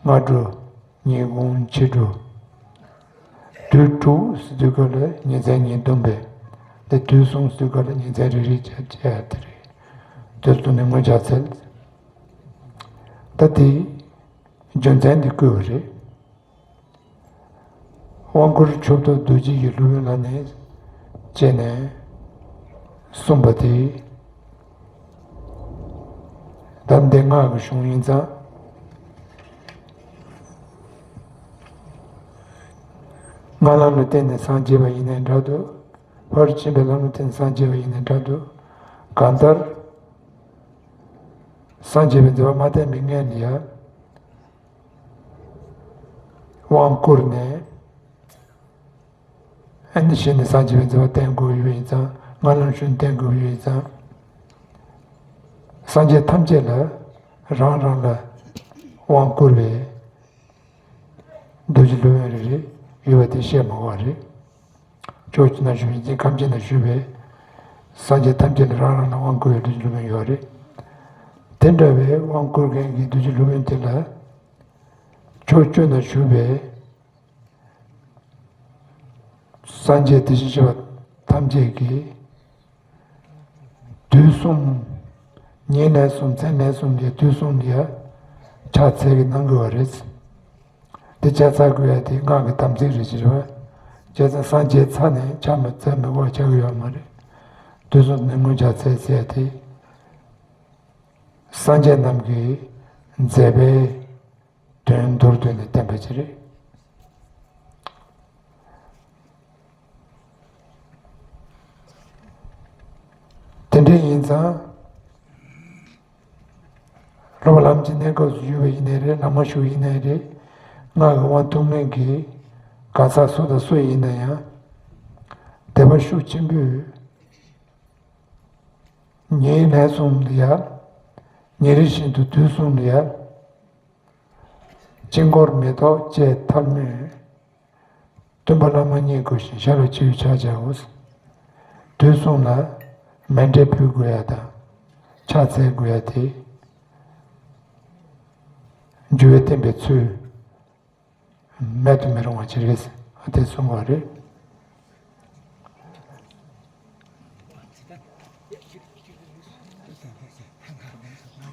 སྔ་དྲོ་ཉིན་གུང་ཕྱི་དྲོ། དུས་དྲུག་ཟེར་སྐབས་ལ་ཉིན་མཚན་ཉིན་བདུན་པའི། དེ་དུས་གསུམ་ཟེར་སྐབས་ལ་ཉིན་མཚན་རེ་རེ་བྱས་བྱས་ཡ་དེ་རེད། དུས་གསུམ་དུ་ནི་མངོན་ཕྱག་འཚལ། ད་དེ་རྒྱུ་མཚན་འདི་བསྐུལ་བ་རེད། དབང་བསྐུར་མཆོག་ཐོབ་རྡོ་རྗེ་ཡི་སློབ་དཔོན་ལ་ནི་བྱས་ནས་གསུངས་པ་དེ། ད་འདི་སྔགས་ཀྱི་གཞུང་ཡིན་ཙང་། སྔགས་ལམ་ལ་བརྟེན་ནས་སངས་རྒྱས་པ་ཡིན་ནའི་འདྲ་འདུག་ཕར་ཕྱིན་པའི་ལམ་ལ་བརྟེན་ནས་སངས་རྒྱས་པ་ཡིན་ནའི་འདྲ་འདུག་གང་ལྟར་སངས་རྒྱས་པའི་མཛད་པ་མ་བསྟན་པའི་སྔོན་ལ་ཡང་། དབང་བསྐུར་ནས། ཨ་ནི་གཞི་ནས་སངས་རྒྱས་པའི་མཛད་པ་བསྟན་དགོས་ཡོད་ཡིན་ཙང་། སྔགས་ལམ་གཞུང་བསྟན་དགོས་ཡོད་ཡིན་ཙང་། སངས་རྒྱས་ཐམས་ཅད་ལ་རང་རང་ལ་དབང་བསྐུར་བའི་རྡོ་རྗེ་སློབ་དཔོན་རེ་རེ་ཡོད་པ་དེ་བཤད་མ་དགོས་པ་རེད། ཕྱོགས་བཅུ་ན་བཞུགས་པའི་ཁམས་ཅན་ན་བཞུགས་པའི་སངས་རྒྱས་ཐམས་ཅད་ལ་རང་རང་ལ་དབང་བསྐུར་བའི་རྡོ་རྗེ་སློབ་དཔོན་ཡོད་རེད། དེ་འདྲ་བའི་དབང་བསྐུར་མཁན་གྱི་རྡོ་རྗེ་སློབ་དཔོན་དེ་ལ་ཕྱོགས་བཅུ་ན་བཞུགས་པའི། སངས་རྒྱས་དེ་བཞིན་གཤེགས་པ་ཐམས་ཅད་ཀྱིས་དུས་གསུམ། ཉིན་ལན་གསུམ་མཚན་ལན་གསུམ་གྱི་དུས་གསུམ་གྱི་ཕྱག་འཚལ་གྱི་གནང་དགོས་པ་རེད། འདི་ཕྱག་འཚལ་དགོས་ཡ་དེ་སྔགས་ཀྱི་དམ་ཚིག་རེད་ཅེས་པ། བྱས་ཙང་སངས་རྒྱས་ཚར་ནས་ཕྱག་མི་འཚལ་མི་དགོས་པ་ཆགས་ཀྱི་ཡོད་མ་རེད། དུས་གསུམ་ནས་སྔོན་ཕྱག་འཚལ་ཟེར་ཡ་དེ། སངས་རྒྱས་རྣམས་ཀྱི་མཛད་པའི་དོན་མདོར་བསྡུས་ནས་བསྟན་པ་ཅིག་རེད། དེ་འདྲ་ཡིན་ཙང་། སློབ་པ་ལམ་གྱི་གནས་སྐབས་སུ་ཡོད་པ་ཡིན་ནའི་རེད། བླ་མ་ཞུགས་ཡིན་ནའི་རེད། སྔགས་ཀྱི་དབང་ཐོབ་མཁན་གྱི་གང་ཟག་སུ་དང་སུ་ཡིན་ན་ཡང་། དད་པ་ཤུགས་ཆེན་པོས་ཉིན་ལན་གསུམ་ལ་ཡ། ཉིན་རེ་བཞིན་དུ་དུས་གསུམ་ལ་ཡ། དཀྱིལ་འཁོར་མེ་ཏོག་བཅས་ཐལ་མོས། སྟོན་པ་བླ་མ་མཉེས་དགོས་ཤིང་ཞབས་ལ་མཆི་བའི་ཕྱག་བྱའོ། དུས་གསུམ་ལ་མཎྜལ་ཕུལ་དགོས་ཡ་དང་ཕྱག་འཚལ་དགོས་ཡ་དེ། འཇུ་བའི་བསྟན་པའི་ཚུལ། མེད་དུ་མི་རུང་བ་ཅིག་རེད། དེ་གསུངས་པ་རེད།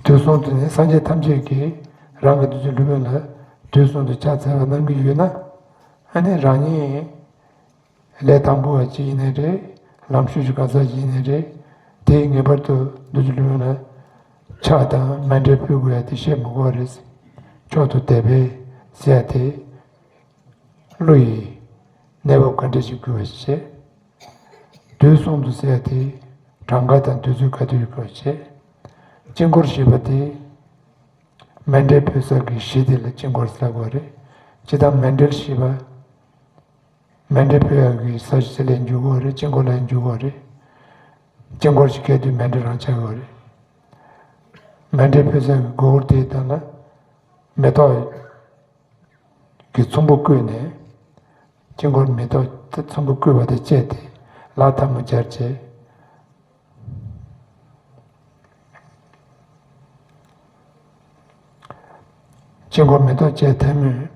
དུས་གསུམ་དུ་ནི་སངས་རྒྱས་ཐམས་ཅད་ཀྱིས་རང་གི་འདོད་ཆགས་སློབ་དཔོན་ལ་དུས་གསུམ་དུ་ཕྱག་འཚལ་བ་གནང་གི་ཡོད་ན། ཨ་ནི་རང་ཉིད་ལས་དང་པོ་བ་ཅིག་ཡིན་ནའི་རེད། ལམ་ཤུལ་གྱི་གང་ཟག་ཅིག་ཡིན་ནའི་རེད། དེས་ངེས་པར་དུ་འདོད་ཆགས་སློབ་དཔོན་ལ་ཕྱག་དང་མཎྜལ་ཕུལ་དགོས་ཡ་དེ་བཤད་མི་དགོས་པ་རེད། མཆོག་ཏུ་དད་པས་ཟེར་ཡ་དེ། བློ་ཡི་གནས་བབ་ག་འདྲ་ཞིག་དགོས་པ་ཞིག་བྱས། དུས་གསུམ་དུ་ཟེར་ཡ་དེ་གྲངས་ཀ་དང་དུས་ཚོད་ག་དུས་དགོས་བྱས། དཀྱིལ་འཁོར་ཞེས་པ་དེ་མཎྜལ་ཕུལ་ས་གི་གཞི་དེ་ལ་དཀྱིལ་འཁོར་ཟེར་དགོས་རེད། སྤྱིར་བཏང་མཎྜལ་ཞེས་པ། མཎྜལ་ཕུལ་ཡག་གི་ས་གཞི་ལ་འཇུག་གི་རེད། དཀྱིལ་འཁོར་ལ་འཇུག་གི་རེད། དཀྱིལ་འཁོར་ཞིག་གས་དུས་མཎྜལ་རང་ཆགས་ཀྱི་རེད། མཎྜལ་ཕུལ་ས་གི་སྒོར་དེའི་སྟེང་ལ་མེ་ཏོག་གི་ཚོམ་བུ་བརྐོས་ནས། དཀྱིལ་འཁོར་མེ་ཏོག་ཚོམ་བུ་བརྐོས་པ་དེ་བཅད་དེ་ལ་ཐལ་མོ་སྦྱར་བྱས། དཀྱིལ་འཁོར་མེ་ཏོག་བཅད་ཐལ་མོས།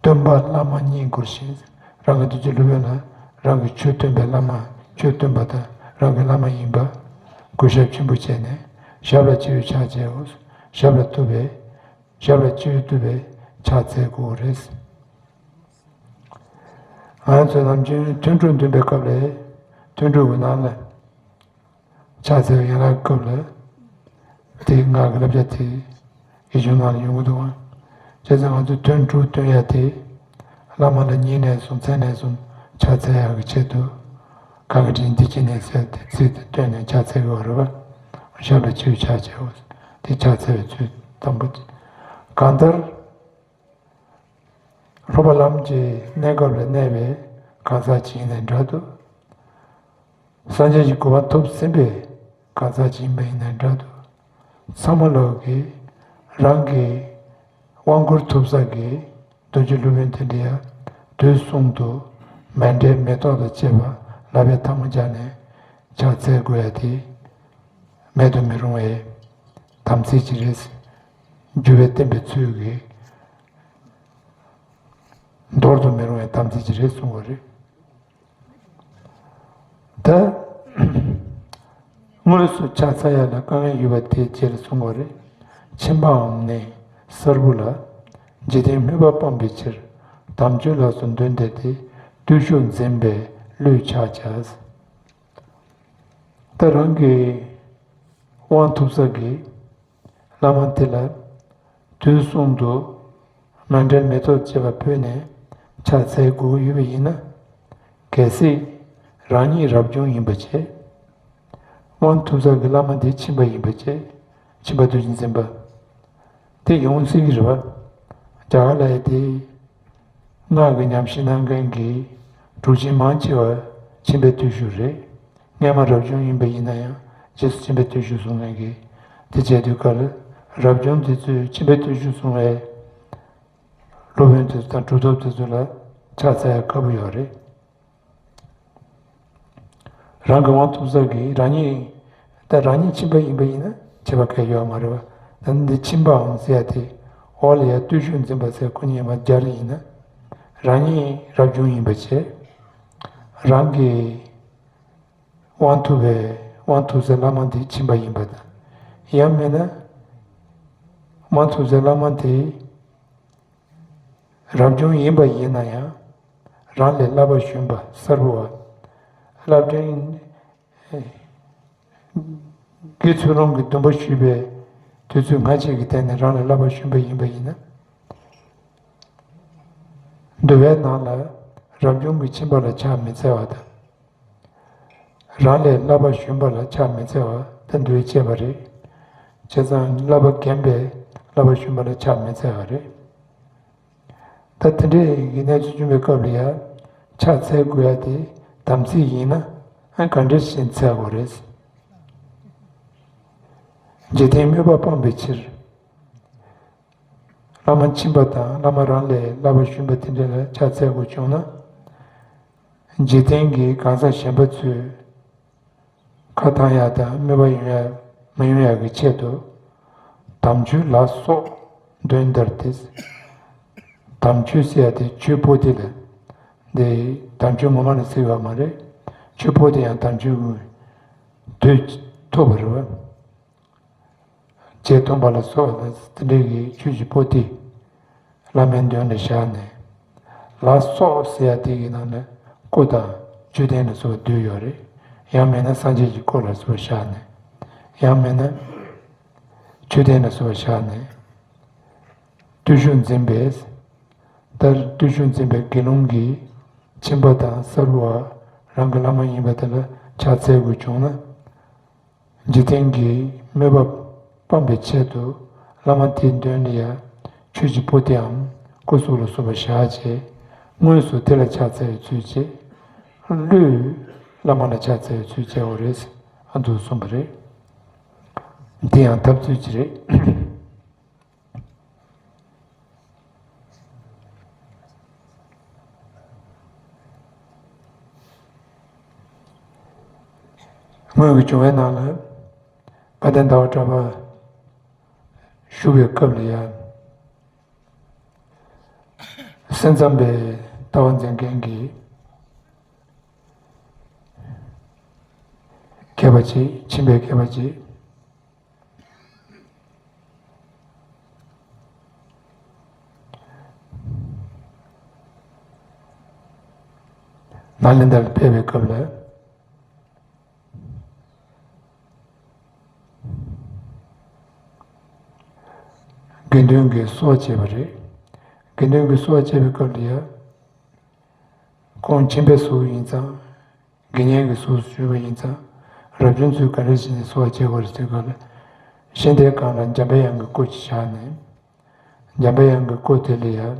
སྟོན་པ་བླ་མ་མཉེས་དགོས་ཤིང་། རང་གི་འདོད་ཆགས་སློབ་དཔོན་ལ་རང་གི་ཆོས་སྟོན་པའི་བླ་མ། ཆོས་སྟོན་པ་དང་རང་གི་བླ་མ་ཡིན་པ་གུས་ཞབས་ཆེན་པོ་བྱས་ནས་ཞབས་ལ་མཆི་བའི་ཕྱག་བྱའོ། ཞབས་ལ་གཏུགས་པས། ཞབས་ལ་མཆི་བས་གཏུགས་པའི་ཕྱག་འཚལ་དགོས་རེད། ང་ཚོ་ནམ་རྒྱུན་ཐུན་དྲུག་འདོན་པའི་སྐབས་ལ་ཐུན་དྲུག་གི་ནང་ལ། ཕྱག་འཚལ་བའི་ཡན་ལག་སྐབས་ལ། དེའི་སྔགས་ཀྱི་བསླབ་བྱ་དེ་ཡིག་ཆུང་ནང་ལ་ཡོང་གི་འདུག་ཨང་། བྱས་ཙང་ང་ཚོས་ཐུན་དྲུག་འདོན་ཡ་དེ། བླ་མ་ལ་ཉིན་ནས་བཟུང་མཚན་ནས་བཟུང་ཕྱག་འཚལ་ཡག་གི་ཆེད་དུ། གང་གི་དྲིན་འདི་ཕྱི་ནས་ཟེར་ཏེ་ཚིག་དེ་བཏོན་ནས་ཕྱག་འཚལ་དགོས་རེད་པ། ཞབས་ལ་མཆི་བའི་ཕྱག་བྱའོ། དེ་ཕྱག་འཚལ་བའི་ཚུལ་དང་པོ། གང་ལྟར། སློབ་པ་ལམ་གྱི་གནས་སྐབས་ལ་གནས་པའི་གང་ཟག་ཅིག་ཡིན་ནའི་འདྲ་འདུག་སངས་རྒྱས་ཀྱི་གོ་འཕང་ཐོབ་ཟིན་པའི་གང་ཟག་ཅིག་ཡིན་པ་ཡིན་ནའི་འདྲ་འདུག་ཚང་མ་ལོག་གིས་རང་གི་དབང་བསྐུར་ཐོབ་ས་གི་རྡོ་རྗེ་སློབ་དཔོན་དེ་འདྲ་ཡ་དུས་གསུམ་དུ་མཎྜལ་མེ་ཏོག་དང་བཅས་པ་ལག་པའི་ཐལ་མོ་སྦྱར་ནས་ཕྱག་འཚལ་དགོས་ཡ་དེ་མེད་དུ་མི་རུང་བའི་དམ་ཚིག་ཅིག་རེད། འཇུ་བའི་བསྟན་པའི་ཚུལ་གྱིས། འདོར་དུ་མི་རུང་བའི་དམ་ཚིག་ཅིག་རེད་གསུང་བ་རེད། ད། དངོས་སུ་ཕྱག་འཚལ་ཡ་ལ་དཀའ་ངལ་ཡོད་པ་དེའི་རྗེས་ལ་གསུང་བ་རེད། ཕྱིན་པའམ་ནི་གསར་བུ་ལ། འཇིག་རྟེན་སྨོད་པ་སྤངས་པའི་ཕྱིར། དམ་ཆོས་ལ་སོགས་འདོན་འདིར་ཏེ། བརྟུལ་ཞུགས་འཛིན་པས་བློས་ཆགས་བྱ། ད་རང་གི་དབང་ཐོབ་ས་གི་བླ་མ་དེ་ལ་དུས་གསུམ་དུ་མཎྜལ་མེ་ཏོག་བཅས་པ་ཕུལ་ནས་ཕྱག་འཚལ་དགོས་ཀྱི་ཡོད་པ་ཡིན་ན། གལ་སྲིད་རང་ཉིད་རབ་བྱུང་ཡིན་པ་བྱས། དབང་ཐོབ་ས་གི་བླ་མ་དེ་ཕྱིན་པ་ཡིན་པ་བྱས། ཕྱིན་པ་བརྟུལ་ཞུགས་འཛིན་པ། དེ་ཡོང་སྲིད་ཀྱི་རེད་པ། རྒྱ་གར་ལ་ཡ་དེ། སྔགས་ཀྱི་ཉམས་ཞིབ་གནང་མཁན་གྱི་གྲུབ་ཆེན་མང་ཆེ་བ་ཕྱིན་པའི་བརྟུལ་ཞུགས་རེད། སྔས་མ་རབ་བྱུང་ཡིན་པ་ཡིན་ན་ཡང་རྗེས་སུ་ཕྱིན་པའི་བརྟུལ་ཞུགས་གསུང་མཁན་གྱི། དེ་བྱས་དུས་སྐབས་ལ་རབ་བྱུང་དེ་ཚོས་ཕྱིན་པའི་བརྟུལ་ཞུགས་གསུང་བའི་སློབ་དཔོན་དེ་ཚོ་དང་གྲུབ་ཐོབ་དེ་ཚོ་ལ་ཕྱག་འཚལ་ཡ་དཀའ་པོ་ཡོད་རེད། རང་གི་དབང་ཐོབ་ས་གི་རང་ཉིད། ད་རང་ཉིད་ཕྱིན་པ་ཡིན་པ་ཡིན་ན་ཁྱད་པར་གང་ཡོད་མ་རེད་པ། ད་འདི་ཕྱིན་པའམ་ཟེར་ཡ་དེ། འོག་ལ་ཡ་བརྟུལ་ཞུགས་འཛིན་པ་ཟེར་ཁོ་གཉིས་མ་སྦྱར་ཡིན་ན། རང་ཉིད་རབ་བྱུང་ཡིན་པ་བྱས། རང་གི་དབང་ཐོབ་པའི་དབང་ཐོབ་སའི་བླ་མ་དེ་ཁྱིམ་པ་ཡིན་པ་དང་། ཡང་མིན་ན་དབང་ཐོབ་སའི་བླ་མ་དེ་རབ་བྱུང་ཡིན་པ་ཡིན་ན་ཡང་། རང་ལས་བསླབ་པ་གཞོན་པ་གསར་བུ་བ། བསླབ་འབྲིང་དགེ་ཚུལ་སློང་གི་སྡོམ་པ་ཞུས་པའི་དུས་ཚོད་སྔ་ཕྱི་གི་སྟེང་ནས་རང་ལས་བསླབ་པ་གཞོན་པ་ཡིན་པ་ཡིན་ན། འདུལ་བའི་ནང་ལ་རབ་བྱུང་གི་ཁྱིམ་པ་ལ་ཕྱག་མི་འཚལ་བ་དང་། རང་ལས་བསླབ་པ་གཞོན་པ་ལ་ཕྱག་མི་འཚལ་བ་དེ་འདུལ་བྱེད་པ་རེད། བྱས་ཙང་བསླབ་པ་རྒན་པས་བསླབ་པ་གཞོན་པ་ལ་ཕྱག་མི་འཚལ་བ་རེད། ད་དེ་འདྲའི་གི་གནས་ཚུལ་བྱུང་བའི་སྐབས་ལ་ཡང་ཕྱག་འཚལ་དགོས་ཡ་དེ་དམ་ཚིག་ཡིན་ན་ཨ་ག་འདྲ་ཞིག་འཚལ་དགོས་རེད། འཇིག་རྟེན་དམོད་པ་སྤང་བའི་ཕྱིར། བླ་མ་ཁྱིམ་པ་དང་བླ་མ་རང་ལས་བསླབ་པ་གཞོན་པ་དེ་འདྲ་ལ་ཕྱག་འཚལ་དགོས་བྱུང་ན། འཇིག་རྟེན་གྱི་གང་ཟག་གཞན་པ་ཚོས་ཁ་བཏང་ཡག་དང་དམོད་པ་ཡོང་ཡག་མི་ཡོང་ཡག་གི་ཆེད་དུ། དམ་ཆོས་ལ་སོགས་འདོན་དར་ཏེ། དམ་ཆོས་ཟེར་ཡག་དེ་ཆོས་པོ་ཏི་ལ། འདི་དམ་ཆོས་ངོ་མ་ལ་ཟེར་བ་མ་རེད། ཆོས་པོ་ཏི་ཡང་དམ་ཆོས་ཀྱི་དོད་ཐོབ་པ་རེད་བ། རྗེ་སྟོན་པ་ལ་སོགས་ལ་དེ་འདྲའི་གི་ཆོས་ཀྱི་པོ་ཏི་བླ་མའི་མདུན་ལ་བཞག་ནས། ལ་སོགས་ཟེར་ཡ་དེ་གི་ནང་ནས་སྐུ་དང་མཆོད་རྟེན་ལ་སོགས་འདུས་ཡོད་རེད། ཡང་མིན་ན་སངས་རྒྱས་ཀྱི་སྐུ་ལ་སོགས་བཞག་ནས། ཡང་མིན་ན་མཆོད་རྟེན་ལ་སོགས་བཞག་ནས། བརྟུལ་ཞུགས་འཛིན་པས། ལྟར་བརྟུལ་ཞུགས་འཛིན་པའི་དགེ་སློང་གིས་ཁྱིམ་པ་དང་གསར་བུ་བ་རང་གི་བླ་མ་ཡིན་པ་དེ་ལ་ཕྱག་འཚལ་དགོས་བྱུང་ན། འཇིག་རྟེན་གྱི་དམོད་པ་སྤང་བའི་ཆེད་དུ་བླ་མ་དེའི་མདུན་ལ་ཡང་ཆོས་ཀྱི་པོ་ཏི་འམ་སྐུ་གཟུགས་ལ་སོགས་པ་བཞག་བྱས། དངོས་སུ་དེ་ལ་ཕྱག་འཚལ་བའི་ཚུལ་བྱེད། ཀླུས་བླ་མ་ལ་ཕྱག་འཚལ་བའི་ཚུལ་བྱེད་འོ་རེད། ཨ་འདུག་གསུངས་པ་རེད། དེ་ཡང་ཐབས་ཚུལ་གཅིག་རེད། སྔོན་གྱི་བྱུང་བའི་ནང་ལ་དཔལ་ལྡན་ཟླ་བ་གྲགས་པ་བཞུགས་པའི་སྐབས་ལ་ཡང་སེམས་ཙམ་པའི་ལྟ་བ་འཛིན་མཁན་གྱི་མཁས་པ་ཅིག་ཁྱིམ་པའི་མཁས་པ་ཅིག་ནཱ་ལེནྡྲ་ལ་ཕེབས་པའི་སྐབས་ལ། དགེ་འདུན་གྱི་གསོལ་བ་བྱས་པ་རེད། དགེ་འདུན་གྱི་གསོལ་བ་བྱས་པའི་སྐབས་ལ་ཡང་། ཁོང་ཁྱིམ་པའི་གཟུགས་ཡིན་ཙང་། དགེ་བསྙེན་གྱི་གཟུགས་སུ་གྱུར་པ་ཡིན་ཙང་། རབ་བྱུང་ཚོས་ག་འདྲ་བྱས་ནས་གསོལ་བ་བྱེད་དགོས་རེད་ཟེར་སྐབས་ལ། ཤིང་རྟའི་སྒང་ལ་འཇམ་པའི་དབྱངས་ཀྱི་སྐུ་ཅིག་བཞག་ནས། འཇམ་པའི་དབྱངས་ཀྱི་སྐུ་དེ་ལ་ཡང་།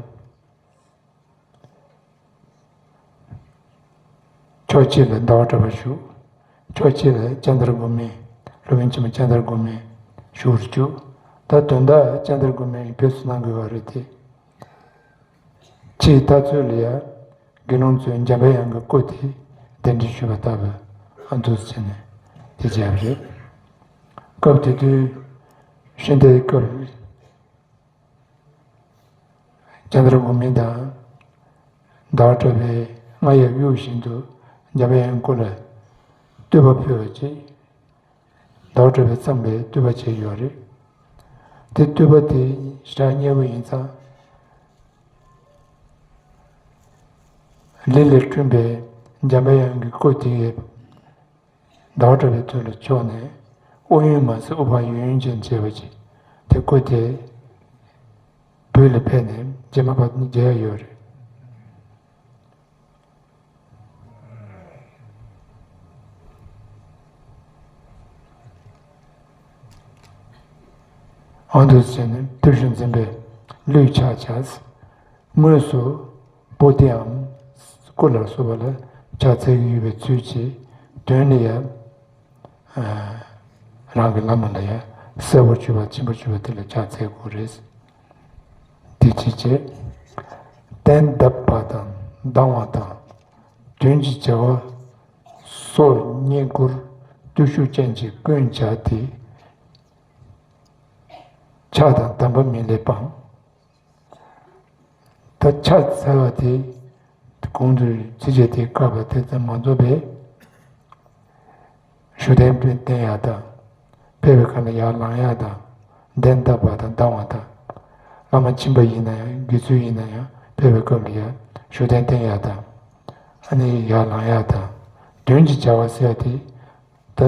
ཕྱོགས་གཅིག་ལ་ཟླ་བ་གྲགས་པ་བཞུགས། ཕྱོགས་གཅིག་ལ་ཙནྡྲ་གོ་མི། སློབ་དཔོན་ཆེན་མོ་ཙནྡྲ་གོ་མི་བཞུགས་རུ་བཅུག་ད་དོན་དག་ཙནྡྲ་གོ་མི་ཡིས་ཕེབས་བསུ་གནང་དགོས་པ་རེད་དེ། ཕྱིའི་ལྟ་ཚུལ་ལ་ཡང་དགེ་སློང་ཚོས་འཇམ་པའི་དབྱངས་ཀྱི་སྐུ་དེ་གདན་འདྲེན་ཞུས་པ་ལྟ་བུ་ཨ་འདུག་སེ་བྱས་ནས་དེ་བྱས་པ་རེད། སྐབས་དེ་དུས་ཤིང་རྟའི་སྐབས། ཙནྡྲ་གོ་མི་དང་ཟླ་བ་གྲགས་པས་རྔ་ཡབ་གཡུག་བཞིན་དུ་འཇམ་པའི་དབྱངས་སྐུ་ལ་བསྟོད་པ་ཕུལ་བ་བཅས། ཟླ་བ་གྲགས་པས་བརྩམས་པའི་བསྟོད་པ་བཅས་ཡོད་རེད། དེ་བསྟོད་པ་དེ་ཞེ་དྲག་མཉེས་པོ་ཡིན་ཙང་། ལི་ལས་བསྐྲུན་པའི་འཇམ་པའི་དབྱངས་ཀྱི་སྐུ་དེ་ཡི། ཟླ་བ་གྲགས་པའི་ཐུགས་ལ་ཕྱོགས་ནས་ཨོ་ཡོན་མ་ཟེར་དབུ་འཕང་ཡོན་ཡོན་ཅན་བྱས་པ་ཅིག་དེ་སྐུ་དེ་བོད་ལ་ཕེབས་ནས་རྗེས་མ་བར་དུ་མཇལ་ཡ་ཡོད་རེད། ཨ་འདུག་སེ་བྱས་ནས་བརྟུལ་ཞུགས་འཛིན་པའི་གླུས་ཕྱག་བྱས། དངོས་སུ་པོ་ཏི་འམ་སྐུ་ལ་སོགས་པ་ལ་ཕྱག་འཚལ་གྱི་ཡོད་པའི་ཚུལ་གྱིས་དོན་ལ་ཡང་རང་གི་བླ་མ་ལ་ཡང་གསལ་པོ་བརྗོད་པ་ཆེན་པོ་བརྗོད་པ་དེ་ལ་ཕྱག་འཚལ་དགོས་རེད། དེ་ཅི་བྱེད། གདན་བརྡབས་པ་དང་ལྡང་བ་དང་། མདུན་གྱི་བྱ་བ་སོགས་བསྙེན་བཀུར་བརྟུལ་ཞུགས་ཅན་གྱིས་ཀུན་བྱ་སྟེ། ཕྱག་དང་དམ་པ་མི་ལེགས་སྤང་། ད་ཕྱག་འཚལ་བ་དེ་ གོང་དུ་ཚིགས་བཅད་དེ་བཀག་པ་དེ་ཙམ་མ་རྫོགས་པས། བཞུགས་གདན་བསྟེན་ཡག་དང་། ཕེབས་པའི་ཁ་ལ་ཡར་ལངས་ཡག་དང་། གདན་བཏབ་པ་དང་ལྡང་བ་དང་། བླ་མ་ཕྱིན་པ་ཡིན་ན་ཡང་དགེ་ཚུལ་ཡིན་ན་ཡང་ཕེབས་པའི་སྐབས་ལ་ཡར་བཞུགས་གདན་བསྟེན་ཡག་དང་། ཨ་ནི་ཡར་ལངས་ཡག་དང་། མདུན་གྱི་བྱ་བ་ཟེར་ཡག་དེ། ད་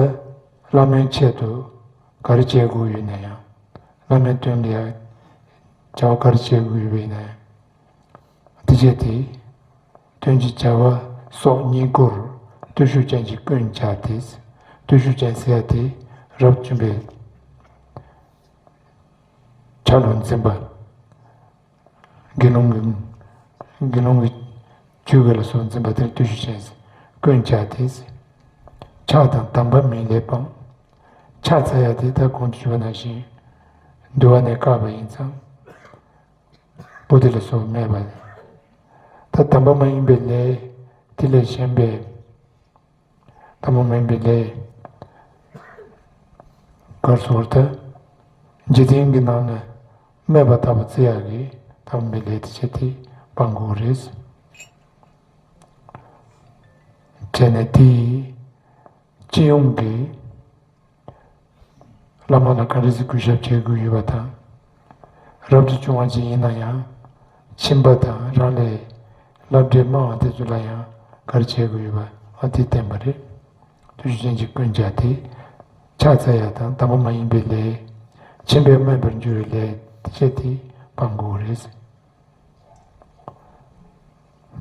བླ་མའི་ཆེད་དུ་ག་རེ་བྱེད་དགོས་ཡོད་ན་ཡང་། བླ་མའི་དོན་ལ་ཡང་བྱ་བ་ག་རེ་བྱེད་དགོས་ཡོད་པ་ཡིན་ན་ཡང་། དེ་བྱས་ཏེ། དོན་གྱི་བྱ་བ་སོགས་ཉིད་སྐོར་བརྟུལ་ཞུགས་ཅན་གྱིས་ཀུན་བྱ་སྟེ། བརྟུལ་ཞུགས་ཅན་ཟེར་ཡག་དེ་རབ་བྱུང་བའི་ཆ་ལུགས་འཛིན་པ། དགེ་སློང་གི་དགེ་སློང་གི་ཆོས་གོས་ལ་སོགས་འཛིན་པ་དེར་བརྟུལ་ཞུགས་ཅན་ཀུན་བྱ་སྟེ། ཕྱག་དང་དམ་པ་མིན་ལས་སྤངས། ཕྱག་འཚལ་ཡག་དེ་ད་གོང་དུ་ཞུས་པ་ནང་བཞིན་འདུལ་བ་ནས་བཀག་པ་ཡིན་ཙང་། པོ་ཏི་ལ་སོགས་མེད་པ། ད་དམ་པ་མ་ཡིན་པའི་ལས་དེ་ལས་གཞན་པའི། དམ་པ་མ་ཡིན་པའི་ལས། གར་སོགས་ད། འཇིག་རྟེན་གྱི་ནང་ནས་སྨད་པ་ལྟ་བུ་བརྩི་ཡག་གི་དམ་པའི་ལས་དེ་བྱས་ཏེ་སྤང་དགོས་རེད། བྱས་ནས་དེ་སྤྱི་ཡོངས་ཀྱི་བླ་མ་ལ་ག་འདྲ་ཞིག་གུས་ཞབས་བྱེད་དགོས་ཡོད་པ་དང་། རབ་ཏུ་བྱུང་བ་ཅིག་ཡིན་ན་ཡང་ཕྱིན་པ་དང་རང་ལས་སློབ་གྲྭའི་སྨྲ་བ་དེ་ཚོ་ལ་ཡང་ག་རེ་བྱེད་དགོས་ཡོད་པ་ཨ་དེ་བསྟན་པ་རེད། བརྟུལ་ཞུགས་ཅན་གྱིས་ཀུན་བྱ་སྟེ། ཕྱག་འཚལ་ཡག་དང་དམ་པ་མ་ཡིན་པའི་ལས། ཕྱིན་པས་སྨད་པར་འགྱུར་བའི་ལས་དེ་བྱས་ཏེ་སྤང་དགོས་རེད།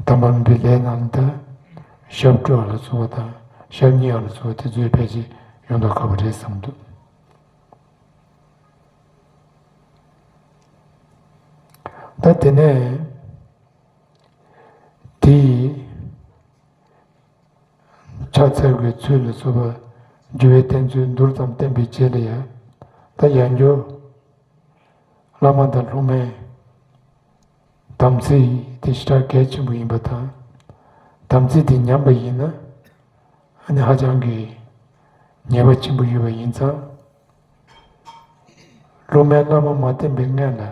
དམ་པ་མིན་པའི་ལས་རྣམས་དང་། ཞབས་བཀྲུ་བ་ལ་སོགས་པ་དང་ཞབས་བསྙེན་པ་ལ་སོགས་པ་དེ་ཚོའི་ཕལ་ཆེར་ཡོང་མདོག་ཁ་པོ་རེད་བསམ་འདུག་ད་དེ་ནས་དེའི་ཕྱག་འཚལ་དགོས་ཚུལ་ལ་སོགས་པ་འགྱུར་བའི་བསྟན་ཚུལ་མདོར་ཙམ་བསྟན་པའི་རྗེས་ལ་ཡང་ད་ཡང་བསྐྱར། བླ་མ་དང་སློབ་མའི་དམ་ཚིག་དེ་ཞེ་དྲག་གལ་ཆེན་པོ་ཡིན་པ་དང་། དམ་ཚིག་དེ་ཉམས་པ་ཡིན་ན་ཨ་ནི་ཧ་ཅང་གི་ཉེས་པ་ཆེན་པོ་ཡོད་པ་ཡིན་ཙང་། སློབ་མས་བླ་མ་མ་བསྟེན་པའི་སྔོན་ལ།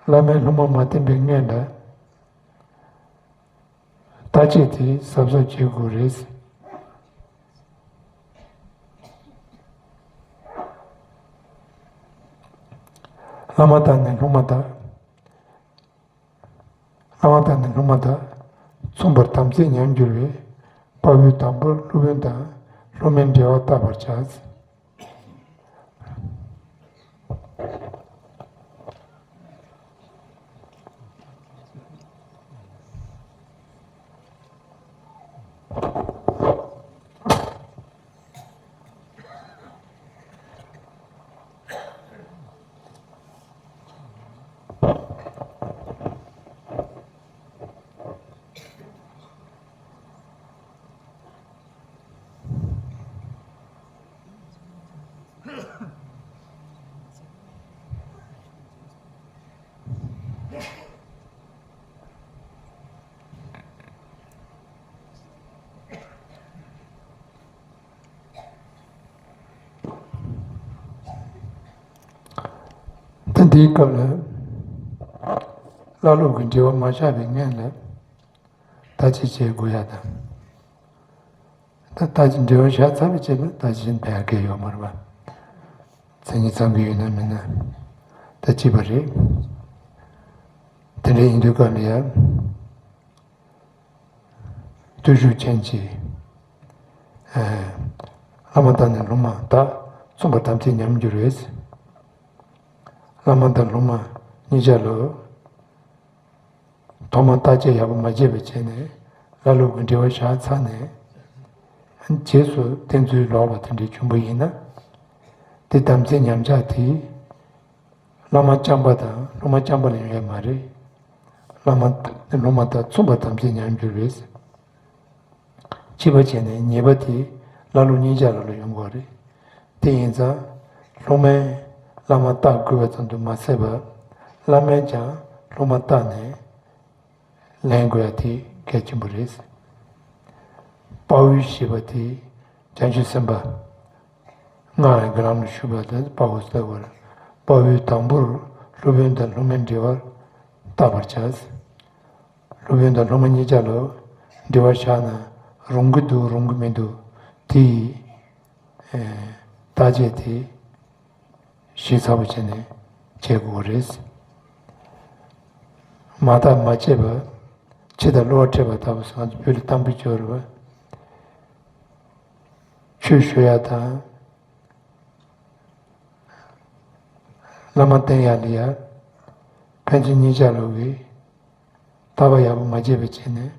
བླ་མས་སློབ་མ་མ་བསྟེན་པའི་སྔོན་ལ། ལྟ་བྱེད་དེ་གཟབ་གཟབ་བྱེད་དགོས་རེད། བླ་མ་དང་ནི་སློབ་མ་དག་བླ་མ་དང་ནི་སློབ་མ་དག་མཚུངས་པར་དམ་ཚིག་ཉམས་འགྱུར་བས། དཔའ་བོས་དང་པོར་སློབ་དཔོན་དང་སློབ་མའི་འབྲེལ་བ་བརྟག་པར་བྱ། ད་འདིའི་སྐབས་ལ་བླ་སློབ་ཀྱི་འབྲེལ་བ་མ་བཞག་པའི་སྔོན་ལ་ལྟ་བྱེད་བྱེད་དགོས་ཡ་དང་། ད་ལྟ་ཅི་འབྲེལ་བ་བཞག་ཚར་བའི་རྗེས་ལ་ལྟ་ཅི་བྱེད་ཡ་གལ་ཡོད་མ་རེད་པ། མཚན་ཉིད་ཚང་གི་ཡོད་ན་མིན་ན་ད་ཅི་བ་རེད། དེ་འདྲ་ཡིན་དུས་སྐབས་ལ་ཡ། བརྟུལ་ཞུགས་ཅན་གྱི་བླ་མ་དང་ནི་སློབ་མ་དག་མཚུངས་པར་དམ་ཚིག་ཉམས་འགྱུར་བས། བླ་མ་དང་སློབ་མ་གཉིས་ཆ་ལ། ཐོག་མར་བརྟག་དཔྱད་ཡག་པོ་མ་བྱས་པ་བྱས་ནས་བླ་སློབ་ཀྱི་འབྲེལ་བ་བཞག་ཚར་ནས། རྗེས་སུ་བསྟེན་ཚུལ་ལོག་པ་དེ་འདྲའི་བྱུང་པ་ཡིན་ན། དེ་དམ་ཚིག་ཉམས་ཆག་དེ། བླ་མ་རྐྱང་པ་དང་སློབ་མ་རྐྱང་པ་ལ་ཡོང་ཡ་མ་རེད། བླ་མ་དང་སློབ་མ་དག་མཚུངས་པར་དམ་ཚིག་ཉམས་འགྱུར་བས། ཕྱི་པ་བྱས་ནས་ཉེས་པ་དེ་བླ་སློབ་གཉིས་ཆ་ལ་ལ་ཡོང་དགོས་རེད། དེ་ཡིན་ཙང་། སློབ་མས་བླ་མ་བརྟག་དགོས་པ་ཙམ་དུ་མ་ཟད་པར། བླ་མས་ཀྱང་སློབ་མ་བརྟག་ནས་ལེན་དགོས་ཡ་དེ་གལ་ཆེན་པོ་རེད། དཔའ་བོས་ཞེས་པ་དེ་བྱང་ཆུབ་སེམས་དཔའ་སྔགས་ཀྱི་ལམ་ལ་ཞུགས་པ་དེ་དཔའ་བོ་ཟེར་བར། དཔའ་བོས་དང་པོར་སློབ་དཔོན་དང་སློབ་མའི་འབྲེལ་བར་བརྟག་པར་བྱ། སློབ་དཔོན་དང་སློབ་མ་གཉིས་ཆ་ལ་འབྲེལ་བ་བཞག་ན་རུང་གི་འདུག་རུང་གི་མི་འདུག་དེ་ཡི་ཨེ་བརྟག་དཔྱད་དེ་ཞིབ་ཚགས་པོ་བྱས་ནས་བྱེད་དགོས་རེད། མ་བརྟགས་མ་དཔྱད་པ། ཁྱི་དང་གློ་བ་འཕྲད་པ་ལྟ་བུ་སོགས་ང་ཚོ་བོད་ལ་གཏམ་དཔེ་བརྗོད་རེད་པ། ཆོས་ཞུ་ཡ་དང་། བླ་མ་བསྟེན་ཡ་ལ་ཡ། ཕན་ཚུན་གཉིས་ཆ་ལོག་གི་བརྟག་པ་ཡག་པོ་མ་བྱས་པ་བྱས་ནས།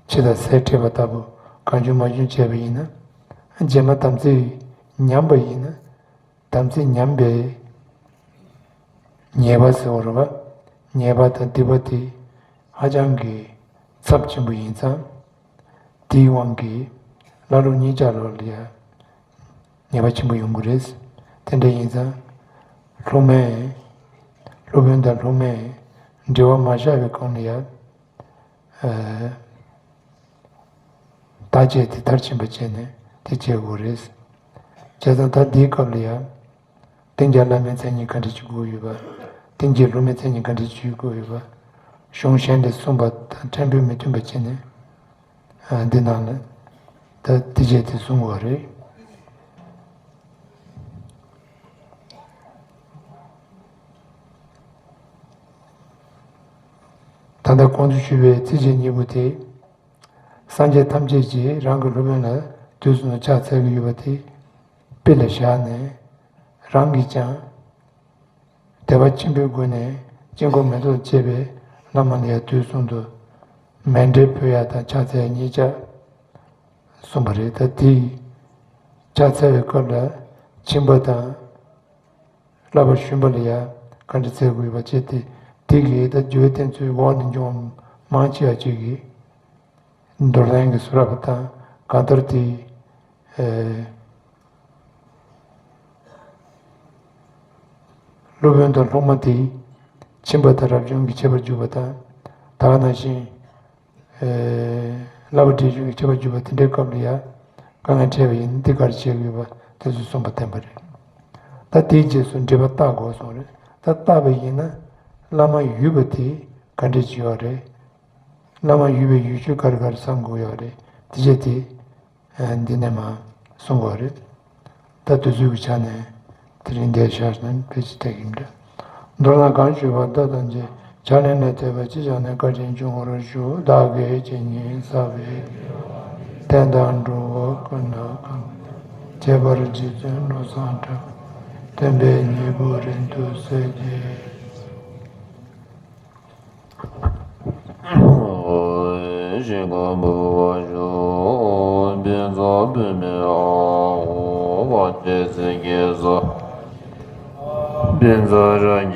ཁྱི་དང་ཟས་འཕྲད་པ་ལྟ་བུ་གང་བྱུང་མང་བྱུང་བྱས་པ་ཡིན་ན། རྗེས་མ་དམ་ཚིག་ཉམས་པ་ཡིན་ན། དམ་ཚིག་ཉམས་པའི་ཉེས་པ་ཟེར་བ་རེད་པ། ཉེས་པ་དང་སྡིག་པ་དེ་ཧ་ཅང་གི་ཚབས་ཆེན་པོ་ཡིན་ཙང་། དེའི་དབང་གིས་བླ་སློབ་གཉིས་ཆ་ལོག་ལ་ཡ་ཉེས་པ་ཆེན་པོ་ཡོང་གི་རེད། དེ་འདྲ་ཡིན་ཙང་། སློབ་མས། སློབ་དཔོན་དང་སློབ་མས་འབྲེལ་བ་མ་བཞག་པའི་གོང་ལ་ཡ། ཨ། བརྟག་དཔྱད་དེ་མཐར་ཕྱིན་པ་བྱས་ནས་དེ་བྱེད་དགོས་རེད། བྱས་ཙང་ད་འདིའི་སྐབས་ལ་ཡ། གཏིང་རྒྱ་བླ་མའི་མཚན་ཉིད་ག་འདྲ་ཅིག་དགོས་ཡོད་པ། གཏིང་རྒྱ་སློབ་མའི་མཚན་ཉིད་ག་འདྲ་ཅིག་དགོས་ཡོད་པ། གཞུང་གཞན་དང་མཚུངས་པ་དང་ཕྲན་བུ་མི་མཐུན་པ་བྱས་ནས། ཨ། འདི་ནང་ལ་ད་དེ་བྱས་དེ་གསུང་བ་རེད། ད་ལྟ་གོང་དུ་ཞུས་པའི་ཚིགས་བཅད་གཉིས་པོ་དེ། སངས་རྒྱས་ཐམས་ཅད་ཀྱིས་རང་གི་སློབ་དཔོན་ལ་དུས་གསུམ་དུ་ཕྱག་འཚལ་གྱི་ཡོད་པ་དེ་དཔེ་ལ་བཞག་ནས། རང་གིས་ཀྱང་དད་པ་ཆེན་པོའི་སྒོ་ནས་དཀྱིལ་འཁོར་མེ་ཏོག་བཅས་པའི་བླ་མ་ལ་ཡང་དུས་གསུམ་དུ་མཎྜལ་ཕུལ་ཡ་དང་ཕྱག་འཚལ་ཡ་གཉིས་ཆ་གསུངས་པ་རེད། ད་དེ་ཕྱག་འཚལ་བའི་སྐབས་ལ་ཕྱིན་པ་དང་། བསླབ་པ་ཞུས་པ་ལ་ཡང་ག་འདྲ་འཚལ་དགོས་པ་བྱས་ཏེ། དེ་གིས་ད་འཇུག་པའི་གཏེར་མཛོད་འོག་ནས་འབྱུང་བ་མང་ཆེ་བ་ཅིག་གིས་མདོར་བསྟན་གྱི་གསུང་རབ་དང་། གང་ལྟར་དེ་ཨེ་སློབ་དཔོན་དང་སློབ་མ་དེ་ཕྱིན་པ་དང་རབ་བྱུང་གི་ཁྱད་པར་འཇུག་པ་དང་། ད་ག་ནང་བཞིན། ཨེ། བསླབ་པ་འགྲེལ་བརྗོད་ཀྱི་ཁྱད་པར་འཇུག་པ་དེ་འདྲའི་སྐབས་ལ་ཡང་དཀའ་ངལ་འཕྲད་པ་ཡིན་ན་འདི་ག་རེ་བྱེད་དགོས་པ་དེ་ཚོ་གསུངས་པ་བསྟན་པ་རེད། ད་དེའི་རྗེས་སུ་འགྲེལ་པ་བལྟ་དགོས་གསུངས་རེད། ད་བལྟ་བ་ཡིན་ན་བླ་མ་ཡུལ་པ་དེ་ག་འདྲས་ཅིག་ཡོད་རེད། བླ་མ་ཡུལ་པའི་ཡུལ་ཆོས་ག་རེ་ག་རེ་བསམ་དགོས་ཡོད་རེད། དེ་བྱས་ཏེ། ཨ། འདི་ནས་མར་གསུང་དགོས་རེད། ད་དུས་ཚོད་ཀྱི་ཆ་ནས་དེ་རིང་འདིར་བཞག་ན་ཕལ་ཆེར་འགྲིག་གི་མི་འདུག་མདོར་ན་གང་ཞུས་པ་ལྟ་དང་འབྱེད། ཕྱག་ལེན་ལས་འདས་པ་ཅི་བྱུང་ནས། བཀའ་དྲིན་ཆེ་བར་ཞུ། བདག་གིས་ཇི་སྙེད་བསགས་པའི་རྟེན་དང་འབྲུ་བ་ཀུན་ལ་གང་། ཁྱད་པར་རྗེ་བཙུན་བློ་བཟང་གྲགས། སྟོན་པའི་ཉེ་བུ་རིང་དུ་གསལ་བྱེད། ཤིང་ཀུན་འབུལ་བར་ཞུ། ཕུན་ཚོགས་བུད་མེད་ཨ་ཧོ། བ་ཅན་སེང་གེ་ས། ཕུན་ཚོགས་རང་གི